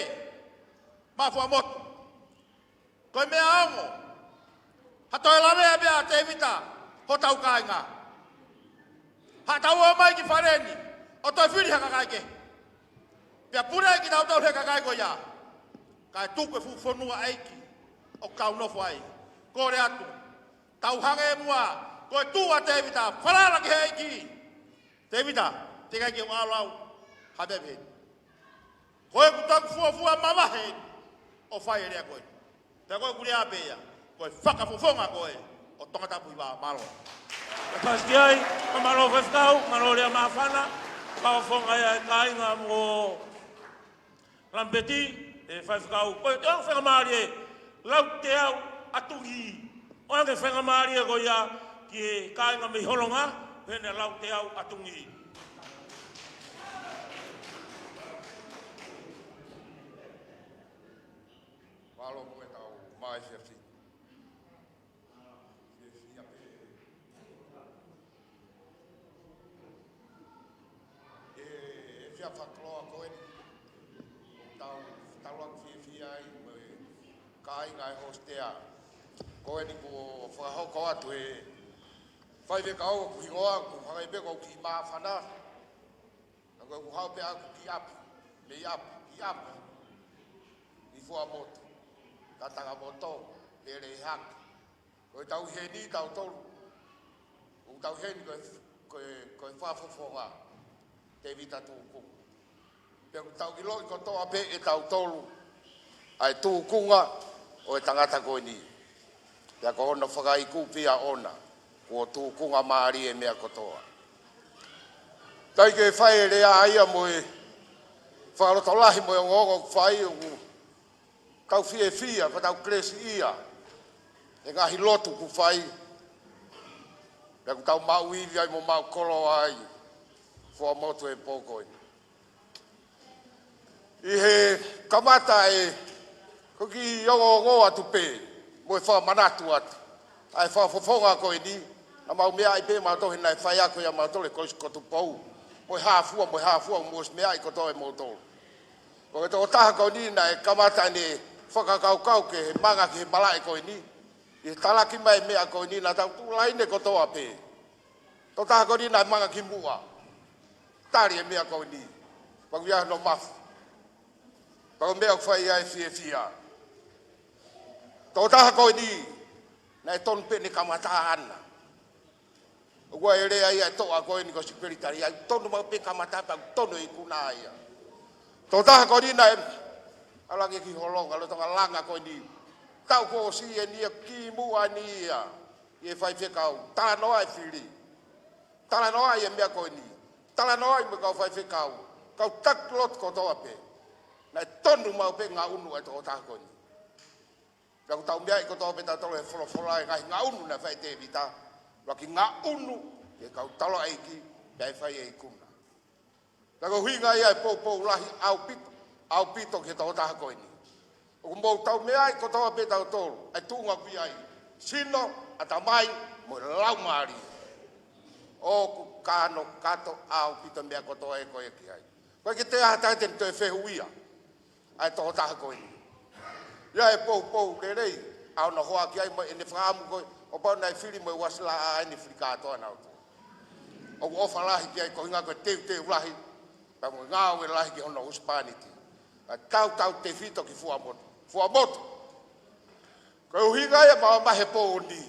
maʻa Fuaʻamotu. Ko e meʻa ongo, ha toe lavea pē ʻa Tēvita hotau kāinga. Haʻatau ō mai ki fale ni ʻo toe fili ha kakai kehe, pea puleʻi kitautolu ʻe he kakai ko ia, kae tuku e fuʻu fonua ʻeiki ʻoku tau nofo ai. Kole atu, tau hangē muʻa ko e tuʻu ʻa Tēvita, falala ki he ʻEiki. Tēvita, teʻeki ai ke u ʻalu au ha meʻa pehē. Ko ʻeku toki fuofua mavahe ʻo fai e lea ko ē. Pea ko ʻeku lea pē ia, ko e fakafofonga ko ē ʻo Tongatapu Hiva. Mālō. Fakasiʻi ai, mālō Faifekau, mālō lea māfana, fakafofonga ia ʻa e kāinga mo Lamipeti, ʻe Faifekau, ko e toe faingamālie, lau teau ʻatungi. ʻOange faingamālie ko ia ki he kāinga mei Holonga, pea ne lau teau ʻatungi. Mālō mo e tau mai fiafi. Fiefia pē. ʻE, ʻe fia fakaloa ko eni. Tau, tau lau fiefia ai mo e kāinga ʻi he hostel. Ko eni kuo fakahoko atu ʻe Faifekau ʻoku hingoa, ʻoku hangē pē ko e kiʻi māfana. Ka ko ʻeku haʻu pē ʻaku ki ʻapi, mei ʻapi, ki ʻapi, ʻi Fuaʻamotu, Tangata mo Tonga, lele hake. Ko e tau ʻi heni tautolu. ʻOku tau ʻi heni ko e, ko e, ko e fakafofonga Tēvita Tūkunga. Pea ʻoku tau ʻiloʻi kotoa pē ʻe tautolu ʻa e tūkunga ʻo e tangata ko eni. Pea ko hono fakaiku pē ia ʻona, kuo tūkunga mālie e meʻa kotoa. Teʻeki ke fai e lea ia mo e fakalotolahi mo e ongoongo ʻoku fai, ʻoku tau fiefia, ʻoku tau kelesiʻia he ngaahi lotu ʻoku fai. Pea ʻoku tau maʻu ivi ai mo maʻu koloa ai Fuaʻamotu he pō ko eni. ʻI he kamata ē, ko e kiʻi ongoongo atu pē, mo e fakamanatu atu. ʻA e fakafofonga ko eni, naʻa mau meaʻi pē mautolu he naʻe fai ako ia mautolu he Kolisi ko Tupou. Mo e hā fua, mo e hā fua, mo e meaʻi kotoa ʻe moutolu. Ko e tokotaha ko eni naʻe kamata ʻene fakakaukau ke manga ki he malaʻe ko eni. ʻI he talaki mai e meʻa ko eni naʻa tau tuʻu laine kotoa pē. Tokotaha ko eni naʻe manga ki muʻa. Tali e meʻa ko eni. Pea ʻoku ʻi ai hono mafu. Pea ko e meʻa ʻoku fai ai e fiefia. Tokotaha ko eni, naʻe tonu pē ʻene kamata ʻana. ʻOku ʻi ai e lea ia ʻa e toʻa ko eni ko Sikelitali, ʻoku tonu maʻu pē kamata pea ʻoku tonu e ikuna ia. Tokotaha ko eni naʻe ʻalu ange ki Holonga, lolotonga langa ko eni. Taʻu kuo ʻosi eni ia, kimuʻa eni ia ʻi he faifekau, talanoa e fili. Talanoa e meʻa ko eni. Talanoa mo e kau faifekau. Kau taki lotu kotoa pē. Naʻe tonu maʻu pē ngaʻunu e tokotaha ko eni. Pea ʻoku tau meaʻi kotoa pē tautolu he folofola e ngaahi ngaʻunu naʻe fai ʻe Tēvita. ʻUluaki ngaʻunu, Ke kau taloʻeiki, pea ʻe fai e ikuna. Ka ko e ʻuhinga ia e poupou lahi ʻaupito, ʻaupito ki he tokotaha ko eni. ʻOku mou tau meaʻi kotoa pē tautolu, ʻa e tuʻunga ʻoku ʻi ai. Sino, ʻatamai, mo e laumālie. ʻOku kanokato ʻaupito meʻa kotoa ē ko ē ki ai. Ko e ke te aha tai te ne toe fehuʻia ʻa e tokotaha ko eni. ʻI ai e poupou lelei, ʻa hono hoa ki ai mo ʻene fakaʻamu ko ē, ʻo pau naʻe fili mo e uasi laʻā ʻa eni fili kātoa nautolu. ʻOku ʻofa lahi ki ai ko e ʻuhinga ko e teuteu lahi, pea mo e ngāue lahi ki hono husepāniti. Ka tautautefito ki Fuamotu. Fuamotu. Ko e ʻuhinga ia mamahi he pō ni.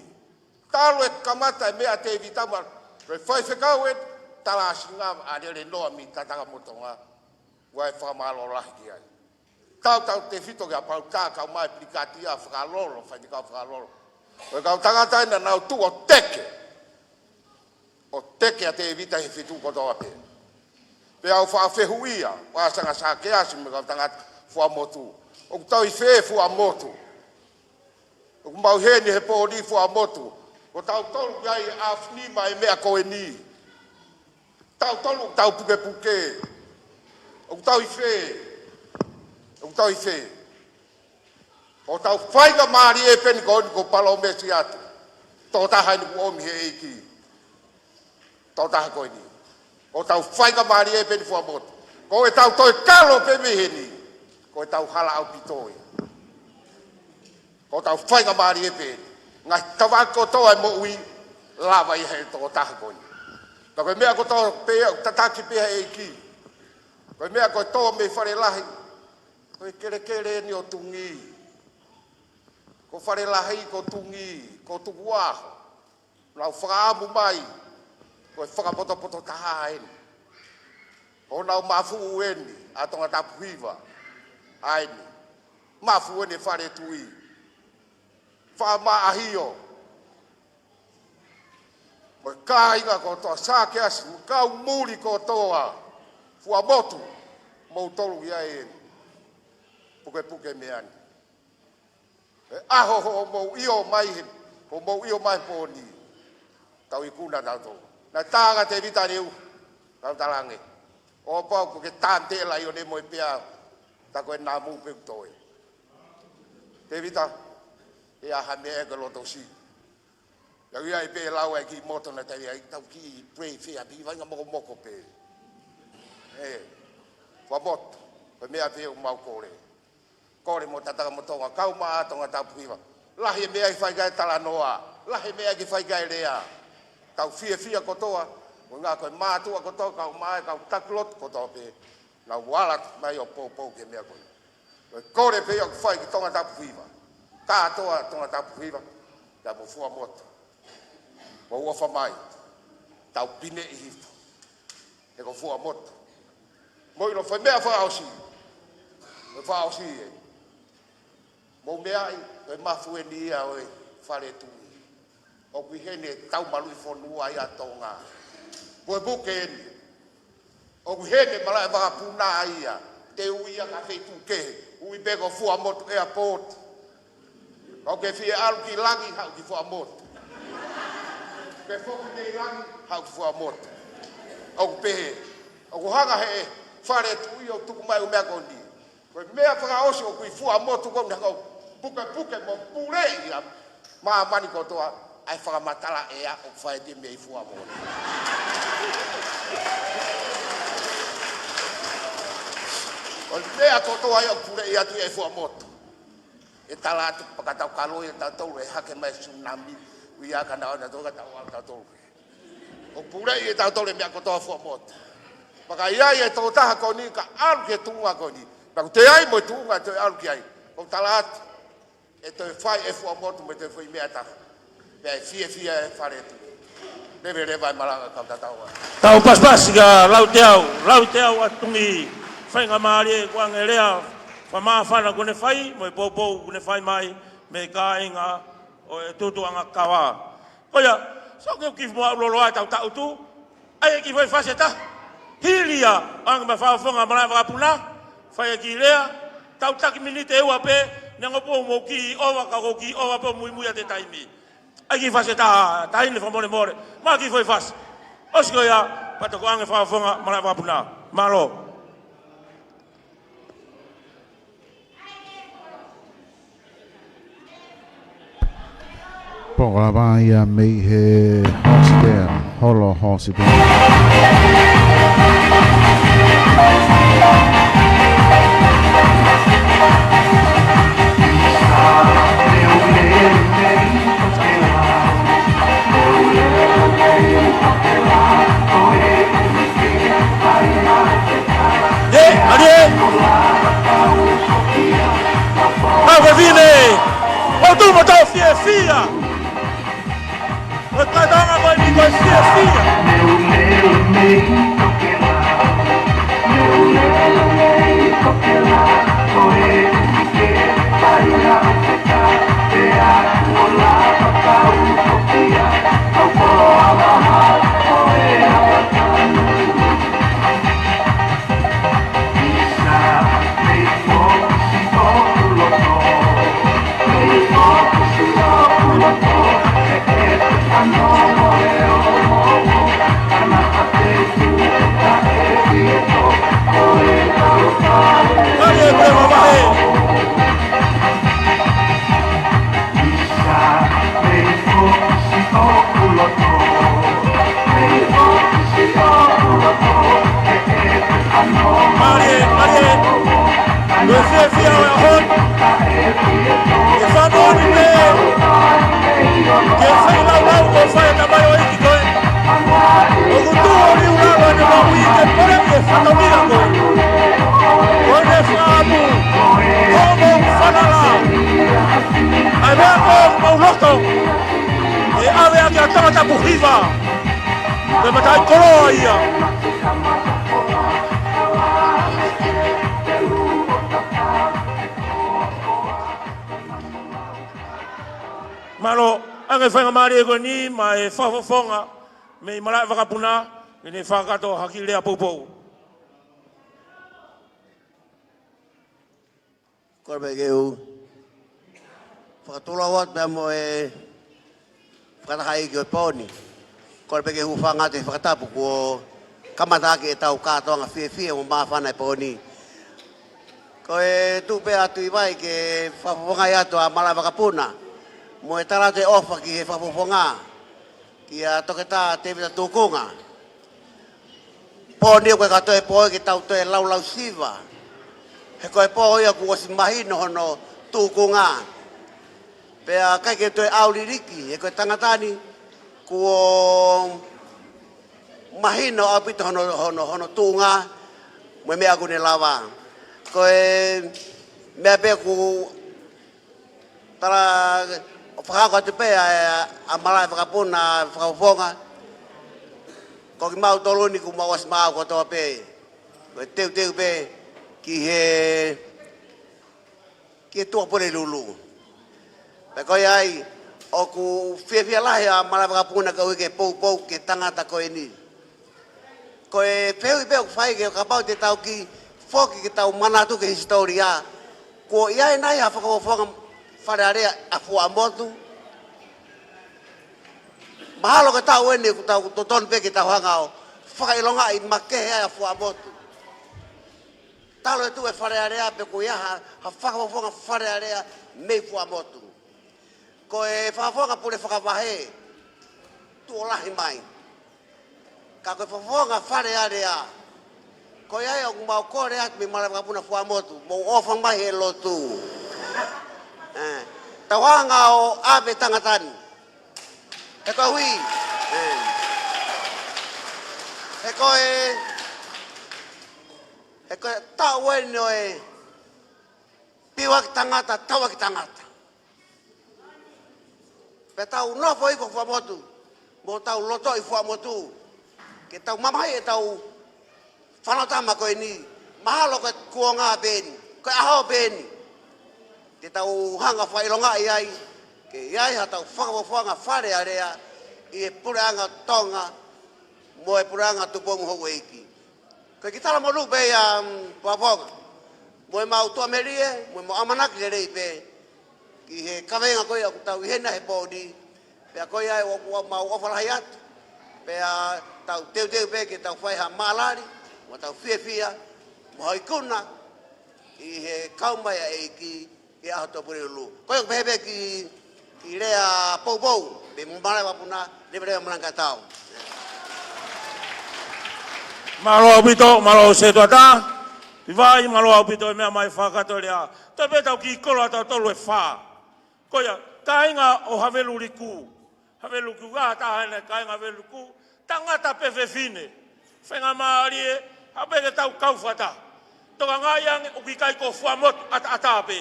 Talu e kamata e meʻa Tēvita ma, ko e faifekau e tala ʻa Singa ʻa Lele Noa mei Tatakamotonga. Ua e fakamālō lahi ki ai. Tautautefito ki a Pautā kau mai Pilikati ʻa Fakalolo, faifekau Fakalolo. Ko e kau tangata ena nau tuʻu ʻo teke. ʻO teke ʻa Tēvita he feituʻu kotoa pē. Pea u faʻa fehuʻia, ʻo ʻa Sanga Sākeasi mo e kau tangata Fuamotu. ʻOku tau ʻi fē Fuamotu. ʻOku mau ʻi heni he pō ni Fuamotu. Ko tautolu ki ai ʻa fini mai meʻa ko eni. Tautolu ʻoku tau pukepuke. ʻOku tau ʻi fē. ʻOku tau ʻi fē. ʻO tau faingamālie pē eni ko eni ko palōmesi atu. Tokotaha eni kuo ʻomi he ʻEiki. Tokotaha ko eni. ʻO tau faingamālie pē eni Fuamotu. Ko e tau toe kalo pē mei heni. Ko e tau hala ʻaupito ia. Ko e tau faingamālie pē eni. Ngaahi tava kotoa e moʻui lava ia he tokotaha ko eni. Ka ko e meʻa kotoa pē ia, tataki pē he ʻEiki. Ko e meʻa ko e tō mei Fale Lahi. Ko e kelekele eni ʻo Tungi. Ko Fale Lahi ko Tungi, ko Tukuʻaho. Nau fakaʻamu mai, ko e fakapotopoto taha eni. Ko nau mafuʻu eni, ʻa Tongatapu Hiva, ʻa eni. Mafuʻu eni Fale Tuʻi. Faʻa maʻahio. Mo e kāinga kotoa, Sākeasi, mo e kau muli kotoa, Fuamotu, moutolu ia eni. Pukepuke meʻa ni. He ʻaho hoʻomou ʻio mai he, hoʻomou ʻio mai pō ni. Tau ikuna tautolu. Naʻe tā ʻa Tēvita Neu, kau talange. ʻO pau ko ke tānte la ʻio ne mo e pea, ta ko e namu pe toe. Tēvita, ʻe aha meʻa ko e loto si. Ia ia i pē lau ai ki moto na tali ai, tau ki pray fea, pi vainga mokomoko pē. ʻE, Fuamotu, ko e meʻa pē ʻoku mau kole. Kole mo Tatakamotonga, kau mai ʻa Tongatapu Hiva. Lahi e meʻa ʻe fai ki ai talanoa, lahi e meʻa ʻe fai ki ai lea. Tau fiefia kotoa, ko e ngaahi ko e mātuʻa kotoa, kau mai, kau taki lotu kotoa pē. Nau ala mai ʻo poupou ki he meʻa ko eni. Ko e kole pē ia ʻoku fai ki Tongatapu Hiva. Kātoa Tongatapu Hiva, ia mo Fuamotu. Mou ʻofa mai, tau pineʻi hifo. He ko Fuamotu. Mou ʻilo fai meʻa fakaʻosi. Mo fakaʻosi ē. Mou meaʻi, ko e mafu eni ia ʻo e Fale Tuʻi. ʻOku ʻi heni e tau maluʻi fonua ia Tonga. Puepuke eni. ʻOku ʻi heni e malaʻe vakapuna ia. Te ui ia ka feituʻu kehe. Ui pē ko Fuamotu Airport. Ka ʻoku ke fie ʻalu ki langi, haʻu ki Fuamotu. Ke foki mei langi, haʻu ki Fuamotu. ʻOku pehē. ʻOku hanga he Fale Tuʻi ʻo tuku mai ʻū meʻa ko eni. Ko e meʻa fakaʻosi ʻoku ʻi Fuamotu ko eni hangau pukepuke mo puleʻi ʻa māmani kotoa ʻa e fakamatala ʻea ʻoku fai ʻe he mei Fuamotu. Ko e meʻa kotoa ia ʻoku puleʻi atu ia ʻe Fuamotu. ʻE tala atu pakatau kalo ia tautolu ʻe hake mai tsunami. Ui aka na ona toka tau ala tautolu. ʻOku puleʻi ʻe tautolu e meʻa kotoa Fuamotu. Pea ka ʻi ai e tokotaha ko eni ka ʻalu ki he tuʻunga ko eni. Pea ʻoku toe ʻi ai mo e tuʻunga toe ʻalu ki ai. ʻOku tala atu. ʻE toe fai ʻe Fuamotu mo e toe fai meʻa taha. Pea ʻe fiefia e Fale Tuʻi. Leveleva e malanga kau tatau ai. Tau pasipasi ka Lauteau, Lauteau ʻa Tungi. Faingamālie kuo ange lea. Fakamāfana kuo ne fai, mo e poupou kuo ne fai mai. Mei kāinga ʻo e Tutuʻanga Kava. Ko ia, so ke kifu mo aʻu loloa e tau taʻutu. ʻAi e kifu e fasi ʻe taha. Hili ia, ange mai fakafofonga malaʻe vakapuna. Fai e kiʻi lea. Tau taki miniti ʻe ua pē, neongo pē ʻoku mou kiʻi ʻova, ka ʻoku ou kiʻi ʻova pē ʻo muimui atu e taimi. ʻAi kiʻi fasi ʻe taha, taʻahine fakamolemole. Mai kiʻi foʻi fasi. ʻOsi ko ia, pea toki ʻoange fakafofonga malaʻe vakapuna. Mālō. Polokalama ia mei he Hosipea, Holo Hosipea. ʻE, ʻalu ē. ʻAve vine. ʻO tu mo tau fiefia. ʻO tautanga ko eni ko e fiefia. Mālie, mālie. Ko e fiefia ʻo e ʻaho ni. ʻE fānau ni pē. Ke fai laulau ko fai e tamai ʻo e ʻEiki ko ē. ʻOku tuʻu ʻo liu lalo ʻene maui ke pole ke fakaʻuhinga ko ē. Ko ʻene fakaʻamu. Ko hoʻomou falala. ʻA e meʻa ko ē ʻoku mou loto. ʻE ʻave ʻaki ʻa Tongatapu hiva. Ko e mataʻikoloa ia. Mālō, ʻoange faingamālie ko eni maʻa e fakafofonga mei malaʻe vakapuna, ke ne fakakakato ha kiʻi lea poupou. Kole pē ke u fakatulou atu pea mo e fakatahaʻi ki he pō ni. Kole pē ke u hūfanga atu he fakatapu kuo kamata ʻaki ʻetau kātoanga fiefia mo māfana he pō ni. Ko e tuʻu pē ʻa Tuʻivai ke fakafofongaʻi atu ʻa malaʻe vakapuna mo e tala atu e ʻofa ki he fakafofonga kia Toketā Tēvita Tukunga. Pō ni ʻoku ʻikai toe pō ia ke tau toe laulau siva. He ko e pō ia kuo ʻosi mahino hono tukunga. Pea ʻikai ke toe ʻauliliki, he ko e tangata ni kuo mahino ʻaupito hono, hono, hono tuʻunga mo e meʻa ʻoku ne lava. Ko e meʻa pē ʻoku tala ʻo fakahoko atu pē ʻa, ʻa malaʻe vakapuna fakafofonga. Ko kimautolu ni kuo mau ʻosi maʻu kotoa pē. Ko e teuteu pē ki he, ki he Tuʻapulelulu. Pea ko ia ai, ʻoku fiefia lahi ʻa malaʻe vakapuna ka ui ke poupou ki he tangata ko eni. Ko e fehuʻi pē ʻoku fai ke kapau te tau kiʻi foki ke tau manatu ki he hisitōlia. Kuo ʻi ai nai ha fakafofonga Fale Alea ʻa Fuaʻamotu? Mahalo ko e taʻu eni ʻoku tau totonu pē ke tau hanga ʻo fakaʻilongaʻi makehe ai ʻa Fuaʻamotu. Talu e tuʻu e Fale Alea pe kuo ʻi ai ha, ha fakafofonga Fale Alea mei Fuaʻamotu. Ko e fakafofonga pule fakavahe, tuʻo lahi mai. Ka ko e fakafofonga Fale Alea, ko ia ai ʻoku mau kole atu mei malaʻe vakapuna Fuaʻamotu, mou ʻofa mai he lotu. ʻE, tau hanga ʻo ʻave tangata ni. He ko e hui. ʻE. He ko e, he ko e taʻu eni ʻo e piuʻaki tangata, tauʻaki tangata. Pea tau nofo ʻi Fuaʻamotu, mo tau lotoʻi Fuaʻamotu, ke tau mamahiʻi ʻetau fānau tama ko eni, mahalo ko e kuonga pē eni, ko e ʻaho pē eni. Ke tau hanga fakaʻilongaʻi ai, ke ʻi ai haʻatau fakafofonga Fale Alea, ʻi he puleʻanga Tonga, mo e puleʻanga tupu mo houʻeiki. Ko e kiʻi tala monū pē ia, mm, Fuaʻamotu. Mo e mau tuʻamelie, mo e mau ʻamanaki lelei pē. Ki he kaveinga ko ia ʻoku tau ʻi hena he pō ni. Pea ko ia ʻoku mau ʻofa lahi atu. Pea tau teuteu pē ke tau fai ha mālali, mo tau fiefia, mo ha ikuna, ʻi he kau mai ʻa e ʻEiki ki he ʻaho Tuʻapulelulu. Ko ia pehē pē ki, ki Lea Poupou, pea mo Malae Vapuna, leveleva malanga tau. Mālō ʻaupito, mālō Setuata, Tivai, mālō ʻaupito e meʻa mai fakatolea. Toe pē tau kiʻi kolo ʻa tautolu ʻe fā. Ko ia, kāinga ʻo Haveluliku. Haveluliku, ʻa taha ʻena kāinga Haveluliku. Tangata pe fefine. Faingamālie, haʻu pē ke tau kau fakataha. Tokangaʻi ange ʻoku ʻikai ko Fuaʻamotu ʻataʻatā pē.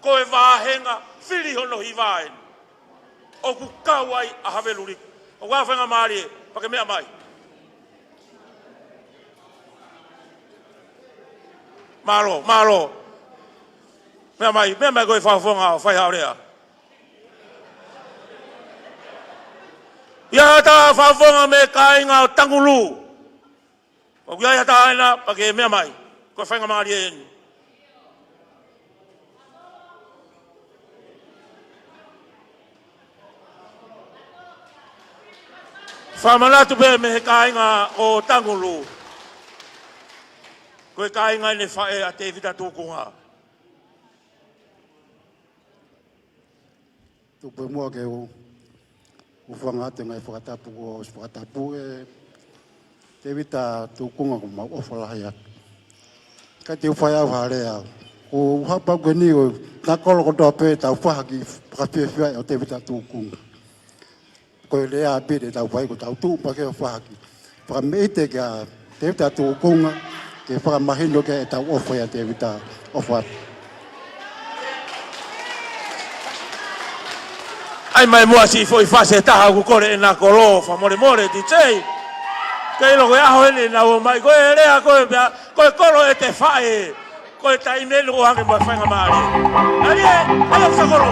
Ko e vāhenga fili hono hiva eni. ʻOku kau ai ʻa Haveluliku. ʻOku ʻa faingamālie, pea ke meʻa mai. Mālō, mālō. Meʻa mai, meʻa mai ko e fakafofonga ʻo fai haʻo lea. ʻI ai ha taha fakafofonga mei he kāinga ʻo Tangulu. ʻOku ʻi ai ha taha ʻena, pea ke meʻa mai. Ko e faingamālie eni. Fakamanatu pē mei he kāinga ʻo Tangulu. Ko e kāinga ʻene faʻē ʻa Tēvita Tukunga. Tuku pē muʻa ke u, u hūfanga atu he ngaahi fakatapu kuo ʻosi fakatapu ʻe Tēvita Tukunga, ʻoku mau ʻofa lahi atu. Ka te u fai au ha lea. ʻOku ou haʻu pē au ke ni o, na kolo kotoa pē tau fakahā ki he fakafiefia ʻo Tēvita Tukunga. Ko e lea pē te tau fai ko ʻetau tuʻu pē ke fakahā ki. Fakameʻite kia Tēvita Tukunga, ke fakamahino ke ʻetau ʻofa ʻia Tēvita, ʻofa. ʻAi mai muʻa siʻi foʻi fasi ʻe taha ʻoku kole ʻe na kolo, fakamolemole, D J. Ke ʻilo ko e ʻaho eni naʻa nau ō mai, ko e lea ko ē pea, ko e kolo ʻete faʻē. Ko e taimi eni ʻoku ʻoange mai faingamālie. Mālie, mālie ʻofa kolo.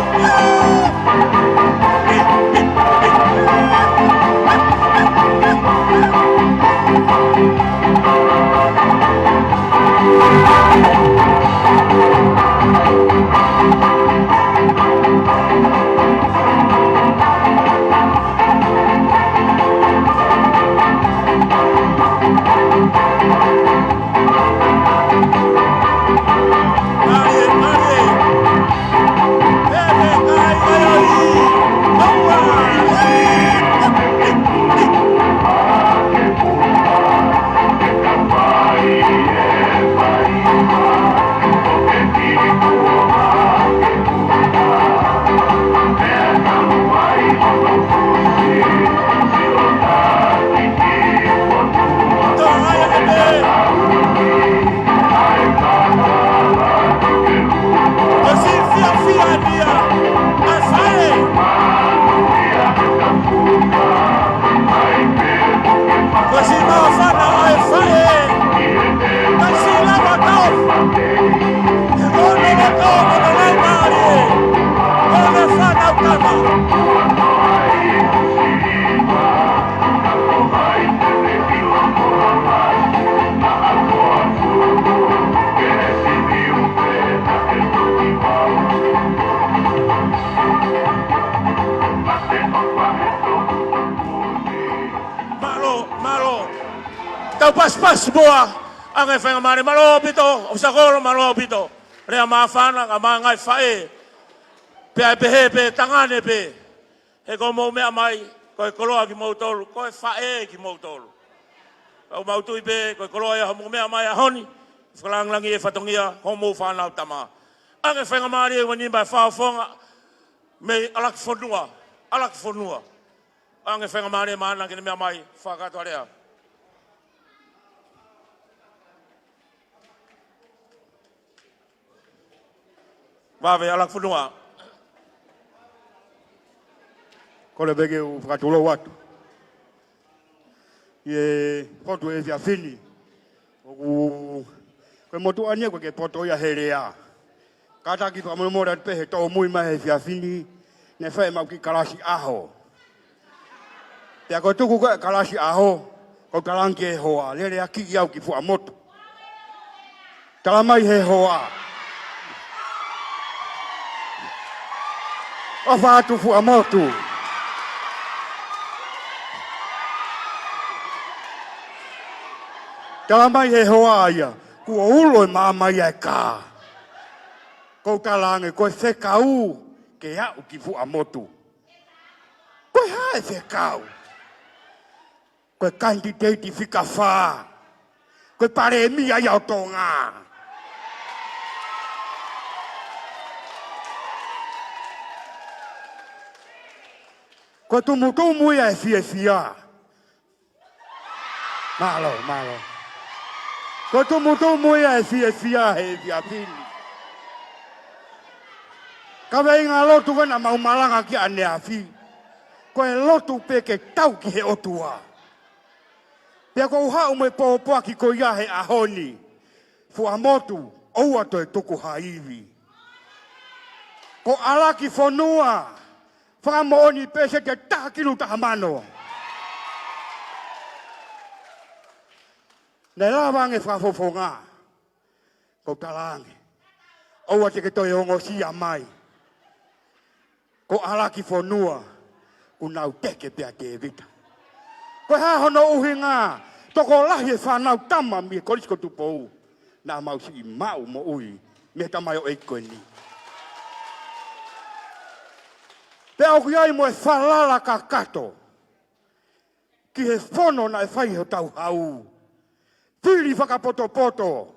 Mālō, mālō. Tau pasipasi muʻa, ʻoange faingamālie, mālō ʻaupito, ʻofa kolo, mālō ʻaupito. Lea māfana, kae ʻumaʻā e ngaahi faʻē. Pea ʻe pehē pē, tangane pē. He ko hoʻomou meʻa mai, ko e koloa kimoutolu, ko e faʻē kimoutolu. Pea ʻoku mau tui pē, ko e koloa ia hoʻomou meʻa mai ʻaho ni, fakalāngilangiʻi e fatongia, hoʻomou fānau tama. ʻOange faingamālie, ua ni mai fakafofonga, mei ʻAlakifonua, ʻAlakifonua. ʻOange faingamālie maʻana ke ne meʻa mai, fakakātoa lea. Vave ʻAlakifonua. Kole pē ke u fakatulou atu. ʻI he potu he efiafi ni. ʻOku, ko e motuʻa ni ʻoku ʻikai ke poto ia he lea. Kātaki fakamolemole atu pē he tōmui mai he efiafi ni, naʻe fai ʻemau kiʻi kalasi ʻaho. Pea ko e tuku ko ē kalasi ʻaho, ko e talaange ki he hoa, lele ā kiʻi au ki Fuaʻamotu. Tala mai he hoa. ʻOfa atu Fuaʻamotu. Tala mai he hoa ia, kuo ulo e maama ia e kā. Kou talaange, ko e fekau ke aʻu ki Fuaʻamotu. Ko e hā e fekau? Ko e kanititeiti fika fā. Ko e palēmia ia ʻo Tonga. Ko e tumutumu ia e fiefia. Mālō, mālō. Ko e tumutumu ia e fiefia he efiafi ni. Kaveinga lotu ko ē naʻa mau malanga ki ai ʻaneafi. Ko e lotu pē ke tau ki he ʻOtua. Pea kou haʻu mo e pōpoaki ko ia he ʻaho ni. Fuaʻamotu, ʻoua toe tuku ha ivi. Ko ʻAlakifonua, fakamoʻoni pē sēniti ʻe taha kilu taha mano. Naʻe lava ange fakafofonga. Kou talaange, ʻoua te ke toe ongosia mai. Ko ʻAlakifonua, kuo nau teke pē ʻa Tēvita. Ko e hā hono ʻuhinga? Tokolahi e fānau tama mei he Kolisi ko Tupou naʻa mau siʻi maʻu moʻui mei he tamaioʻeiki ko eni. Pea ʻoku ʻi ai mo e falala kakato ki he fono naʻe fai ʻe hotau hau. Fili fakapotopoto.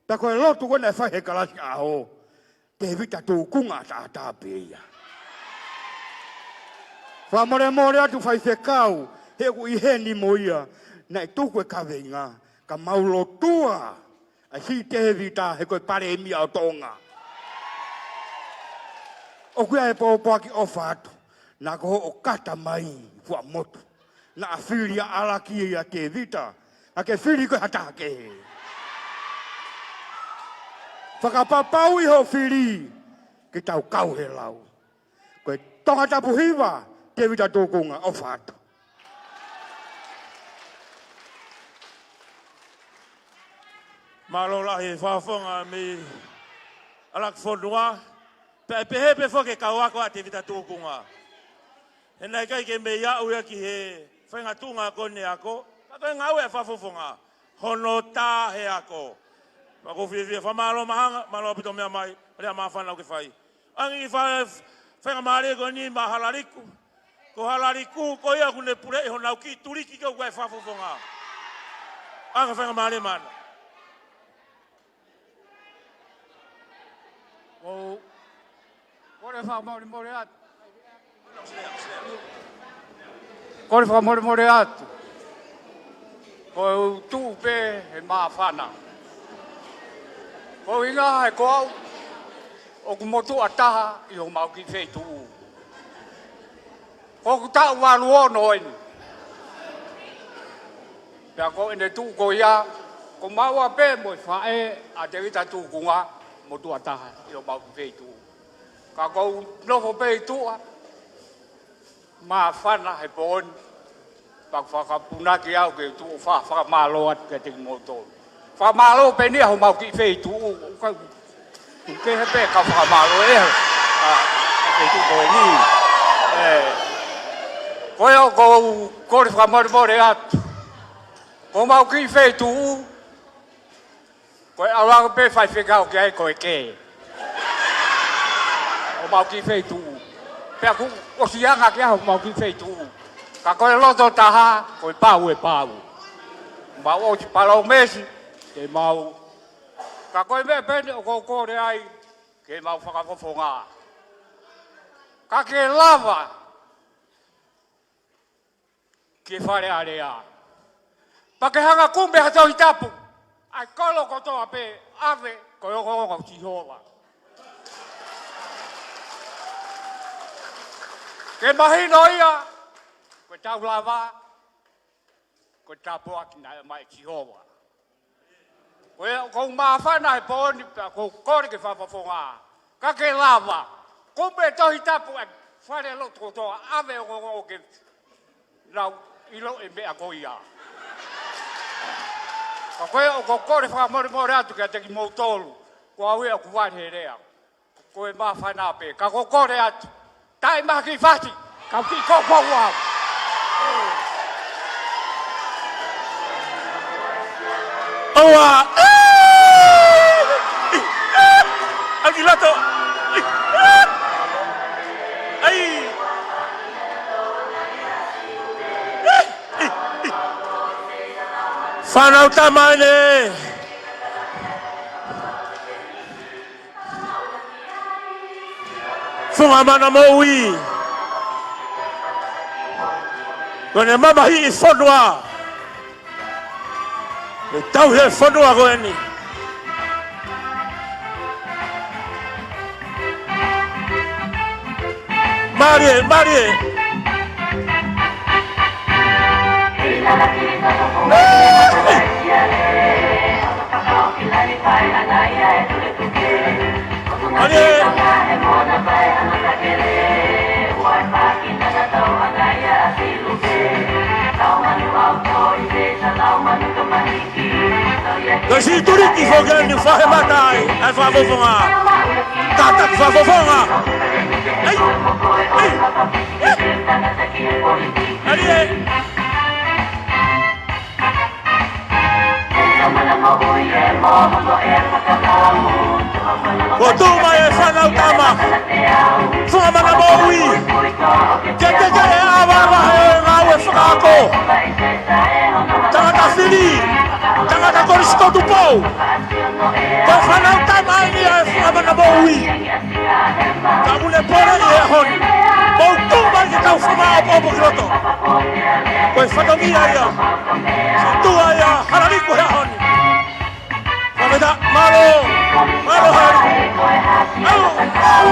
Pea ko e lotu ko ē naʻe fai he kalasi ʻaho, Tēvita Tukunga ʻataʻatā pē ia. Fakamolemole atu Faifekau, he ʻoku ʻi heni mo ia, naʻe tuku e kaveinga, ka mau lotua ʻa e siʻi Tēvita he ko e palēmia ʻo Tonga. ʻOku ʻi ai e pōpoaki ʻofa atu, naʻa ko hoʻo kata mai Fuaʻamotu. Naʻa fili ʻa ʻAlaki ia Tēvita, naʻa ke fili koe ha taha kehe. Fakapapauʻi hoʻo fili, ke tau kau he lau. Ko e Tongatapu hiva, Tēvita Tukunga, ʻofa atu. Mālō lahi e fakafofonga mei ʻAlakifonua, pea ʻe pehē pē foki e kau ako ʻa Tēvita Tukunga. He naʻe ʻikai ke mei aʻu ia ki he faʻahinga tuʻunga ko eni ako, ka ko e ngāue ʻa e fakafofonga, hono tā he ako. Pea kou fiefia, fakamālō Mahanga, mālō ʻaupito meʻa mai, ʻa e lea māfana ʻoku ke fai. ʻAnge ki he fa-, faingamālie ko eni maʻa Halaliku. Ko Halaliku, ko ia ʻoku ne puleʻi honau kiʻi tuliki ko ē ʻa e fakafofonga. ʻAnge faingamālie maʻana. ʻOku ou kole fakamolemole atu. Kole fakamolemole atu. Ko e tuʻu pē he māfana. Ko e ʻuhinga he ko au, ʻoku motuʻa taha ʻi homau kiʻi feituʻu. Ko hoku taʻu valu ono eni. Pea ko ʻene tuʻu ko ia, ko maua pē mo e faʻē ʻa Tēvita Tukunga, motuʻa taha ʻi homau kiʻi feituʻu. Ka kou nofo pē ʻi tuʻa, māfana he pō ni, pea ʻoku fakapunaki au ke tuʻu ʻo fa-, fakamālō atu kiate kimoutolu. Fakamālō pē eni ʻa homau kiʻi feituʻu, ʻoku ʻikai ke he pē ka fakamālō ē, ʻa, ʻa feituʻu ko eni. ʻE, ko ia ʻoku ou kole fakamolemole atu. Ko homau kiʻi feituʻu, ko e ʻalu ange pē faifekau ki ai ko e kē. Homau kiʻi feituʻu. Pea kuo ʻosi anga ki ai homau kiʻi feituʻu. Ka ko e loto taha, ko e pau e pau. Mau ʻosi palōmesi, ke mau. Ka ko e meʻa pē eni ʻoku ou kole ai, ke mau fakafofonga. Ka ke lava, ki he Fale Alea. Pea ke hanga kumi ha Tohi Tapu. ʻA e kolo kotoa pē, ʻave, ko e ongoongo ʻo Sihova. Ke mahino ia, ko e tau lava, ko e tāpuaki naʻe ʻomai ʻe Sihova. Ko ia ʻoku ou māfana he pō ni pea kou kole ke fakafofonga. Ka ke lava. Kumi e Tohi Tapu ʻa e fale lotu kotoa, ʻave ongoongo ke nau ʻilo e meʻa ko ia. Ka ko ia ʻoku ou kole fakamolemole atu kiate kimoutolu. Ko au ia ʻoku vale he lea. Ko e māfana pē, ka kou kole atu. Taʻi mai ha kiʻi fasi, kau kiʻi kopo ua. Ua. ʻAlu ki loto. ʻAi. Fānau tama ʻeni. Funga mana moʻui. Ko ʻene mamahiʻi fonua. ʻE tauhi e fonua ko ʻeni. Mālie, mālie. Mālie. Ko e siʻi tuliki foki ʻeni ʻoku fahe mata ai, ʻa e fakafofonga. Tataki fakafofonga. ʻAi, ʻai, ʻai. Mālie. Kuo tuʻu mai e fānau tama. Funga mana moʻui. Ke teke e ʻavaʻava he ngāue fakaako. Tangata fili. Tangata Kolisi Kotupou. Ko e fānau tama ʻeni ʻa e funga mana moʻui. Ka mune pole ʻi he ʻaho ni. Mou tuʻu mai ke tau fakamāʻopoʻopo ki loto. Ko e fatongia ia. Siʻi tuʻa ia Halaliku he ʻaho ni. Fakafetaʻi, mālō, mālō Halaliku. Au, au.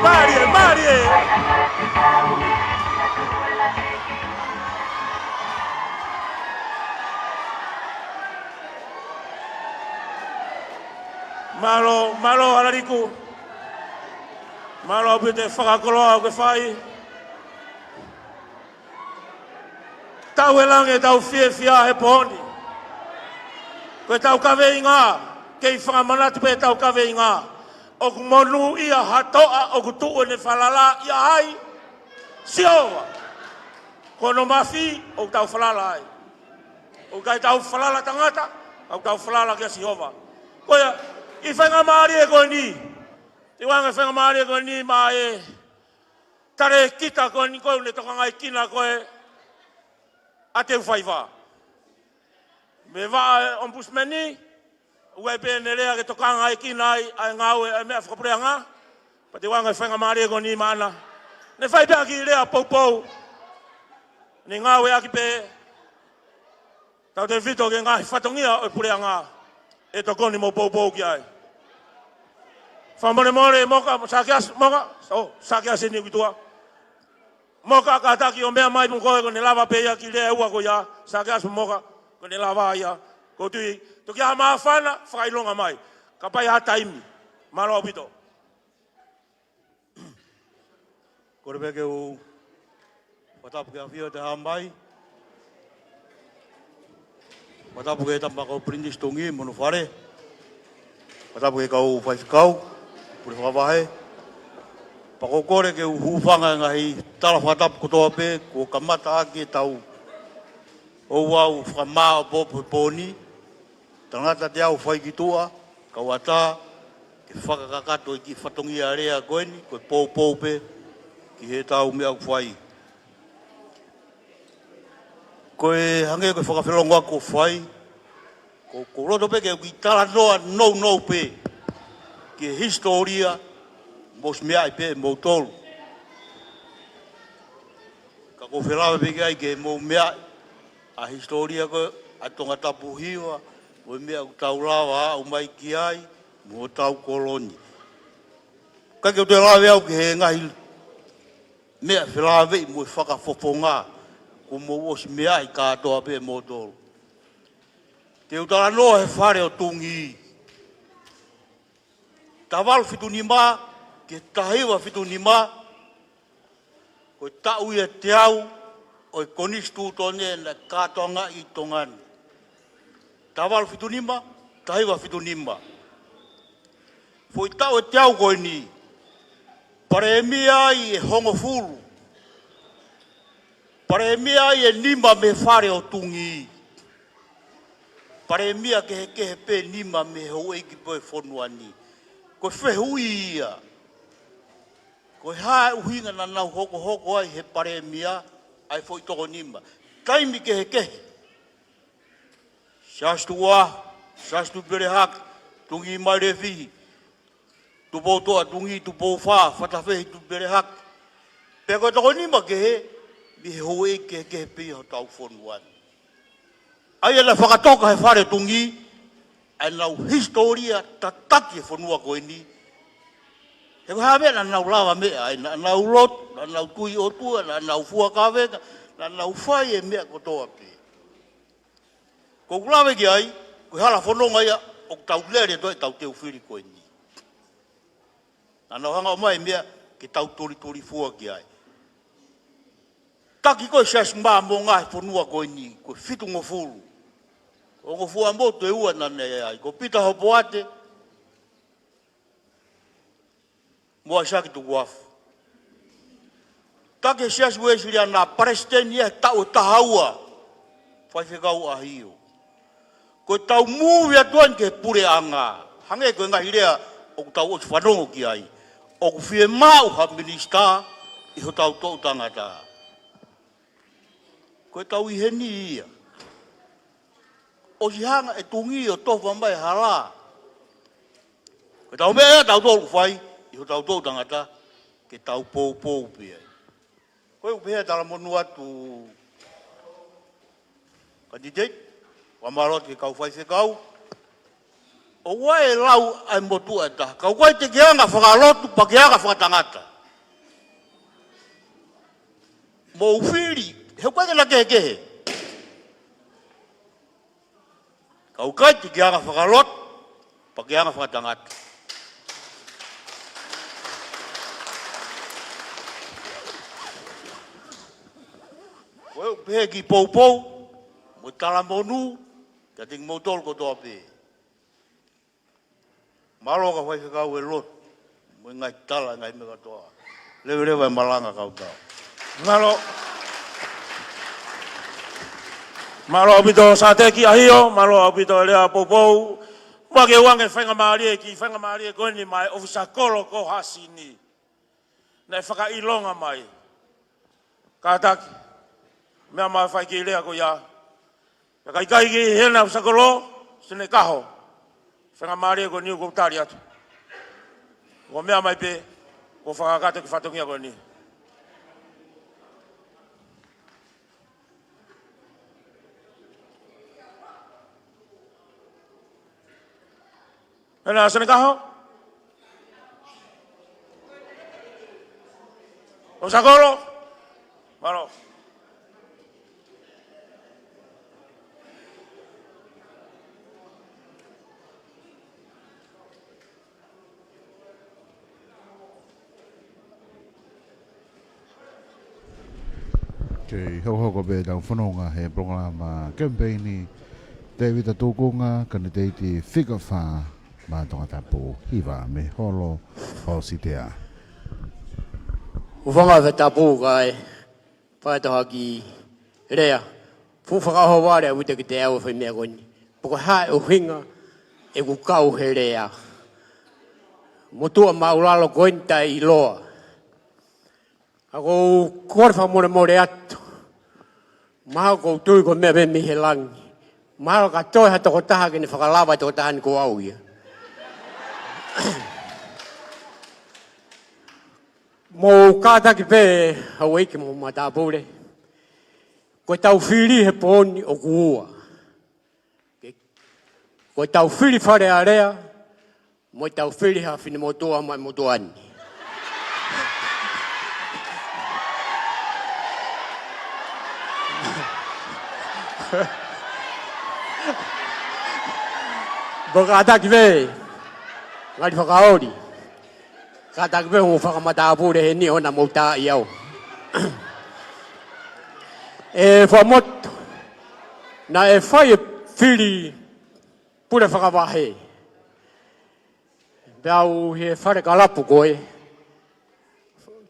Mālie, mālie. Mālō, mālō Halaliku. Mālō ʻaupito e fakakoloa ʻoku ke fai. Tauhi e langi ʻetau fiefia he pō ni. Ko ʻetau kaveinga, kei fakamanatu pē ʻetau kaveinga. ʻOku monūʻia ha toʻa ʻoku tuʻu ʻene falala ʻia ai. Sihova. Ko hono mafi ʻoku tau falala ai. ʻOku ʻikai tau falala tangata, ʻoku tau falala kia Sihova. Ko ia, ʻi he faingamālie ko eni. Te u ʻoange faingamālie ko eni maʻa e talēkita ko eni ko ē ʻoku ne tokangaekina ko ē ʻa Teufaiva. Mei he vaʻa e Ombudsman, ʻoku ʻi ai pē ʻene lea ke tokangaekina ai ʻa e ngāue ʻa e meʻa fakapuleʻanga. Pea te u ʻoange faingamālie ko eni maʻana. Ne fai pē ʻaki lea poupou. Ne ngāueʻaki pē tautefito ki he ngaahi fatongia ʻo e puleʻanga ʻe tokoni mo poupou ki ai. Fakamolemole Moka, Sakeasi Moka, ʻo Sakeasi ni ki tuʻa. Moka kātaki ʻo meʻa mai pē ko ē, ko ʻene lava pē ia ki he lea ʻe ua ko ia, Sakeasi Moka, ko ʻene lava ia. Ko u tui, toki ʻi ai ha māfana, fakaʻilonga mai. Kapau ʻe ʻi ai ha taimi, mālō ʻaupito. Kole pē ke u fakatapu ki he ʻAfio ʻi he hā mai. Fakatapu ki he Tama ko Pilinisi Tongi mo hono fale. Fakatapu ki he kau faifekau, pule fakavahe. Pea ko u kole ke u hūfanga he ngaahi tala fakatapu kotoa pē, kuo kamata ʻaki ʻetau ouau fakamāʻopoʻopo he pō ni. Tangata te u fai ki tuʻa, kau ʻatā, ke fakakakato e kiʻi fatongia lea ko eni, ko e poupou pē, ki heʻetau meʻa ʻoku fai. Ko e hangē ko e fakafelongoaki kuo fai, ko, ko u loto pē ke u kiʻi talanoa nounou pē, ki he hisitōlia, mou ʻosi meaʻi pē ʻe moutolu. Ka ko u fie lave pē ki ai ke mou meaʻi, ʻa e hisitōlia ko ē ʻa Tongatapu Hiva, mo e meʻa ʻoku tau lava aʻu mai ki ai, mo hotau kolo ni. Ka ke u toe lave au ki he ngaahi meʻa felāveʻi mo e fakafofonga, kuo mou ʻosi meaʻi kātoa pē ʻe moutolu. Te u talanoa he fale ʻo Tongi. Taha valu fitu nima ki he taha hiva fitu nima, ko e taʻu ia ʻe teau ʻo e konisitūtone naʻe kātoangaʻi ʻi Tonga ni. Taha valu fitu nima, taha hiva fitu nima. Foʻi taʻu ʻe teau ko eni, palēmia ai ʻe hongofulu. Palēmia ai ʻe nima mei he fale ʻo Tungī. Palēmia kehekehe pē, nima mei he houʻeiki pē ʻo e fonua ni. Ko e fehuʻi ia, ko e hā e ʻuhinga naʻa nau hokohoko ai he palēmia ʻa e foʻi toko nima? Taimi kehekehe. Siasi Tuʻa, Siasi Tupele Hake, Tungī Mailefihi, Tupoutoʻa Tungī, Tupou Fā, Fatafehi Tupele Hake. Pea ko e toko nima kehe, mei he houʻeiki kehekehe pē ia hotau fonua ni. ʻA ia naʻe fakatoka he fale Tungī ʻa ʻenau hisitōlia tataki e fonua ko eni. He ko e hā e meʻa naʻa nau lava meʻa ai? Naʻa nau lotu, naʻa nau tui ʻOtua, naʻa nau fua kavenga, naʻa nau fai e meʻa kotoa pē. Ko ʻeku lave ki ai, ko e hala fononga ia ʻoku tau lele atu ai ʻetau teu fili ko eni. Naʻa nau hanga ʻo ʻomai e meʻa ke tau tulitulifua ki ai. Taki ko e Siasi Māmonga he fonua ko eni, ko e fitungofulu. Hongofulu ʻa motu ʻe ua naʻa ne ʻi ai. Ko Pita Hopoate mo ʻAisake Tukuafu. Taki e Siasi Uēsiliana, palesiteni ia he taʻu ʻe taha ua, Faifekau ʻAhio. Ko ʻetau muvi atu eni ki he puleʻanga, hangē ko e ngaahi lea ʻoku tau ʻosi fanongo ki ai, ʻoku fiemaʻu ha minisitā ʻi hotau toʻu tangata. Ko ʻetau ʻi heni ia. ʻOsi hanga ʻe Tungī ʻo tofa mai e hala. Ko ʻetau meʻa ia ʻoku tau tolu fai ʻi hotau toʻu tangata, ke tau poupou pē ai. Ko ia ʻoku pehē ʻa e talamonū atu, kanititeiti, fakamālō atu ki he kau faifekau. ʻOua ʻe lau ʻa e motuʻa ʻe taha. Ka ʻoku ʻikai te ke anga fakalotu pea ke anga fakatangata. Mou fili, he ʻoku ʻikai ke na kehekehe. Ka ʻoku ʻikai te ke anga fakalotu pea ke anga fakatangata. Ko ia ʻoku pehē ki he poupou mo e talamonū kiate kimoutolu kotoa pē. Mālō kau faifekau e lotu mo e ngaahi tala, ngaahi meʻa kotoa. Leveleva e malanga kau tau. Mālō. Mālō ʻaupito Sāteki ʻAhio, mālō ʻaupito e lea poupou. Muʻa ke u ʻoange faingamālie ki he faingamālie ko eni maʻa e ʻofisa kolo ko Hasini. Naʻe fakaʻilonga mai. Kātaki, meʻa mai fai ki he lea ko ia. Pea ka ʻikai ke ʻi heni ʻa e ʻofisa kolo, Senekaho, faingamālie ko eni ʻoku ou tali atu. Ko e meʻa mai pē, ko e fakakakato ki he fatongia ko eni. Hena Senekaho? ʻOfisa kolo? Mālō. Kei hokohoko pē ʻetau fononga he polokalama kemipeini, Tēvita Tūkunga, kanititeiti fika fā maʻa Tongatapu, hiva mei Holo Hositea. Hūfanga he tapu kae fai atu ha kiʻi lea. Fuʻu fakaʻohovale ʻaupito kiate au e fai meʻa ko eni. Pe ko e hā e ʻuhinga ʻeku kau he lea. Motuʻa māʻulalo ko eni taʻeʻiloa. Ka ʻoku ou kole fakamolemole atu. Mahalo ʻoku ou tui ko e meʻa pē mei he langi. Mahalo ka toe ha tokotaha ke ne fakalava e tokotaha ni ko au ia. Mou kātaki pē houʻeiki mo matāpule. Ko ʻetau fili he pō ni ʻoku ua. Ko ʻetau fili Fale Alea, mo ʻetau fili ha finemotuʻa maʻa e motuʻa ni. Mou kātaki pē, ngali fakaoli. Kātaki pē hoʻomou fakamatāpule heni ʻoua naʻa mou taaʻi au. ʻE Fuaʻamotu, naʻe fai e fili pule fakavahe. Pea u he fale kalapu ko ē,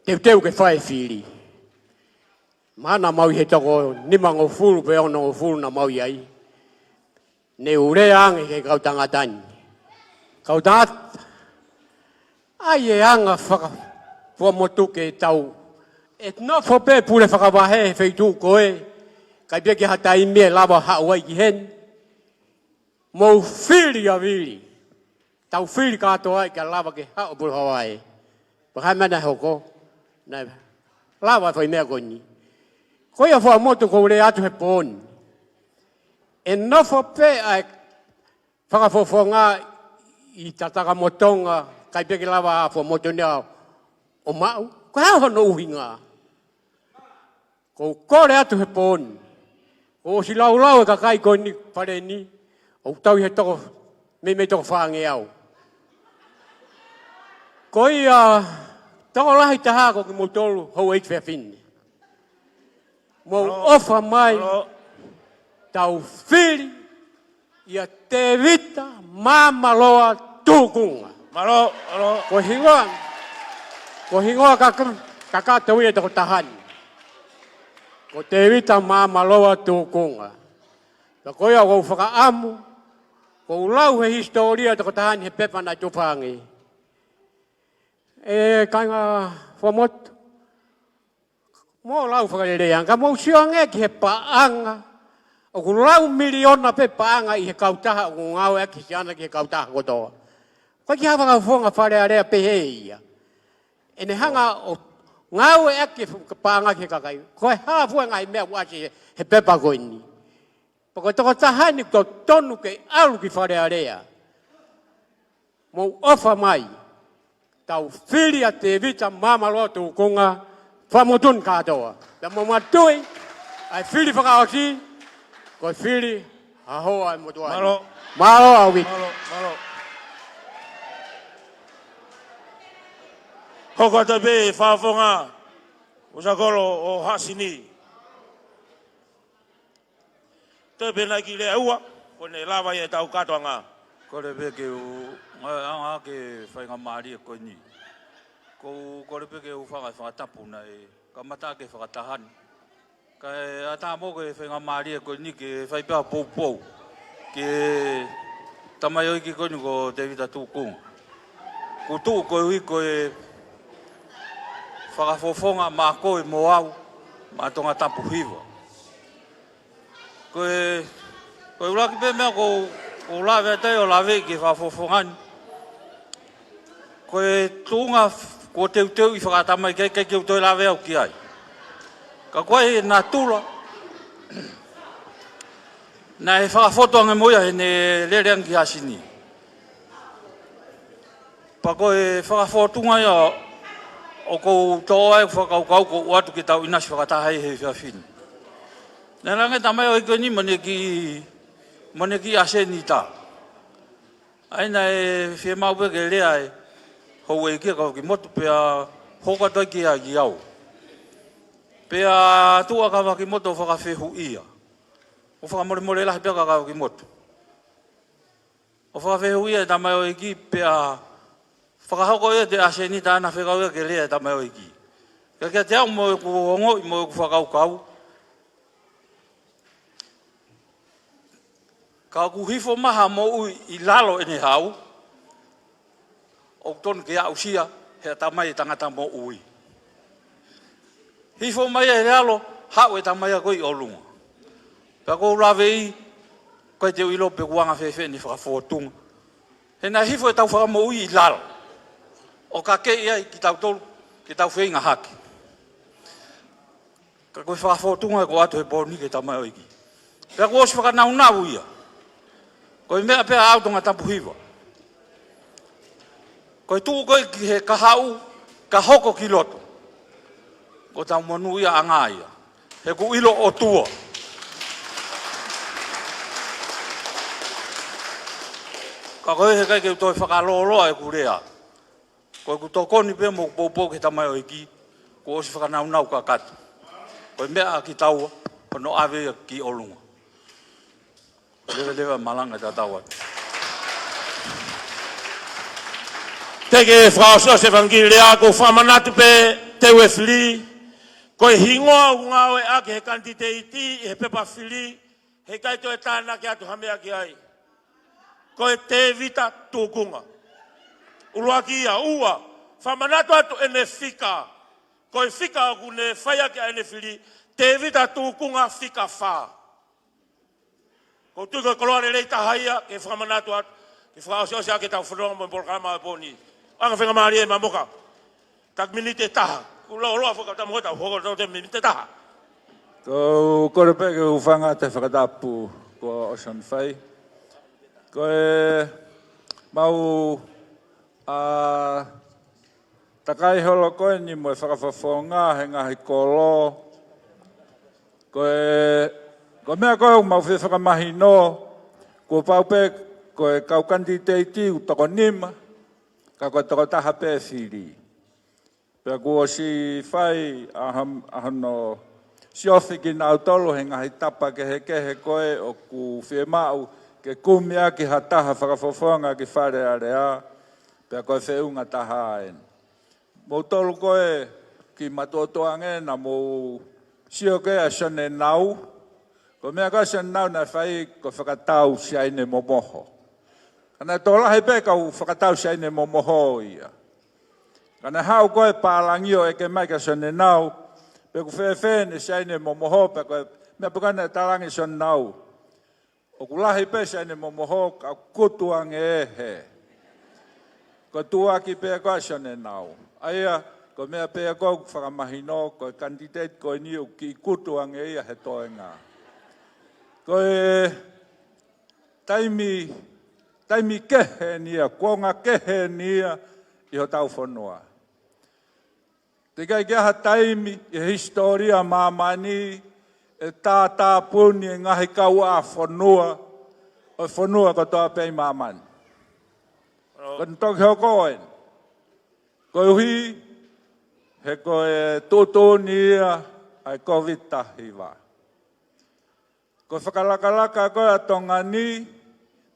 teuteu ke fai fili. Mahalo naʻa mau ʻi he toko nimangofulu pe onongofulu naʻa mau ʻi ai. Ne u lea ange ki he kau tangata ni. Kau tangata, ʻai e anga fakafuamotu ke tau. ʻE nofo pē pule fakavahe he feituʻu ko ē. ʻIkai pē ke ʻi ai ha taimi ʻe lava haʻu ai ki heni. Mou fili ʻa vili. Tau fili kātoa ai ke lava ke haʻu pule fakavahe. Pea ko e hā e meʻa naʻe hoko? Naʻe lava fai meʻa ko eni. Ko ia fuamotu ʻoku ou lea atu he pō ni. ʻE nofo pē ʻa e fakafofonga ʻi Tatakamotonga, ʻikai pē ke lava ʻa fuamotu ni ʻo maʻu. Ko e hā hono ʻuhinga? ʻOku ou kole atu he pō ni. Kuo ʻosi laulau e kakai ko eni fale ni, ʻoku tau ʻi he toko, meimei toko fāngeau. Ko ia, tokolahi taha ko kimoutolu houʻeiki fefine. Mou ʻofa mai, tau fili ʻia Tevita Māmaloa Tukunga. Mālō, mālō. Ko e hingoa, ko e hingoa kaka-, kakato ia ʻo e tokotaha ni. Ko Tevita Māmaloa Tukunga. Pea ko ia ʻoku ou fakaʻamu, ʻoku ou lau he hisitōlia ʻo e tokotaha ni he pepa naʻe tufa ange. ʻE kāinga fuamotu, mou lau fakalelei ange, ka mou sio ange ki he paʻanga. ʻOku lau miliona pē paʻanga ʻi he kautaha ʻoku ngāueʻaki ʻe Siana ki he kautaha kotoa. ʻOku ʻikai ke ʻi ai ha fakafofonga Fale Alea pehē ia. ʻEne hanga ʻo ngāueʻaki e paʻanga ki he kakai. Ko e hā fua e ngaahi meʻa ʻoku ʻasi he, he pepa ko eni? Pea ko e tokotaha ni ʻoku totonu ke ʻalu ki Fale Alea. Mou ʻofa mai. Tau fili ʻa Tevita Māmaloa Tukunga, fuamotu ni kātoa. Pea mou manatuʻi, ʻa e fili fakaʻosi, ko e fili ʻa e hoa ʻo e motuʻa ni. Mālō. Mālō ʻaupito. Mālō, mālō. Hoko atu pē fakafofonga ʻUsakolo ʻo Haʻasini. Toe pē naʻe kiʻi lea ʻe ua, ko ʻene lava ia ʻetau kātoanga. Kole pē ke u, ngaahi anga ke faingamālie ko eni. ʻOku ou kole pē ke u hūfanga he fakatapu naʻe kamata ʻaki e fakataha ni. Kae ʻatā mo e faingamālie ko eni ke fai pē ha poupou ki he tamaioʻeiki ko eni ko Tevita Tukunga. Kuo tuʻu koeʻuhi ko e fakafofonga maʻa koe mo au, maʻa Tongatapu Hiva. Ko e, ko e ʻuluaki pē meʻa ʻoku ou, ʻoku ou lave atu ai ʻo lave ki he fakafofonga ni. Ko e tuʻunga f-, kuo teuteuʻi fakaʻatamai ki ai, ʻikai ke u toe lave au ki ai. Ka ko e natula, naʻe fakafotu ange mo ia heʻene lele ange ki Haʻasini. Pea ko e fakafōtunga ia ʻoku ou toʻo ai e fakakaukau ʻoku ou ʻoatu ke tau ʻinasi fakataha ai he efiafi ni. Naʻe langa e tamaioʻeiki ko eni mo ʻene kiʻi, mo ʻene kiʻi ʻasenita. ʻA ia naʻe fiemaʻu pē ke lea e houʻeiki ʻa Kavakimotu pea hoko atu ai ki ai au. Pea tuʻu ʻa Kavakimotu ʻo fakafehuʻia. ʻO fakamolemole lahi pē ʻa Kavakimotu. ʻO fakafehuʻia e tamaioʻeiki pea fakahoko ia ʻe he ʻasenita ʻa e fekau ia ke lea e tamaioʻeiki. Ka kiate au mo ʻeku ongoʻi mo ʻeku fakakaukau. Ka ʻoku hifo mai ha moʻui ʻi lalo ʻene haʻu, ʻoku tonu ke aʻusia he ʻatamai e tangata moʻui. Hifo mai ʻi lalo, haʻu e tamai ia ko ē ʻi ʻolunga. Pea ʻoku ou laveʻi, ʻikai te u ʻilo pe ʻoku anga fēfē ʻene fakafōtunga. He naʻe hifo ʻetau fakamoʻui ʻi lalo. ʻO kakeʻi ai kitautolu, ke tau feinga hake. Ka ko e fakafōtunga ʻoku ou ʻoatu he pō ni ki he tamaioʻeiki. Pea kuo ʻosi fakanāunau ia. Ko e meʻa pē ʻa au Tongatapu Hiva. Ko e tuʻu ko ē ki he kahaʻu, ka hoko ki loto. Ko ʻetau monūʻiaʻanga ia. He ʻoku ʻilo ʻOtua. Ka ko e he ʻikai ke u toe fakalōloa ʻeku lea. Ko ʻeku tokoni pē mo ʻeku poupou ki he tamaioʻeiki, kuo ʻosi fakanāunau kakato. Ko e meʻa ʻa kitaua, hono ʻave ia ki ʻolunga. Leveleva malanga e tatau atu. Teʻeki ke fakaʻosiʻosi e fanga kiʻi lea, ʻoku ou fakamanatu pē te u fili. Ko e hingoa ʻoku ngāueʻaki he kanititeiti ʻi he pepa fili, heʻikai toe tānaki atu ha meʻa ki ai. Ko e Tēvita Tūkunga. ʻUluaki ia. Ua, fakamanatu atu ʻene fika. Ko e fika ʻoku ne fai ʻaki ʻene fili, Tēvita Tūkunga fika fā. ʻOku ou tui ko e koloa lelei taha ia ke fakamanatu atu, ke fakaʻosiʻosi ʻaki ʻetau fononga mo e polokalama ʻo e pō ni. Anga fenga mālie ʻe Mamoka. Taki miniti ʻe taha. Kuo loloa foki ʻetau mo ʻetau hoko ʻetau te miniti ʻe taha. Ko u kole pē ke u hūfanga he fakatapu kuo ʻosi hono fai. Ko e mau, ʻa, takai holo ko eni mo e fakafofonga he ngaahi kolo. Ko e, ko e meʻa ko ē ʻoku mau fie fakamahino, kuo pau pē ko e kau kanititeiti ʻoku toko nima, ka ko e toko taha pē fili. Pea kuo ʻosi fai ʻa ha-, ʻa hono siofi kinautolu he ngaahi tapa kehekehe ko ē ʻoku fiemaʻu ke kumi ʻaki ha taha fakafofonga ki Fale Alea, pea ko e feʻunga taha eni. Moutolu ko ē kiʻi matuʻotuʻa ange naʻa mou sio ki ai ʻa Sione Nau. Ko e meʻa ko ē ʻa Sione Nau naʻe fai ko e fakatau siaine momoho. Ka naʻe tokolahi pē kau fakatau siaine momoho ia. Ka naʻe haʻu ko ē pālangi ʻo ʻeke mai kia Sione Nau, pe ʻoku fēfē ʻene siaine momoho, pea ko e meʻa pē ko ē naʻe talaange ʻe Sione Nau, ʻoku lahi pē siaine momoho, ka kutu ange ʻe he. Ko e tuʻuaki pē ko ē ʻa Sione Nau. ʻA ia, ko e meʻa pē ko ē ʻoku fakamahino, ko e kanititeiti ko eni ʻoku kiʻi kutu ange ia he toenga. Ko e taimi, taimi kehe eni ia, kuonga kehe eni ia ʻi hotau fonua. Teʻeki ai ke ʻi ai ha taimi ʻi he hisitōlia ʻa māmani ʻe tātāpuni e ngaahi kauʻāfonua ʻo e fonua kotoa pē ʻi māmani. Ko eni toki hoko eni. Koeʻuhi he ko e tuʻutuʻuni ia ʻa e Kōviti taha hiva. Ko e fakalakalaka ko ē ʻa Tonga ni,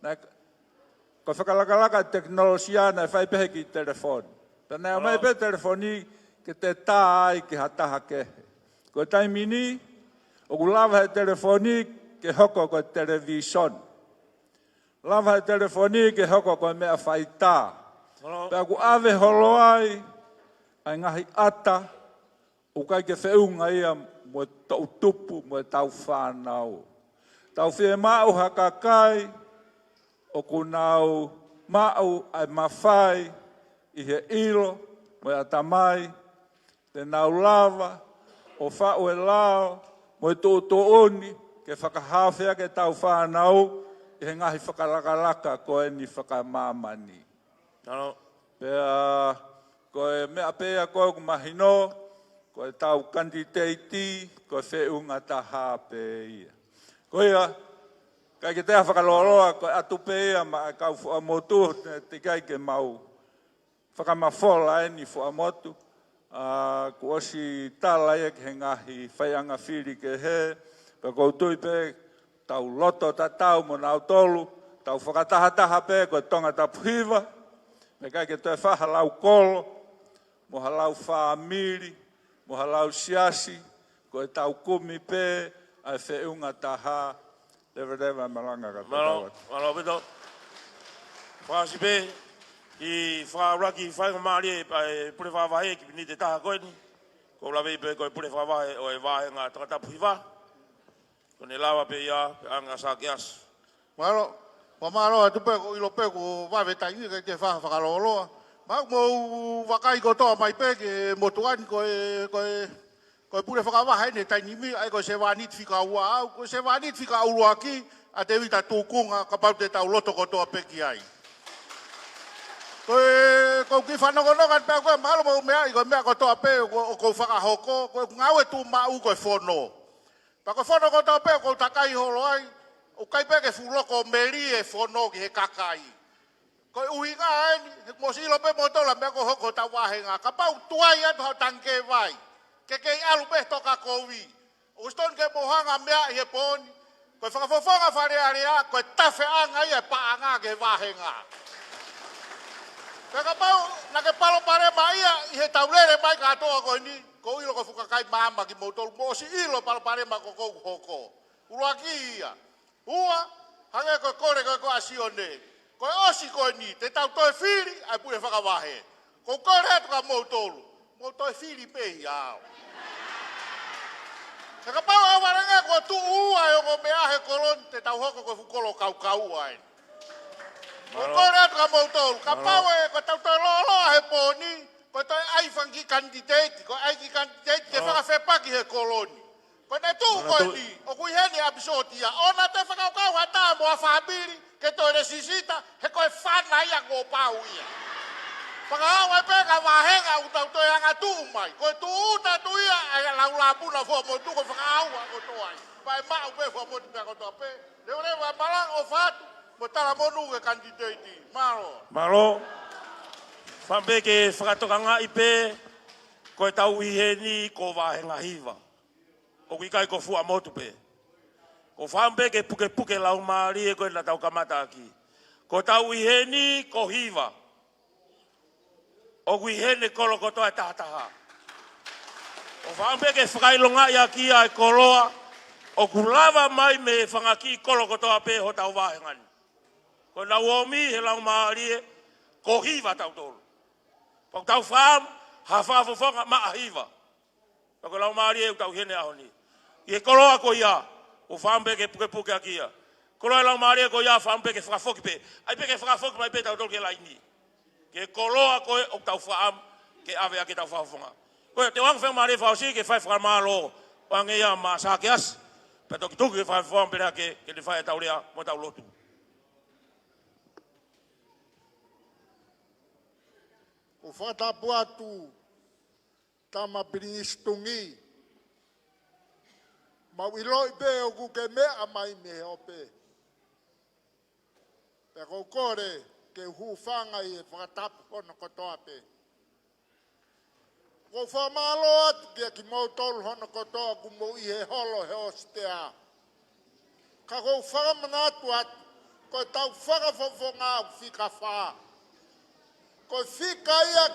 naʻe, ko e fakalakalaka tekinolosia naʻe fai pē he kiʻi telefoni. Pea naʻe ʻomai pē telefoni ke te tā ai ki ha taha kehe. Ko e taimi ni, ʻoku lava he telefoni ke hoko ko e televīsone. Lava he telefoni ke hoko ko e meʻa faitā. Pea ʻoku ʻave holo ai ʻa e ngaahi ʻata, ʻoku ʻikai ke feʻunga ia mo e toʻutupu, mo ʻetau fānau. Tau fiemaʻu ha kakai ʻoku nau maʻu ʻa e mafai ʻi he ʻilo mo e ʻatamai, te nau lava ʻo faʻu e lao mo e tuʻutuʻuni ke fakahaofi ʻaki ʻetau fānau ʻi he ngaahi fakalakalaka ko eni fakamāmani. Pea ko e meʻa pē ia ko ē ʻoku mahino, ko ʻetau kanititeiti, ko e feʻunga taha pē ia. Ko ia, ʻikai ke toe fakalōloa, ko e ʻatu pē ia maʻa e kau fuʻa motu, teʻeki ai ke mau fakamafola eni fuʻa motu, ʻa, kuo ʻosi tala ia ki he ngaahi faiʻanga fili kehe, pea ʻoku ou tui pē tau loto tatau mo nautolu, tau fakatahataha pē ko e Tongatapu hiva, pea ʻikai ke toe fai ha lau kolo, mo ha lau fāmili, mo ha lau siasi, ko ʻetau kumi pē ʻa e feʻunga taha, leveleva malanga ka Mālō, tatau atu. Mālō ʻaupito. Fakaʻosi pē, ʻi fakaʻuluaki fai ko mālie ʻa e pule fakavahe ki he miniti ʻe taha ko eni. Ko u laveʻi pē ko e pule fakavahe ʻo e vāhenga Tongatapu hiva. Ko ʻene lava pē ia, pea anga Sakeasi. Mālō, fakamālō atu pē, ʻoku ou ʻilo pē kuo vave taimi kae ʻikai ke fai ha fakalōloa. Mau mou vakai kotoa mai pē ki he motuʻa ni ko e, ko e, ko e pule fakavahe eni he taimi ni, ʻa ia ko e sevāniti fika ua, ʻa ia ko e sevāniti fika ʻuluaki, ʻa Tēvita Tūkunga, kapau te tau loto kotoa pē ki ai. Ko e, ko u kiʻi fanongonongo atu pē ko e mahalo mou meaʻi, ko e meʻa kotoa pē, ʻoku, ʻoku ou fakahoko, ko e ngāue tuʻumaʻu ko e fono. Pea ko e fono kotoa pē ʻoku ou takai holo ai, ʻoku ʻikai pē ke fuʻu loko melie e fono ki he kakai. Ko e ʻuhinga eni, he mou ʻosi ʻilo pē moutolu ʻa e meʻa ʻoku hoko hotau vāhenga. Kapau ʻe tuai atu haʻo tangikē vai, ke kei ʻalu pē he tokakovi. ʻOku ʻosi tonu ke mou hanga ʻo meaʻi he pō ni, ko e fakafofonga Fale Alea, ko e tafeʻanga ia e paʻanga ki he vāhenga. Pea kapau naʻa ke palopalema ia ʻi heʻetau lele mai kātoa ko eni, ʻoku ou ʻilo ko e fuʻu kakai maama kimoutolu, mou ʻosi ʻilo palopalema ko ē ʻoku hoko. ʻUluaki ia. Ua, hangē ko e kole ko ē ʻa Sione. Ko e ʻosi ko eni, te tau toe fili ʻa e pule fakavahe. ʻOku ou kole atu kia moutolu, mou toe fili pē ia au. Ka kapau ʻe ʻalu ange kuo tuʻu ua e ongo meʻa he kolo ni, te tau hoko ko e fuʻu kolo kaukaua eni. ʻOku ou kole atu kia moutolu, kapau ʻe, ko ʻetau toe lōloa he pō ni, ko e toe ʻai fanga kiʻi kanititeiti, ko e ʻai kiʻi kanititeiti ke fakafepaki he kolo ni. Ko ʻene tuʻu ko eni, ʻoku ʻi heni ʻapisōtia, ʻoua te fakakaukau ha taha mo ha fāmili ke toe lēsisita, he ko e fana ia kuo pau ia. Fakaaʻu ai pē ki he vāhenga ʻoku tau toe angatuʻu mai. Ko e tūʻuta atu ia ʻa e lau lapuna fua motu ko e fakaaʻu ʻa kotoa ai. Pea ʻe maʻu pē fua motu pea kotoa pē. Leveleva e malanga ʻofa atu, mo e talamonū ki he kanititeiti. Mālō. Mālō. Fakaʻamu pē ke fakatokangaʻi pē, ko ʻetau ʻi heni ko e vāhenga hiva. ʻOku ʻikai ko fua motu pē. ʻOku ou fakaʻamu pē ke pukepuke laumālie ko ē naʻa tau kamata ʻaki. Ko ʻetau ʻi heni ko hiva. ʻOku ʻi heni e kolo kotoa ʻe tahataha. ʻOku ou fakaʻamu pē ke fakaʻilongaʻi ʻaki ʻa e koloa ʻoku lava mai mei he fanga kiʻi kolo kotoa pē hotau vāhenga ni. Ko ʻenau ō mai he laumālie, ko hiva tautolu. Pea ʻoku tau fakaʻamu ha fakafofonga maʻa hiva. Pea ko e laumālie ʻoku tau ʻi heni he ʻaho ni. ʻI he koloa ko ia, ʻoku ou fakaʻamu pē ke pukepuke ʻaki ia. Koloa e laumālie ko ia, fakaʻamu pē ke fakafoki pē. ʻAi pē ke fakafoki mai pē tautolu ki he laini. Ki he koloa ko ē ʻoku tau fakaʻamu ke ʻave ʻaki ʻetau fakafofonga. Ko ia, te u hanga ʻo faingamālie fakaʻosi ke fai fakamālō ʻo hangē ia mo Sakeasi. Pea toki tuku ke fai fakafofonga pea ke, ke ne fai ʻetau lea mo ʻetau lotu. ʻOku ou fakatapu atu, Tama Pilinisi Tungi. Mau ʻiloʻi pē ʻoku ke meʻa mai mei he ope. Pea ʻoku ou kole ke u hūfanga ʻi he fakatapu hono kotoa pē. ʻOku ou fakamālō atu kia kimoutolu hono kotoa ʻoku mou ʻi he holo he ʻosi pē. Ka ʻoku ou fakamanatu atu, ko ʻetau fakafofonga ʻoku fika fā. Ko e fika ia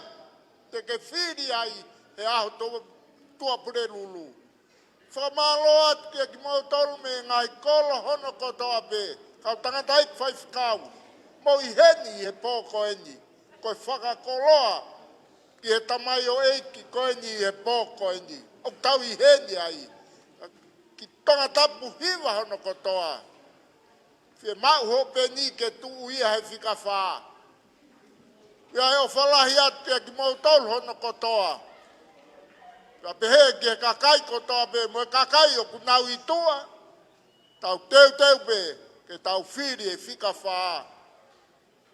te ke fili ai he ʻaho to-, Tuʻapulelulu. Fakamālō atu kia kimoutolu mei he ngaahi kolo hono kotoa pē. Kau tangataʻeiki faifekau, mou ʻi heni he pō ko eni. Ko e fakakoloa ki he tamaioʻeiki ko eni he pō ko eni. ʻOku tau ʻi heni ai. Ki Tongatapu hiva hono kotoa. Fiemaʻu hoʻo peni ke tuʻu ia he fika fā. ʻI ai e ʻofa lahi atu kia kimoutolu hono kotoa. Pea pehē ki he kakai kotoa pē mo e kakai ʻoku nau ʻi tuʻa. Tau teuteu pē ke tau fili e fika fā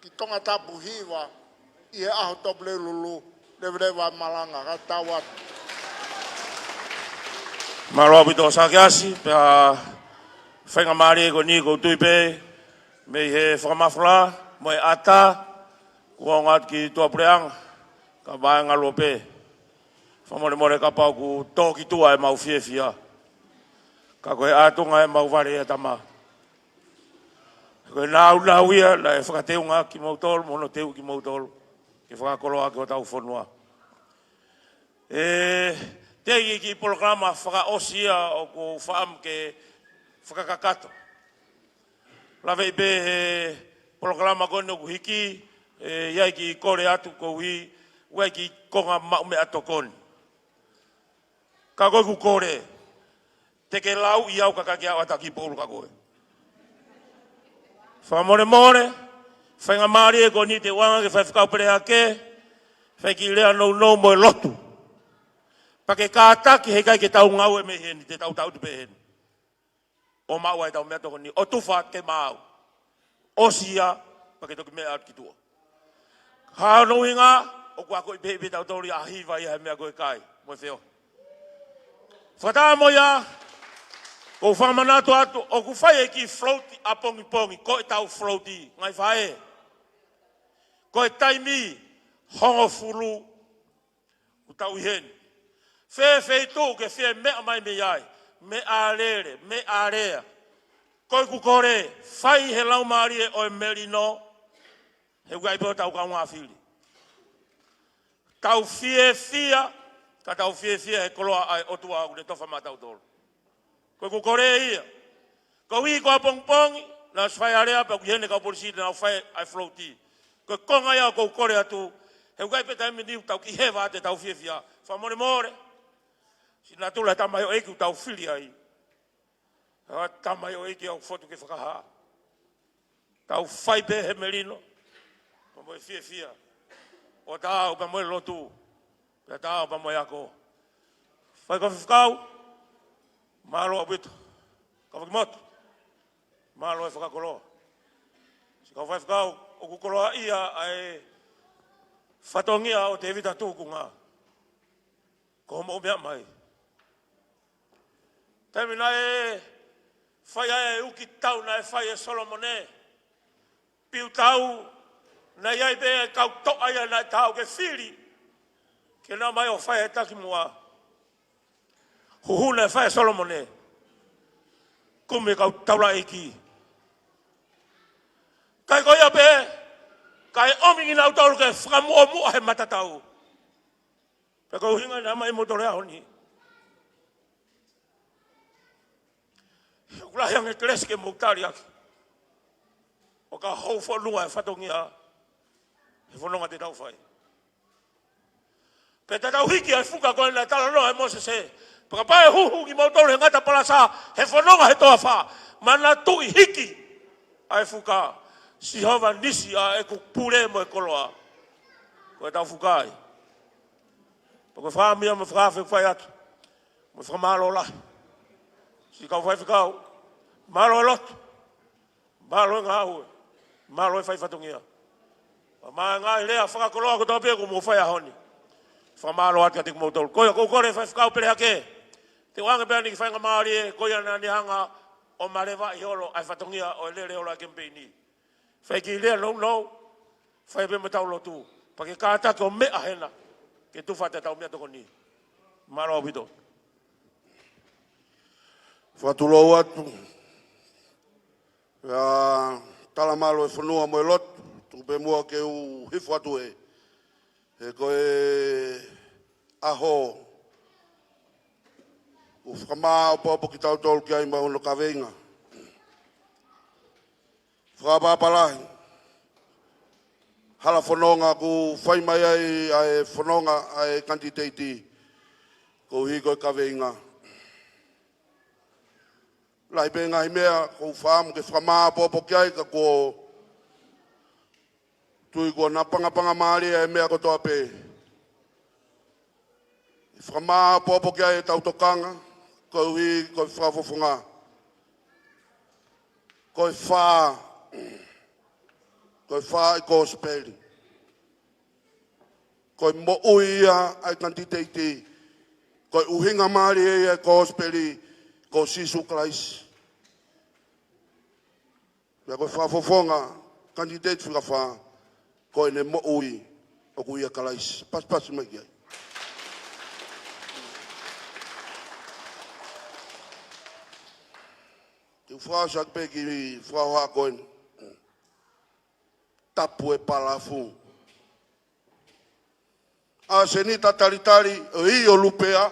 ki Tongatapu hiva ʻi he ʻaho Tuʻapulelulu, leveleva e malanga, ka tau atu. Mālō ʻaupito Sakeasi, pea faingamālie ko eni ʻoku ou tui pē, mei he fakamafula, mo e ʻata, kuo ongo atu ki tuʻapuleʻanga, ka vaenga luo pē. Fakamolemole kapau ʻoku tō ki tuʻa ʻemau fiefia. Ka ko e ʻatunga ʻemau vale ia tama. Ko e nāunau ia naʻe fakateunga kimoutolu, mo hono teu kimoutolu. Ke fakakoloa ʻaki hotau fonua. ʻE, teʻeki ke polokalama fakaʻosi ia ʻoku ou fakaʻamu ke fakakakato. Laveʻi pē he polokalama ko eni ʻoku hiki, ʻe, ʻi ai kiʻi kole atu koeʻuhi, ʻoku ʻi ai kiʻi konga maʻu meʻatokoni. Ka ko ʻeku kole, te ke lau ʻi au ka ke ʻalu atu ki pulu ka ko ē. Fakamolemole, faingamālie ko eni te u ʻoange ki he faifekau pele hake, fai kiʻi lea nounou mo e lotu. Pea ke kātaki he ʻikai ke tau ngāue mei heni, te tau tautu pē heni. ʻO maʻu ai ʻetau meʻatokoni, ʻo tufa ke maau. ʻOsi ia, pea ke toki meʻa atu ki tuʻa. Ka ko hono ʻuhinga, ʻoku akoʻi pē ʻe tautolu ia ʻa hiva ia he meʻa ko e kai, mo e feohi. Fakataha mo ia, ʻoku ou fakamanatu atu, ʻoku fai e kiʻi float ʻapongipongi, ko ʻetau float, ngaahi faʻē. Ko e taimi, hongofulu, ʻoku tau ʻi heni. Fē feituʻu ke fie meʻa mai mei ai, meʻalele, meʻalea. Ko ʻeku kole, fai he laumālie ʻo e melino, he ʻoku ʻi ai pē hotau kaungā fili. Tau fiefia, ka tau fiefia he koloa ʻa e ʻOtua ʻoku ne tofa maʻatautolu. Ko ʻeku kole ia. Ko e uike ʻapongipongi, naʻe ʻosi fai ʻa e lea pea ʻoku ʻi heni e kau polisi naʻa nau fai ʻa e float. Ko e konga ia ʻoku ou kole atu, he ʻoku ʻikai pē taimi ni ʻoku tau kiʻi heva atu ʻetau fiefia. Fakamolemole. Siʻi natula e tamaioʻeiki ʻoku tau fili ai. ʻA e tamaioʻeiki ʻoku fotu ke fakahā. Tau fai pē he melino, pea mo e fiefia. ʻO taau pea mo e lotu, pea taau pea mo e ako. Faifekau, mālō ʻaupito. Kau fakimotu, mālō e fakakoloa. Siʻi kau faifekau, ʻoku koloaʻia ʻa e fatongia ʻo Tēvita Tukunga. Ko hoʻomou meʻa mai. Taimi naʻe fai ai e uki tau naʻe fai ʻe Solomone. Piu tau, naʻe ʻi ai pē e kau toʻa ia naʻe taau ke fili. Ke nau ō mai ʻo fai e taki muʻa. Huhu naʻe fai ʻe Solomone. Kumi e kau taulaʻeiki. Kae ko ia pē, kae ʻomi kinautolu ke fakamuʻomuʻa he matatau. Pea ko e ʻuhinga naʻe ʻomai moutolu he ʻaho ni. ʻOku lahi ange e kelesi ke mou tali ʻaki. ʻO ka hou fonua e fatongia, he fononga te tau fai. Pea te tau hiki ʻa e fuka ko ē naʻe talanoa ʻe Mōsese. Pea kapau ʻe huhu kimoutolu he ngata palasa, he fononga he toafa. Manatuʻi hiki ʻa e fuka. Sihova Nisi ʻa ʻeku pule mo e koloa. Ko ʻetau fuka ai. Pea ko e fakaʻamu ia mo e fakaafe ʻoku fai atu. Mo e fakamālō lahi. Siʻi kau faifekau. Mālō e lotu. Mālō e ngāue. Mālō e fai fatongia. Pea mo e ngaahi lea fakakoloa kotoa pē ʻoku mou fai he ʻaho ni. Fakamālō atu kiate kimoutolu. Ko ia ʻoku ou kole faifekau pele hake. Te u ʻoange pē ʻeni ki he faingamālie, ko ia naʻa ne hanga ʻo malevaʻi holo ʻa e fatongia ʻo e lele holo ʻa e kemipeini. Fai e kiʻi lea nounou, fai pē mo ʻetau lotu. Pea ke kātaki ʻo meʻa hena, ke tufa ʻetau meʻatokoni. Mālō ʻaupito. Fakatulou atu. ʻIa, tala mālō e fonua mo e lotu, tuku pē muʻa ke u hifo atu ē. He ko e ʻaho, ʻoku fakamāʻopoʻopo kitautolu ki ai maʻa hono kaveinga. Fakaʻapaʻapa lahi. Hala fononga ʻoku fai mai ai ʻa e fononga ʻa e kanititeiti. Koeʻuhi ko e kaveinga. Lahi pē ngaahi meʻa ʻoku ou fakaʻamu ke fakamāʻopoʻopo ki ai ka kuo tui kuo napangapanga mālie e meʻa kotoa pē. Fakamāʻopoʻopo ki ai ʻetau tokanga, koeʻuhi ko e fakafofonga. Ko e fā, ko e fā ʻi he kosipeli. Ko e moʻui ia ʻa e kanititeiti. Ko e ʻuhinga mālie ia ʻa e kosipeli, ko Sīsū Kalaisi. Pea ko e fakafofonga, kanititeiti fika fā, ko ʻene moʻui ʻoku ʻia Kalaisi. Pasipasi mai ki ai. Te u fakaʻosi ʻaki pē kiʻi fakahoha ko eni. Tapu e palafu. ʻAsenita talitali, ʻo ʻi ʻo lupea.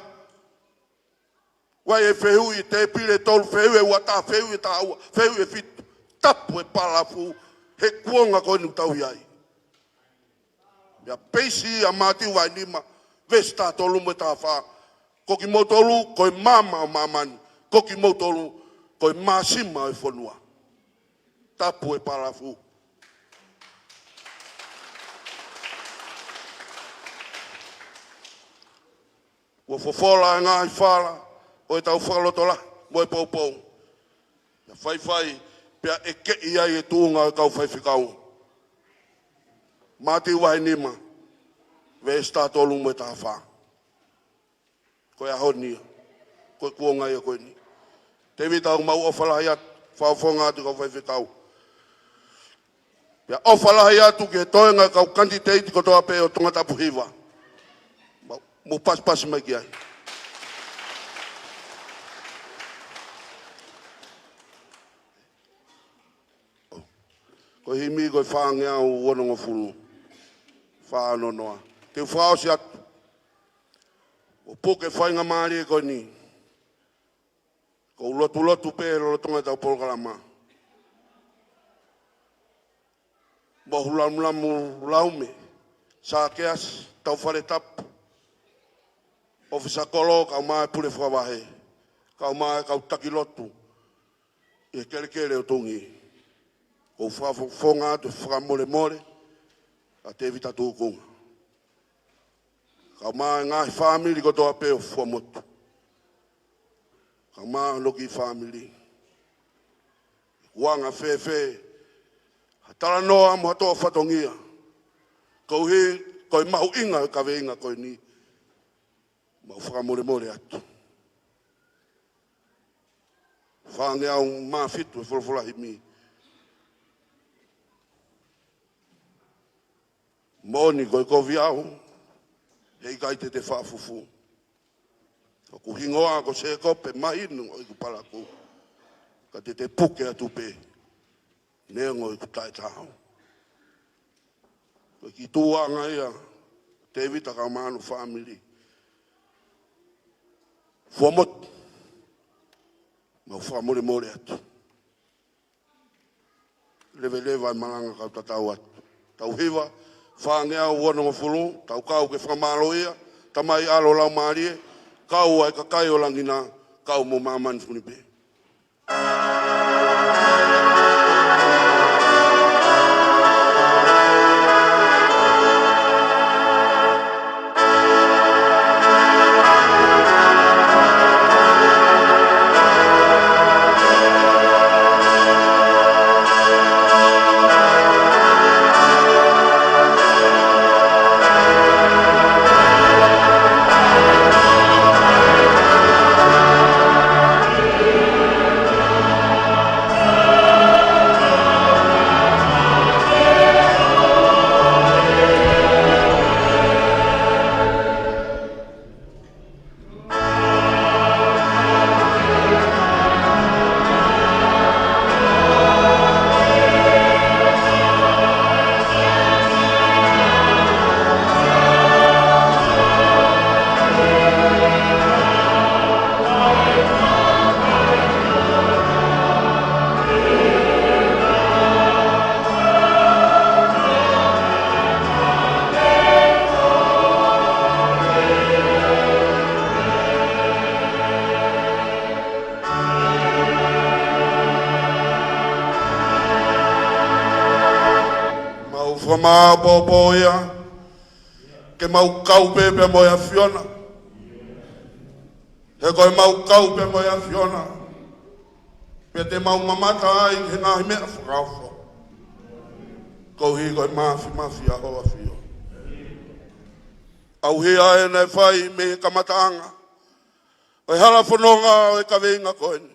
Vai e fehuʻi e tēpile tolu, fehuʻi e uata, fehuʻi e taha ua, fehuʻi e fitu. Tapu e palafu, he kuonga ko eni ʻoku tau ʻi ai. Pea peisi ʻa Mātiu vahe nima, veesi taha tolu mo e taha fā. Ko kimoutolu, ko e maama ʻo māmani. Ko kimoutolu, ko e māsima ʻo e fonua. Tapu e palafu. Kuo fofola e ngaahi fala ʻo ʻetau fakalotolahi mo e poupou. Pea faifai, pea ʻekeʻi ai e tuʻunga ʻo e kau faifekau. Mātiu vahe nima, veesi taha tolu mo e taha fā. Ko e ʻaho ni ia. Ko e kuonga ia ko eni. Tēvita, ʻoku mau ʻofa lahi atu, fakafofonga atu kau faifekau. Pea ʻofa lahi atu ki he toenga kau kanititeiti kotoa pē ʻo Tongatapu Hiva. Mau, mou pasipasi mai ki ai. Ko e himi ko e fāngeau onongofulu. Fā nonoa. Te u fakaʻosi atu. ʻO puke faingamālie ko eni. Ko u lotulotu pē lolotonga ʻetau polokalama. Mo hoku lamulamu laume, Sakeasi Taufaʻātā, ʻofisa kolo, kau mai pule fakavahe, kau mai kau taki lotu ʻi he kelekele ʻo Tonga. Ko u fakafofonga atu e fakamolemole ʻa Tēvita Tukunga. Kau mai ngaahi fāmili kotoa pē ʻo Fuaʻamotu. Kau mai hono kiʻi fāmili. Kuo anga fēfē ha talanoa mo ha toʻo fatongia. Koeʻuhi ko e mahuʻinga e kaveinga ko eni. Mau fakamolemole atu. Fāngeau mā fitu e folofola himi. Moʻoni ko e kovi au, heʻikai te te faʻa fufū. ʻOku hingoa ko Sēkope Mahinu ʻoku palakū. Ka te te puke atu pē, neongo ʻeku taʻetaau. Ko e kiʻi tuʻunga ia, Tēvita kau mai hono fāmili. Fuaʻamotu, mau fakamolemole atu. Leveleva e malanga kau tatau atu. Tau hiva, fāngeau onongofulu, tau kau ke fakamālōʻia, Tamai, ʻAlo, Laumālie, kau ai kakai ʻo langi na, kau mo māmani funi pē. Mau fakamāʻopoʻopo ia, ke mau kau pē pea mo e ʻAfiona. He ko e mau kau pē mo e ʻAfiona, pea te mau mamata ai ki he ngaahi meʻa fakaofo. Koeʻuhi ko e māfimafi ʻa hoʻo ʻAfio. ʻAuhia ʻena ʻe fai mei he kamataʻanga ʻo e hala fononga ʻo e kaveinga ko eni.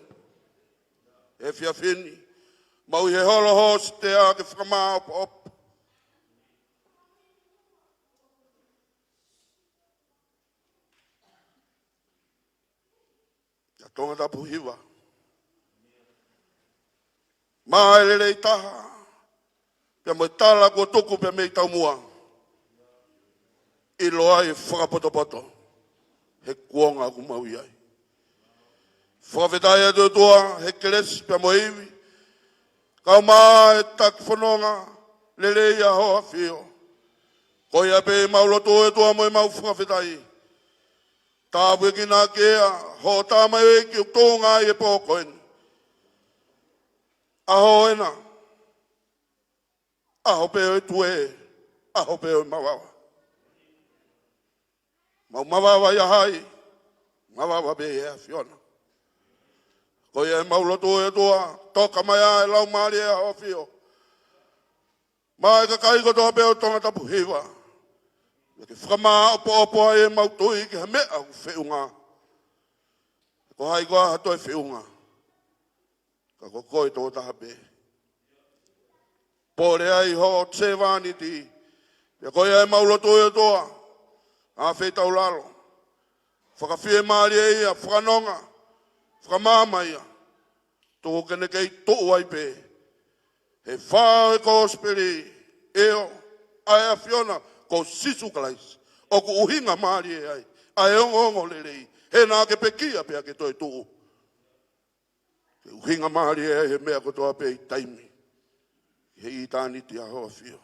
Efiafi ni, mau ʻi he holo hositea ke fakamāʻopoʻopo. Kia Tongatapu hiva. Maʻa e lelei taha, pea mo e tala kuo tuku pea mei taumuʻa. ʻIlo ai e fakapotopoto he kuonga ʻoku mau ʻi ai. Fakafetaʻi atu ʻOtua he kelesi pea mo e ivi, kau mai e taki fononga lelei ʻa hoʻo ʻAfio. Ko ia pē mau lotu ʻOtua mo ʻemau fakafetaʻi. Tāpuekina ʻaki ʻa hoʻo tamaioʻeiki ʻoku tuʻunga ai e pō ko eni. ʻAho ʻena, ʻaho pē ʻo e tuē, ʻaho pē ʻo e mavava. Mau mavava ʻia hai? Mavava pē ʻia e ʻAfiona. Ko ia ʻemau lotu ʻOtua, toka mai ʻa e Laumālie ʻa hoʻo ʻAfio maʻa e kakai kotoa pē ʻo Tongatapu hiva. Ke fakamāʻopoʻopo ai ʻemau tui ki ha meʻa ʻoku feʻunga. Ko hai koā ha toe feʻunga? Ka ko koe tokotaha pē. Pole ai hoʻo sevāniti. Pea ko ia ʻemau lotu ʻOtua, ʻa e feitaulalo. Fakafiemālie ia, fakanonga, fakamaama ia. Tuku ke ne kei tuʻu ai pē he fao e kosipeli, ʻio, ʻa e ʻAfiona ko Sīsū Kalaisi. ʻOku ʻuhinga mālie ai ʻa e ongoongolelei, he naʻa ke pekia pea ke toe tuʻu. Ke ʻuhinga mālie ai he meʻa kotoa pē ʻi taimi, he ʻitāniti ʻa ho ʻafio.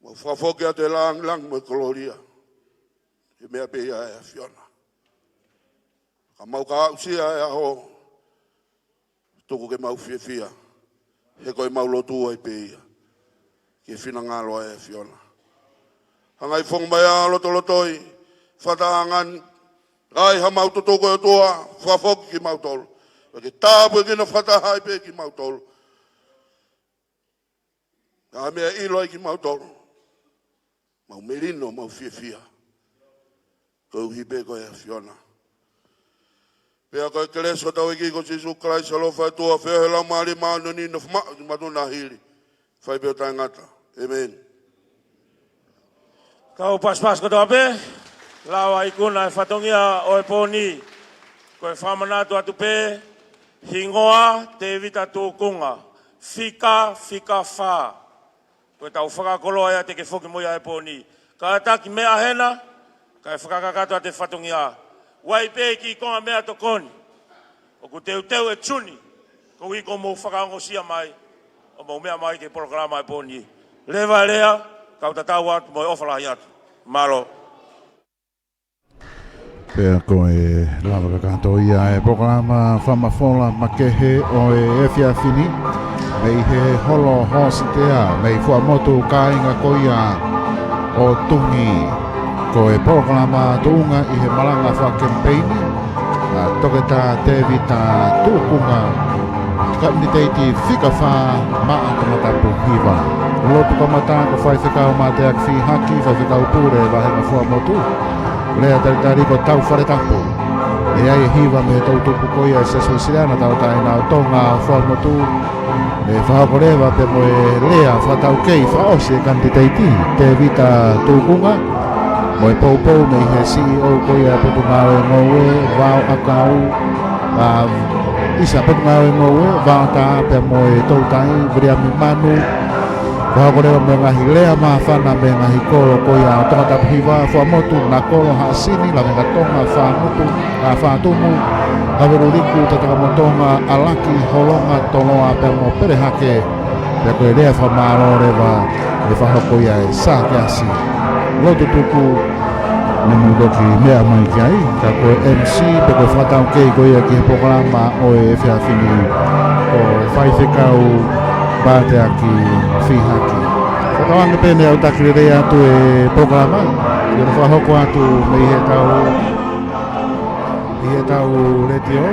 Mau fakafoki atu e lāngilangi mo e kolōlia he meʻa pē ia ʻa e ʻAfiona. Ka mau ka aʻusia e ʻaho, tuku ke mau fiefia, he ko e mau lotu ai pē ia ki he finangalo ʻa e ʻAfiona. Hangai fonga mai ʻa lotolotoi, fataʻanga ni, ʻai ha mau tutuku ʻe ʻOtua, fakafoki kimautolu. Ke tāpuekina fakataha ai pē kimautolu. Ka meʻa ʻilo ai kimautolu, mau melino, mau fiefia, koeʻuhi pē ko e ʻAfiona. Pea ko e kelesi ʻa hotau ʻEiki ko Sīsū Kalaisi, ʻalofa ʻa e ʻOtua, feohi ʻa e Laumālie Māʻoniʻoni, nofomaʻu ʻi he mātuʻa na hili, fai pē ʻo taʻengata. ʻĒmeni. Kau pasipasi kotoa pē, lava ikuna e fatongia ʻo e pō ni. Ko e fakamanatu atu pē, hingoa Tēvita Tūkunga, fika, fika fā. Ko e tau fakakoloa ia te ke foki mo ia he pō ni. Kātaki meʻa hena, kae fakakakato atu e fatongia. Vai pē ki he konga meʻatokoni. ʻOku teuteu e tuni, koeʻuhi ko hoʻomou fakaongosia mai, ʻo mou meʻa mai ki he polokalama he pō ni. Leva e lea, kau tatau atu mo e ʻofa lahi atu. Mālō. Pea ko e lava kakato ia e polokalama fakamafola makehe ʻo e efiafi ni, mei he holo hositea, mei Fuaʻamotu, kāinga ko ia ʻo Tuhi. Ko e polokalama tuʻunga ʻi he malanga fakakemipeini ʻa Toketā Tēvita Tūkunga, kanititeiti fika fā maʻa Tongatapu Hiva. Lotu kamata ko Faifekau Mateaki Fihaki, Faifekau Pule Vahenga Fuaʻamotu. Lea talitali ko Tau Fale Tapu. ʻE ʻi ai e hiva mei he toʻutupu ko ia e Siasi Uēsiliana Tauʻatāina ʻo Tonga ʻo Fuaʻamotu. ʻE fakahoko leva pea mo e lea fakataukei fakaʻosi e kanititeiti, Tēvita Tūkunga, mo e poupou mei he C E O ko ia e Potungāue Ngoue, Vao ʻAkau, ʻa, ʻisa Potungāue Ngoue, Vao Tā pea mo e Toutai, Viliami Manu, fakahoko leva mo e ngaahi lea māfana mei he ngaahi kolo ko ia ʻo Tongatapu Hiva, Fuaʻamotu, Nakolo, Haʻasini, Lavengatonga, Fāngutu, ʻa, Fātumu, Haveluliku, Tatakamotonga, ʻAlaki, Holonga, Toloa pea mo Pelehake. Pea ko e lea fakamālō leva ʻe fakahoko ia ʻe Sā Keasi Lotutuku, ne mou toki meʻa mai ki ai, ka ko e M C pe ko e fakataukei ko ia ki he polokalama ʻo e efiafi ni ko Faifekau Mateaki Fihaki. Fakatauange pē ne u taki lelei atu e polokalama, ʻi hono fakahoko atu mei he tau ʻi he tau letiō.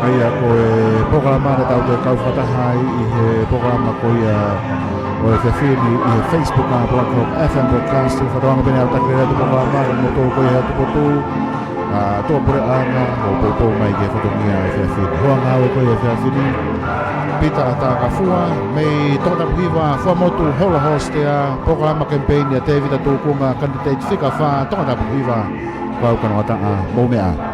ʻA ia ko e polokalama ne tau toe kau fakataha ai ʻi he polokalama ko ia ʻo e efiafi ni ʻi he Facebook ʻa Black Hawk F M Broadcasting. Fakatauange pē ne u taki lelei atu e polokalama, ka mou tō ko ia he tupotu, ʻa, tuʻapuleʻanga, ʻo poupou mai ki he fatongia ʻo e efiafi ni. Hoa ngāue ko ia ʻo e efiafi ni, Pita Takafua, mei Tongatapu Hiva, Fuaʻamotu, holo hositea, polokalama kemipeini ʻa Tēvita Tūkunga, kanititeiti fika fā, Tongatapu Hiva. Kau kanongataʻa, mou meʻa.